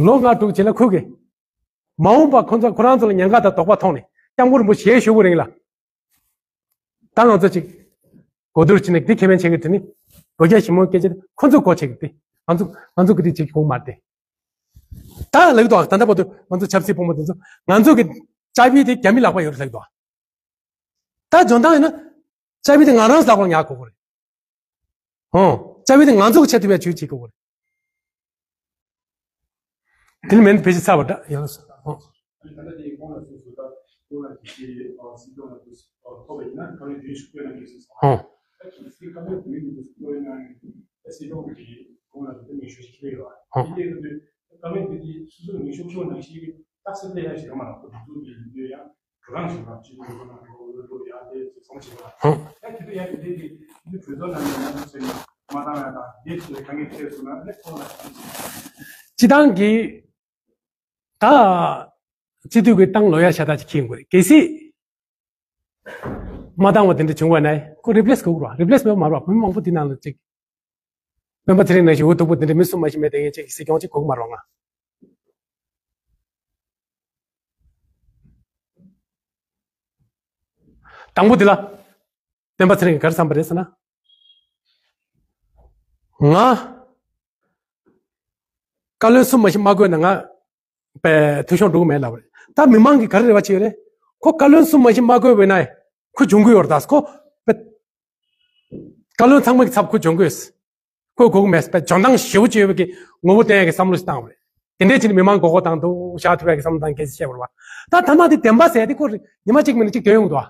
ལོ་ལྔ་དྲུག་རྗེས་ལ་ཁུར་གི། མ་འོངས་པ་ཁོ་ཚོ་ཁོ་རང་ཚོ་ལ་ཉེན་ཁ་དང་དོགས་པ་མཐོང་ནས་སྐྱབས་མགོན་རིན་པོ་ཆེ་ཞུ་དགོས་རིང་ལ། ད་ང་ཚོ་ཅིག་གོ་བསྡུར་བྱས་ནས་འདི་ཁེ་ཕན་ཆེ་གི་དེ་ནི། བོད་རྒྱ་ཞི་མོལ་སྐད་ཆ་དེ་ཁོ་ཚོས་གོ་ཆེ་གི་དེ། ང་ཚོ་ང་ཚོ་གི་དེ་ཅིག་གོ་མ་དེ། ད་ལགས་དོ། ད་ལྟ་བར་དུ་ང་ཚོ་ཆབ་སྲིད་ཕོ་མོ་དེ་ཚོ་ང་ཚོ་གི་ཅ་བི་དེ་རྒྱ་མི་ལག་པ་ཡོད་རེད་ལགས་དོ། ད་འཇོན་ཐང་ཡོད་ན་ཅ་བི་དེ་ང་རང་ལག་པ་ལ་ཉར་དགོས་གི་རེད། ཨོ། ཅ་བི་དེ་ང་ཚོ་གི་ཆེད་དུ་བས་ཇུས་བྱེད་དགོས་གི་རེད། དེ་ནི་མེད་ན་ཕལ་ཆེར་ཚར་བ་འདྲ་ཡོད་ལ་སོ། ཨོ། ཨ་ནི་ད་ལྟ་དེའི་ཁོང་ལ་སོ་སོ་ད་ཁོང་ལ་དེ་ཨ་སྲིད་སྐྱོང་ལ་དུ་ཐོབ་པ་ཡིན་ན་བཀའ་བློན་བདུན་ཞུ་སྐྱོན་གནང་གི་ཟེར་སོང་། ཨོ། ད་ཁྱེད་སྲིད་བཀའ་བློན་བདུན་དུ་སྐྱོན་གནང་ཡིན་ན་སྲིད་སྐྱོང་གི་ཁོང་ལ་དེ་ངེས་ཤོས་ཤིག་ཁེལ་ཡོད། ཨོ། དེ་ཡིན་དུས་བཀའ་བློན་དེ་དེ་སོ་སོ་ངེས་ཤོས་ཁེལ་ནང་བཞིན་རྟགས་གསལ་ལས་ཡ་ཞིག་ཡོད་མ་རེད། ཁོ་དུ་ཚོ་གི་ཡིན་དུས་ཡང་། གང་ཞིག་ལ་སྤྱི་ཚོགས་ཀྱི་ནང་དུ་འོས་བསྡུ་ཡག་དེ་ཚོ་བསམ་བྱེད་པ། ཧུམ། ཡང་དེ་དུས་ཡང་དེ་དེ་དེ་གྲོས་ཚོགས་ནང་ནས་ང་ཚོ་ཚོས་མ་བཏང་ཡ་དང་། དེ་ཚོའི་དཀའ་ངལ་འཕྲད་སོང་ན་ཨ་ནི་ཁོང་ལ་བསམ་བྱེད། སྤྱི་བཏང་གི་ད་སྤྱི་འཐུས་ཀྱི་བཏང་ལོ་ཡ་ཤ་སྟག་ཅིག་འཁྱེར་དགོས་རེད། གལ་སྲིད་མ་བཏང་བ་དེ་འདྲ་བྱུང་བ་ན་ཁོ་རི་པི་ལེ་སི་དགོས་རེད་བ། རི་པི་ལེ་སི་མེད་པ་མ་རེད་བ། བོད་མི་མང་པོ་དེ་ནང་ལ་ཅིག་སྤེན་པ་ཚེ་རིང་ནང་བཞིན་འུ་སྡུག་པོ་དེ་འདྲ་མི་གསུམ་མ་ཞིག་མེད་དེ་ངས་ཅིག་སྲིད་སྐྱོང་ཅིག་དགོས་ཀྱི་མ་རེད་བ། ང་དང་པོ་དེ་ལ་སྤེན་པ་ཚེ་རིང་གིས་ག་རེ་བསམ་པ་རེད་ཟེར་ན། ང་བཀའ་བློན་གསུམ་མ་གཏོགས་མ་བསྐོས་ན་ང་པའི་ཐུགས་གཤོམ་འགྲོ་གི་མེད་ལབ་རེད། ད་མི་མང་གིས་ག་རེ་རེ་བ་བྱེད་ཡོད་རེད། ཁོ་བཀའ་བློན་གསུམ་མ་གཏོགས་མ་བསྐོས་པ་ཡིན་ན་ཁོ་འབྱུང་གི་ཡོད་རེད། ད་ཁོ་པའི་བཀའ་བློན་ཚང་མ་གི་ཚབ་ཁོ་འབྱུང་གི་ཡོད། ཁོ་དགོས་ཀྱི་མེད་པའི་འཇོན་ཐང་ཞེ་པོ་ཅིག་ཡོད་པའི་གི་ངོ་བོ་བསྟན་ཡག་གི་བསམ་བློ་ཞིག་བཏང་བ་རེད། དེ་འདྲའི་ཕྱིར་མི་མང་མགོ་སྐོར་བཏང་འདུག་བཞག་ཐུབ་ཡག་གི་བསམ་བློ་བཏང་གལ་ཆེ་བཤད་པ་རེད་བ། ད་ཐ་མ་དེ་བདེན་པ་ཟེར་ཡག་དེ་ཁོ་ཉི་མ་གཅིག་མིན་ན་གཅིག་དོན་ཡོང་འདུག་བ།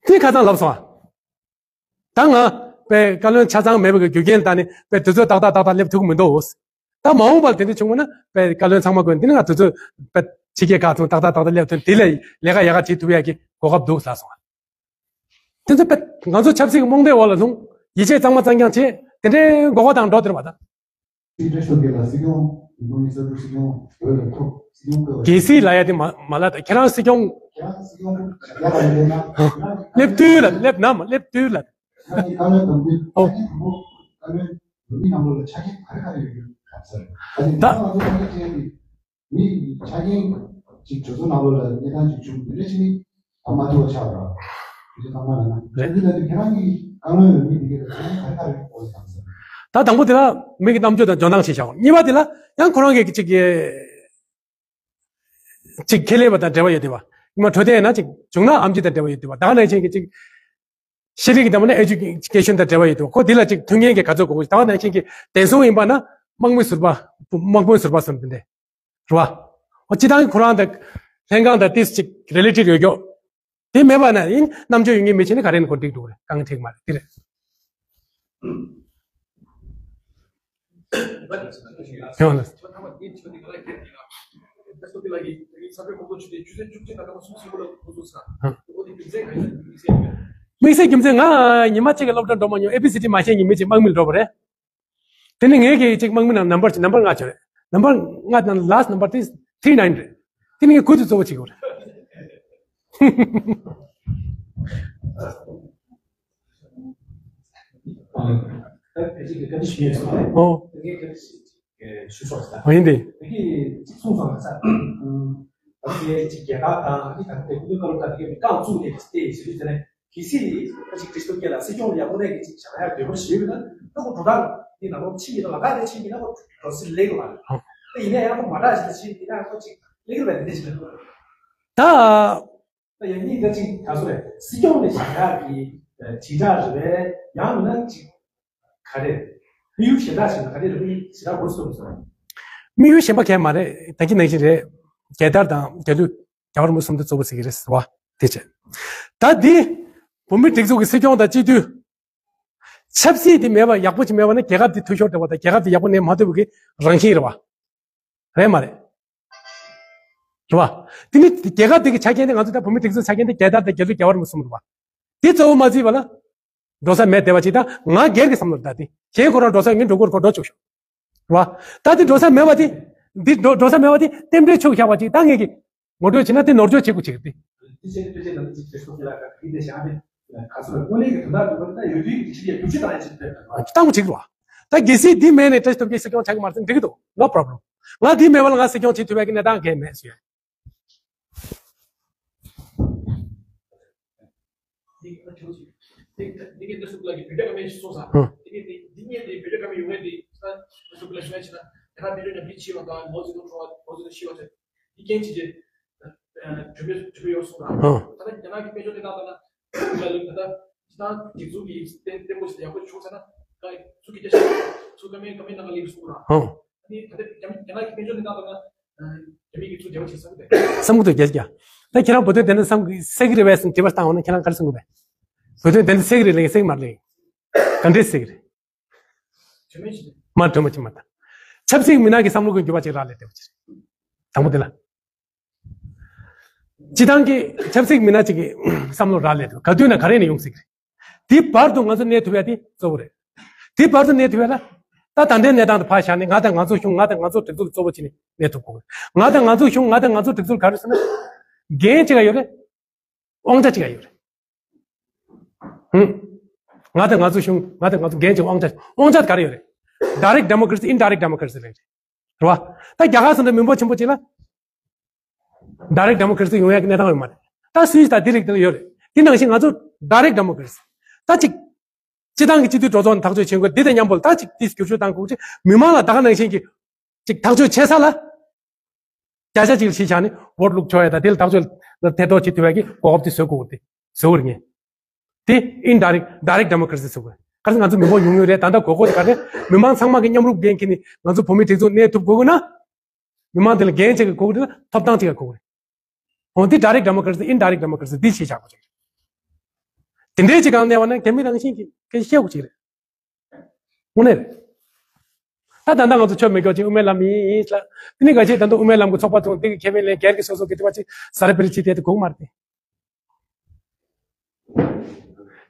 དེ་ཁ་སང་ལབ་སོང་བ། ད་ང་པའི་བཀའ་བློན་ཆ་ཚང་མེད་པའི་གི་རྒྱུ་རྐྱེན་ལ་བརྟེན་ནས་པའི་དུས་ཚོད་ཏག་ཏག་ཏག་ཏག་སླེབས་ཐུབ་ཀྱི་མི་འདུག་དེ་འདྲ་བྱུང་བ་ན་པའི་བཀའ་བློན་ཚང་མ་བསྐོས་ནས་དེ་ནི་ང་དུས་ཚོད་པའི་ཕྱི་རྒྱལ་ཁག་ཚོ་ཏག་ཏག་ཏག་ཏག་སླེབས་ཐུབ། དེ་ལས་ལས་ཀ་ཡག་ག་བྱེད་ཐུབ་ཡག་གི་གོ་སྐབས་འདུག་ལབ་སོང་བ། དེ་ཚོ་པ་ང་ཚོ་ཆབ་སྲིད་ཀྱི་རྨོངས་དད་འོག་ལ་ལྷུང་། ཡིད་ཆེས་གཙང་མ་གཙང་རྐྱང་བྱེད། དེ་འདྲའི་མགོ་སྐོར་དང་འགྲོ་དེར་བ་དང་། སྲིད་སྐྱོང་གི་ལ་སྲིད་སྐྱོང་མི་དམངས་ཡིན་ས་དུ་སྲིད་སྐྱོང་འོས་ལ་ཁོ་སྲིད་སྐྱོང་བསྐོས་པ་གལ་སྲིད་ལ་ཡ་དེ་མ་མ་ལ་ད་ཁྱེད་རང་སྲིད་སྐྱོང་ཁྱེད་རང་སྲིད་སྐྱོང་ཡག་པ་ཡིན་ན་ཁྱེད་རང་སླེབས་དུས་ལ་སླེབས་ན་མ་སླེབས་དུས་ལ། ཁྱེད་རང་གི་བཀའ་བློན་དམ་འབུལ་ཨོ། ཆ་རྐྱེན་དང་པོ་བཀའ་བློན་འོས་མི་རྣམས་ལ་ཆ་རྐྱེན་ག་རེ་ག་རེ་ཡོད་ཡོད་ག་ཚར་ཨ་ནི་ད་ང་ཚོ་ཁ་ཤས་བྱས་ཏེ། མི་ཆ་རྐྱེན་ཅིག་གྲོས་ཚོགས་ནང་ལོགས་ལ་གནས་སྟངས་ཅིག་བྱུང་དེ་འདྲ་ཅིག་ནི་ད་མ་ཐུབ་པ་ཆགས་ར། དེ་ཚོ་ཚང་མ་ལ་ན། རེད། དེ་འདི་ལ་དུས་ཁྱེད་རང་གི་བཀའ་བློན་འོས་མི་འདི་གའི་ཚང་མ་ག་རེ་ག་རེ་འོས་དང་ཟེར། ད་དང་པོ་དེ་ལ་མི་གི་རྣམ་དཔྱོད་དང་འཇོན་ཐང་ཞིག་བཞག་གཉིས་པ་དེ་ལ་ཡང་ཁོ་རང་གི་ཅིག་གི་ཅིག་ཁེ་ལས་པ་དང་འབྲེལ་བ་ཡོད་དེ་བ། ཉི་མ་འཕྲོད་བསྟེན་ཡིན་ན་ཅིག་བྱུང་ན་ཨེམ་ཆི་དང་འབྲེལ་བ་ཡོད་དེ་བ། ད་ག་ནང་བཞིན་གྱི་ཅིག་ཤེས་རིག་གི་དང་པོ་ན་ཨེ་ཇུ་ཀེ་ཤན་དང་འབྲེལ་བ་ཡོད་དེ་བ། ཁོ་འདི་ལ་ཅིག་མཐུན་རྐྱེན་གྱི་ག་ཚོད་དགོས་གོ། ད་ག་ནང་བཞིན་གྱི་བདེ་སྲུང་ཡིན་པ་ན་དམག་མི་ཟུར་པ་དམག་དཔོན་ཟུར་པ་ཟེར་འདི་འདྲ། རེད་བ། འོ་སྤྱི་བཏང་ཁོ་རང་དང་ལྷན་ཁང་དང་ཏིས་ཅིག་རི་ལེ་ཊིཌ་ཡོད་ཀྱོག་དེ་མེད་པ་ན་ཡིན་རྣམ་དཔྱོད་ཡོད་མཁན་མི་བྱེད་ན་ག་རེ་ནས་ཁོ་འགྲིག་འགྲོ་རེད། གང་འགྲིག་མ་རེད་དེ་རེད། ཡོང་ལ། དམིགས་བསལ་རྒྱུ་མཚན་ང་ཉི་མ་གཅིག་གི་སློབ་གྲྭ་འགྲོ་མ་མྱོང་། ཨེ་བི་སི་ཊི་མ་ཤེས་ཀྱི་དམིགས་བསལ་རྒྱུ་མཚན། དམིགས་བསལ་རྒྱུ་མཚན་ང་ཉི་མ་གཅིག་གི་སློབ་གྲྭ་འགྲོ་མ་མྱོང་། ཨེ་བི་སི་ཊི་མ་ཤེས་ཀྱི་དམིགས་བསལ་དམག་མི་ལ་འགྲོ་བ་རེད། དེ་ནི་ངས་ཀྱི་གཅིག་དམག་མི་ནང་ནམ་བར་གཅིག་ནམ་བར་ལྔ་བྱོས་རེད། ནམ་བར་ལྔ་ནང་ལ་སི་ཊི་ནམ་བར་ཐི་ཐི་རི་ནའིན་རེད། དེ་ནི་ངས་ཁུར་དུ་གཙོ་བོ་བྱེད་དགོས་རེད། ཨོ། ཨོ་ཡིན་ཏེ། གལ་སྲིད་ཁ་ཅིག་ཁྲི་སྟོབས་རྒྱལ་ལགས་དང་ཨ་ནི་ད་ལྟའི་སྐུ་ངོ་བཀའ་སློབ་དང་དེ་གའི་རྐང་བཙུགས་ནས་བལྟས་ཟེར་དུས་དེ་ནས་གལ་སྲིད་ཁ་ཅིག་ཁྲི་སྟོབས་རྒྱལ་ལགས་སྲིད་སྐྱོང་ལ་ཡག་པོ་གནས་ཀྱི་ཅིག་བྱ་ཡག་འདོད་པ་ཞིག་ཡོད་ན་ད་ཁོ་འགྲོ་སྟངས་འདི་ནང་ལོགས་ཕྱིན་ཡིན་ན་ལ་ཁ་དེ་ཕྱིན་ཡིན་ན་ཁོ་འགྲོ་སྲིད་ལེགས་ལ། ད་ཡིན་ན་ཡང་ཁོ་མ་དྲག་ཞིག་ལ་ཕྱིན་ཡིན་ན་ཁོ་ཅིག་ལེགས་ལ་དེ་འདྲ་ཞིག་ལ། ད། ད་ཡང་སྙིང་ད་ཅིག་ད་སོ་རེད། སྲིད་སྐྱོང་ནས་བྱ་ཡག་གི་དྲིལ་བསྒྲགས་རེད་པས། ཡང་མིན་ན་ཅིག་ག་རེ། དམིགས་ཡུལ་གཞན་དག་ཞིག་ལ་ག་རེ་རེད་པས་ཞེ་དྲག་མགོ་ཚོས་མི་སོང་། དམིགས་ཡུལ་གཞན་པ་གང་ཡང་མ་རེད། ད་གིན་ནང་བཞིན་རེད། རྒྱལ་དར་དང་རྒྱལ་གླུ་རྒྱལ་བ་རིན་པོ་ཆེ་གསུམ་དུ་གཙོ་བོ་ཟེར་གྱི་རེད་ཟེར་བ་དེ་བྱས། ད་འདི་བོད་མི་སྒྲིག་འཛུགས་ཀྱི་སྲིད་སྐྱོང་དང་སྤྱི་འཐུས། ཆབ་སྲིད་དེ་མེད་པ་ཡག་པོ་ཅིག་མེད་པ་ན་རྒྱལ་ཁབ་དེ་འཐུས་ཤོར་འགྲོ་བ་དང་རྒྱལ་ཁབ་དེ་ཡག་པོ་གནས་མ་ཐུབ་པའི་རང་བཞིན་རེད་བ། རེད་མ་རེད། རེད་བ། དེ་ནི་རྒྱལ་ཁབ་དེ་གི་ཆ་རྐྱེན་དེ་ང་ཚོ་ད་བོད་མི་སྒྲིག་འཛུགས་ཆ་རྐྱེན་དེ་རྒྱལ་དར་དང་རྒྱལ་གླུ་རྒྱལ་བ་རིན་པོ་ཆེ་གསུམ་རེད་བ། དེ་གཙོ་བོ་མ་བརྩིས་པ་ལ། འགྲོ་ས་མེད་བསྡད་པ་ཅིག་དང་ང་སྒེར་གྱི་བསམ་བློ་ད་དེ་གཞན་ཁོ་རང་འགྲོ་ས་ངས་འགྲོ་དགོས་ཁོ་འགྲོ་ཆོག་ཤོག་རེད་བ། ད་དེ་འགྲོ་ས་མེད་པ་དེ། འདི་འགྲོ་འགྲོ་ས་མེད་པ་དེ་རྟེན་འབྲེལ་ཆོག་བཞག་པ་ཅིག་ད་ངས་ཀྱི། ངོ་སྤྲོད་བྱས་ན་དེ་ནོར་འཁྱོག་བྱེད་དགོས་ཆེ་གི་དེ། དེ་བྱས་ནས་དཔེ་ཆ་ནང་དུ་ཅིག་བྱེད་སོང་ཁྱེད་ལ་ག་གི་དེ་བཞག་ནས་ག་ཚོད་ལ་དངོས་གནས་ཀྱི་དོན་དག་འདུག་པ་ད་ཡོད་དུས་ཀྱི་ཅིག་ཡ་སྒྲུབ་བྱེད་དང་ཡ་ཅིག་ཕེབས་དང་། བཏང་གོ་ཅིག་རེད་བ། ད་གལ་སྲིད་འདི་མེད་ནས་བཀྲ་ཤིས་སྟོབས་རྒྱལ་སྲིད་སྐྱོང་བྱ་གི་མ་རེད་འགྲིག་གི་འདུག No problem. ང་འདི་མེད་པ་ལ་ང་སྲིད་སྐྱོང་བྱེད་ཐུབ་པའི་གི་གནས་སྟངས་གང་ཡང་མེད་ཟེར། འདི་འདི་འདི་སུ་ལ་གི་བོད་རྒྱ་ཀ་མེད་ཅིག་སོང་ས། ཧུ། འདི་འདི་འདི་ངས་འདི་བོད་རྒྱ་ཀ་མེད་ཡོང་ངས་འདི་ས་སུ་ལ་ཞུ་ཡ་ཆེ་ན་ཡ་ན་མི་འདྲ་ཉམས་ཀྱི་ཆེ་བ་དང་མའོ་ཙེ་ཏུང་ཁྲོ་བ་མའོ་ཙེ་ཏུང་ཤི་བ་ཆེ། འདི་རྐྱེན་བྱས་རྗེས། གྲུབ་པའི་གྲུབ་པའི་ཡོད་སོང་ན། ཧོ། ད་ལྟ་རྒྱ་ནག་གི་དཔལ་འབྱོར་གནས་སྟངས་ལྟར་ན། ལ་ལུགས་ད་ལྟ་སྤྱི་བཏང་སྒྲིག་འཛུགས་ཀྱི་བརྟན་བརྟན་པོ་ཞིག་ཡག་པོ་བྱུང་ཚར་ན། ཀ་ཚུགས་ཀྱི་རྒྱ་ཆེ་ཚུགས་ཀ་མེད་ཀ་མེད་ནང་ལ་ལེགས་སོང་ར། ཧོ། ཨ་ནི་ད་ལྟ་རྒྱ་རྒྱ་ནག་གི་དཔལ་འབྱོར་གནས་སྟངས་ལྟར་ན། རྒྱ་མི་གི་ཚུགས་བདེ་བ་ཞིག་བསམ་གི་འདུག་བསམ་གི་འདུག་རྒྱལ་རྒྱ། ད་ཁྱེད་རང་བོད་དོན་དེ་འདྲ་བསམ་གི་སད་གི་རེད་པས་ཟེར་དྲི་བ་བཏང་བ་ན་ཁྱེད་རང་ག་རེ་གསུང་གི་རེད། བོད་དོན་དེ་འདྲ་སད་གི་རེད་ལབ་སད་གི་མ་རེད། ག་འདྲས་སད་གི་རེད། དྲི་མ་ཞིག་མ་དྲི་མ་ཅི་མ་ད། ཆབ་སྲིད་མི་སྣ་གི་བསམ་བློ་གི་འགྱུར་བ་ཅིག་རག་ལས་བདེ་བ་ཅིག་རེད། དང་པོ་དེ་ལ། སྤྱི་བཏང་གི་ཆབ་སྲིད་མི་སྣ་ཅིག་གི་བསམ་བློ་རག་ལས་འདུག་ག་དུས་ན་ག་རེ་ནས་ཡོང་སྲིད་གི་རེད། དེའི་བར་དུ་ང་ཚོ་གནས་ཐུབ་ཡ་དེ་གཙོ་བོ་རེད། དེའི་བར་དུ་གནས་ཐུབ་ཡ་ལ། ད་ད་ལྟའི་གནས་སྟངས་དེ་ཕར་བཞག་ནས་ང་དང་ང་ཚོ་གཞུང་ང་དང་ང་ཚོ་སྒྲིག་འཛུགས་གཙོ་བོ་བྱས་ནས་གནས་ཐུབ་དགོས། ང་དང་ང་ཚོ་གཞུང་ང་དང་ང་ཚོ་སྒྲིག་འཛུགས་ག་རེ་ཟེར་ན། འགན་གཅིག་ག་ཡོད་རེད། དབང་ཆ་གཅིག་ག་ཡོད་རེད། ཧུམ། ང་དང་ང་ཚོ་གཞུང་ང་དང་ང་ཚོ་འགན་གཅིག་དབང་ཆ་དབང་ཆ་ག་རེ་ཡོད་རེད། Direct democracy, indirect democracy ལབ་རེད། རེད་བ། ད་རྒྱ་གར་སོང་ད་མི་འབོར་ཆེན་པོ་ཅིག་ལ། Direct democracy ཡོང་ཡག་གི་གནས་སྟངས་ཡོད་མ་རེད། ད་སུད་སི་ད་དེ་རིགས་དེ་ཡོད་རེད། དེ་ནང་བཞིན་ང་ཚོ་direct democracy ད་ཅིག་སྤྱི་བཏང་གི་སྤྱི་འཐུས་གྲོས་ཚོགས་ནས་ཐག་གཅོད་བྱེད་དགོས། འདི་དང་མཉམ་པོ་ལ་ད་ཅིག་དེ་བསྒྱུར་བཅོས་བཏང་དགོས་ཅིག་མི་མང་ལ་ད་ག་ནང་བཞིན་གྱི་ཅིག་ཐག་གཅོད་བྱེད་ས་ལ། བརྒྱ་ཆ་གཅིག་ལ་གཞི་བཞག་ནས་བོ་ཊི་བླུགས་ཆོག་ཡ་དང་དེ་ལ་ཐག་གཅོད་ལ་ཐེ་གཏོགས་བྱེད་ཐུབ་ཡ་གི་གོ་སྐབས་དེ་བཟོ་དགོས་ཏེ་བཟོ་བར་ངེས། དེ་indirect direct democracy་ཟེར་བ། ག་རེ་ང་ཚོ་མི་འབོར་ཉུང་ཉུང་རེད། ད་ལྟ་དགོས་མཁོ་ཅིག་ག་རེ་མི་མང་ཚང་མ་གི་མཉམ་རུབ་འགན་འཁྱེར་ནས་ང་ཚོ་བོད་མིའི་སྒྲིག་འཛུགས་གནས་ཐུབ་དགོས་ཀྱི་ན། མི་མང་དེ་ལ་འགན་ཅིག་གི་དགོས་ཀྱི་ན་ཐོབ་ཐང་ཅིག་གི་དགོས་ཀྱི་རེད། འོ་འདི་direct democracy indirect democracy འདི་ཤེས་བྱ་དགོས་ཅིག་རེད། དེ་འདྲའི་ཅིག་གང་གནས་པ་ན་རྒྱ་མི་རང་བཞིན་གྱི་སྐད་ཆ་བཤད་དགོས་ཅིག་རེད། དངོས་གནས་རེད། ད་ད་ལྟ་ང་ཚོ་ཆོས་མི་སྐྱོར་ཅིག་དབུ་མའི་ལམ་ཡིན་ལ། དེ་ནི་ག་ཅིག་ད་ལྟ་དབུ་མའི་ལམ་གྱི་ཚོགས་པ་ཚོ་འདི་གི་ཁེ་ཕན་ལེན་སྒེར་གྱི་སོ་སོ་གི་དེ་བ་ཅིག་ཟ་ར་པི་རི་ཅིག་དེ་དེ་གོ་མ་རེད་དེ།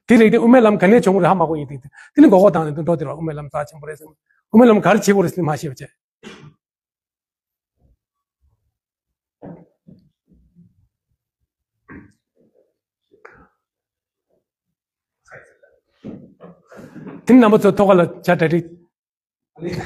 དེ་རིགས་དེ་དབུ་མའི་ལམ་ག་ནས་བྱུང་རེད་ཧ་མ་གོ་ཡིན་དེ། དེ་ནི་མགོ་སྐོར་བཏང་ནས་དུ་འགྲོ་དེ་ར་དབུ་མའི་ལམ་རྩ་ཆེན་པོ་རེད་ཟེར། དབུ་མའི་ལམ་ག་རེ་བྱེད་དགོས་རེད་ཟེར་ནས་མ་ཤེས་པ་བྱས། དེ་ནི་རྣམ་པ་ཚོ་ཐོག་ཁ་ལ་བྱ་གྲ་སྒྲིག་ང་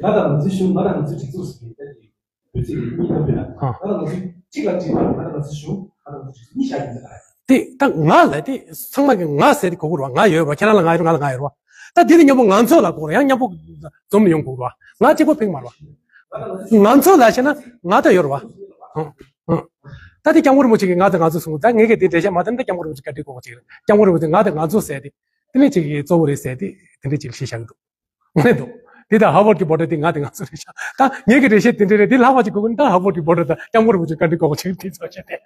དང་ང་ཚོའི་གཞུང་ང་དང་ང་ཚོའི་སྒྲིག་འཛུགས་ཟེར་གྱི་བོད་ཚིག་གི་གཉིས་ལབ་ཡོད་ན། ཨ། ང་དང་ང་ཚོའི་གཅིག་ལ་གཅིག་དང་ང་དང་ང་ཚོའི་གཞུང་ང་དང་ང་ཚོའི་སྒྲིག་འཛུགས་གཉིས་བཞག་ཡིན་ད། དེ་ད་ང་ལ་དེ་ཚང་མ་གི་ང་ཟེར་དེ་གོ་དགོས་རེད་བ། ང་ཡོད་རེད་བ། ཁྱེད་རང་ལ་ང་ཡོད་རེད། ང་ལ་ང་ཡོད་རེད་བ། ད་དེ་དེ་མཉམ་པོ་ང་ཚོ་ལ་གོ་རེད། ཡང་མཉམ་པོ་འཛོམས་ནས་ཡོང་དགོས་རེད་བ། ང་གཅིག་པོ་ཕིག་མ་རེད་བ། ང་ཚོ་ལ་བྱས་ན་ང་ད་ཡོད་རེད་བ། ཨང་ཨང་། ད་དེ་སྐྱབས་མགོན་རིན་པོ་ཆེ་གིས་ང་དང་ང་ཚོ་གསུངས། ད་ངས་གི་དེ་འགྲེལ་བཤད་མ་བཏང་ན་ད་སྐྱབས་མགོན་རིན་པོ་ཆེ་བཀའ་འདྲི་གོ་གོ་ཅིག་རེད། སྐྱབས་མགོན་རིན་པོ་ཆེ་ང་དང་ང་ཚོ་ཟེར་དེ་དེ་ནས་ཅིག་གི་གཙོ་བོ་རེད་ཟེར་དེ་དེ་འདྲ་ཅིག་བཤད་བཞག་གི་འདུག་ངས་འདུག་དེ་ད་ཧ་ཝར་གྱི་བྷོ་ཊར་དེ་ང་དང་ང་ཚོ་རེད་ཤག་ད་ངས་གི་འགྲེལ་བཤད་དེ་འདྲ་རེད། དེ་ལྷག་པ་ཅིག་གོ་གི་ན་ད་ཧ་ཝར་གྱི་བྷོ་ཊར་དང་སྐྱབས་མགོན་རིན་པོ་ཆེ་བཀའ་འདྲི་གོ་གོ་ཅིག་དེ་ཚོ་བཤད་དེ།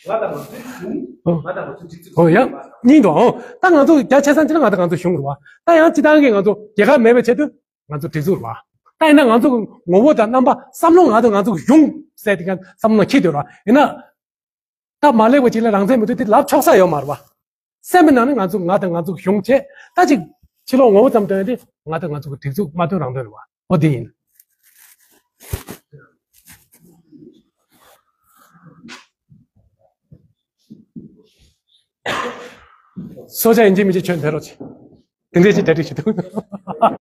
ང་དང་ང་ཚོའི་གཞུང་ང་དང་ང་ཚོའི་སྒྲིག་འཛུགས། ཨོ་ཡ། གཉིས་འདུག་ཨོ། ད་ང་ཚོ་རྒྱ་ཆེ་སང་ཅི་ན་ང་དང་ང་ཚོ་གཞུང་རེད་བ། ད་ཡང་སྤྱི་བཏང་གི་ང་ཚོ་རྒྱལ་ཁབ་མེད་པའི་ཆེད་དུ་ང་ཚོ་སྒྲིག་འཛུགས་རེད་བ། ད་ཡིན་ན་ང་ཚོ་གི་ངོ་བོ་དང་རྣམ་པ་བསམ་བློ་ང་དང་ང་ཚོ་གི་གཞུང་ཟེར་དེ་ག་བསམ་བློ་འཁྱེར་འདོད་རེད་བ། ཡིན་ན་ད་མ་ལེགས་པ་ཅིག་ལ་རང་བཙན་མི་འདུག་དེ་ལབ་ཆོག་ས་ཡོད་མ་རེད་བ། སེམས་པའི་ནང་ནས་ང་ཚོ་ང་དང་ང་ཚོ་གི་གཞུང་བྱས། ད་ཅིག་ཕྱི་ལོགས་ངོ་བོ་ཙམ་སྟོན་ཡ་དེ་ང་དང་ང་ཚོ་གི་སྒྲིག་འཛུགས་མ་སྟོན་རང་སྟོན་རེད་བ། ཨོ་དེ་ཡིན། སོ་ཆ་ཡིན་གཅིག་མིན་གཅིག་ཁྱོད་འདིར་རོགས་བྱེད། དེ་འདྲས་ཅིག་གྲ་སྒྲིག་བྱེད་ཐུབ།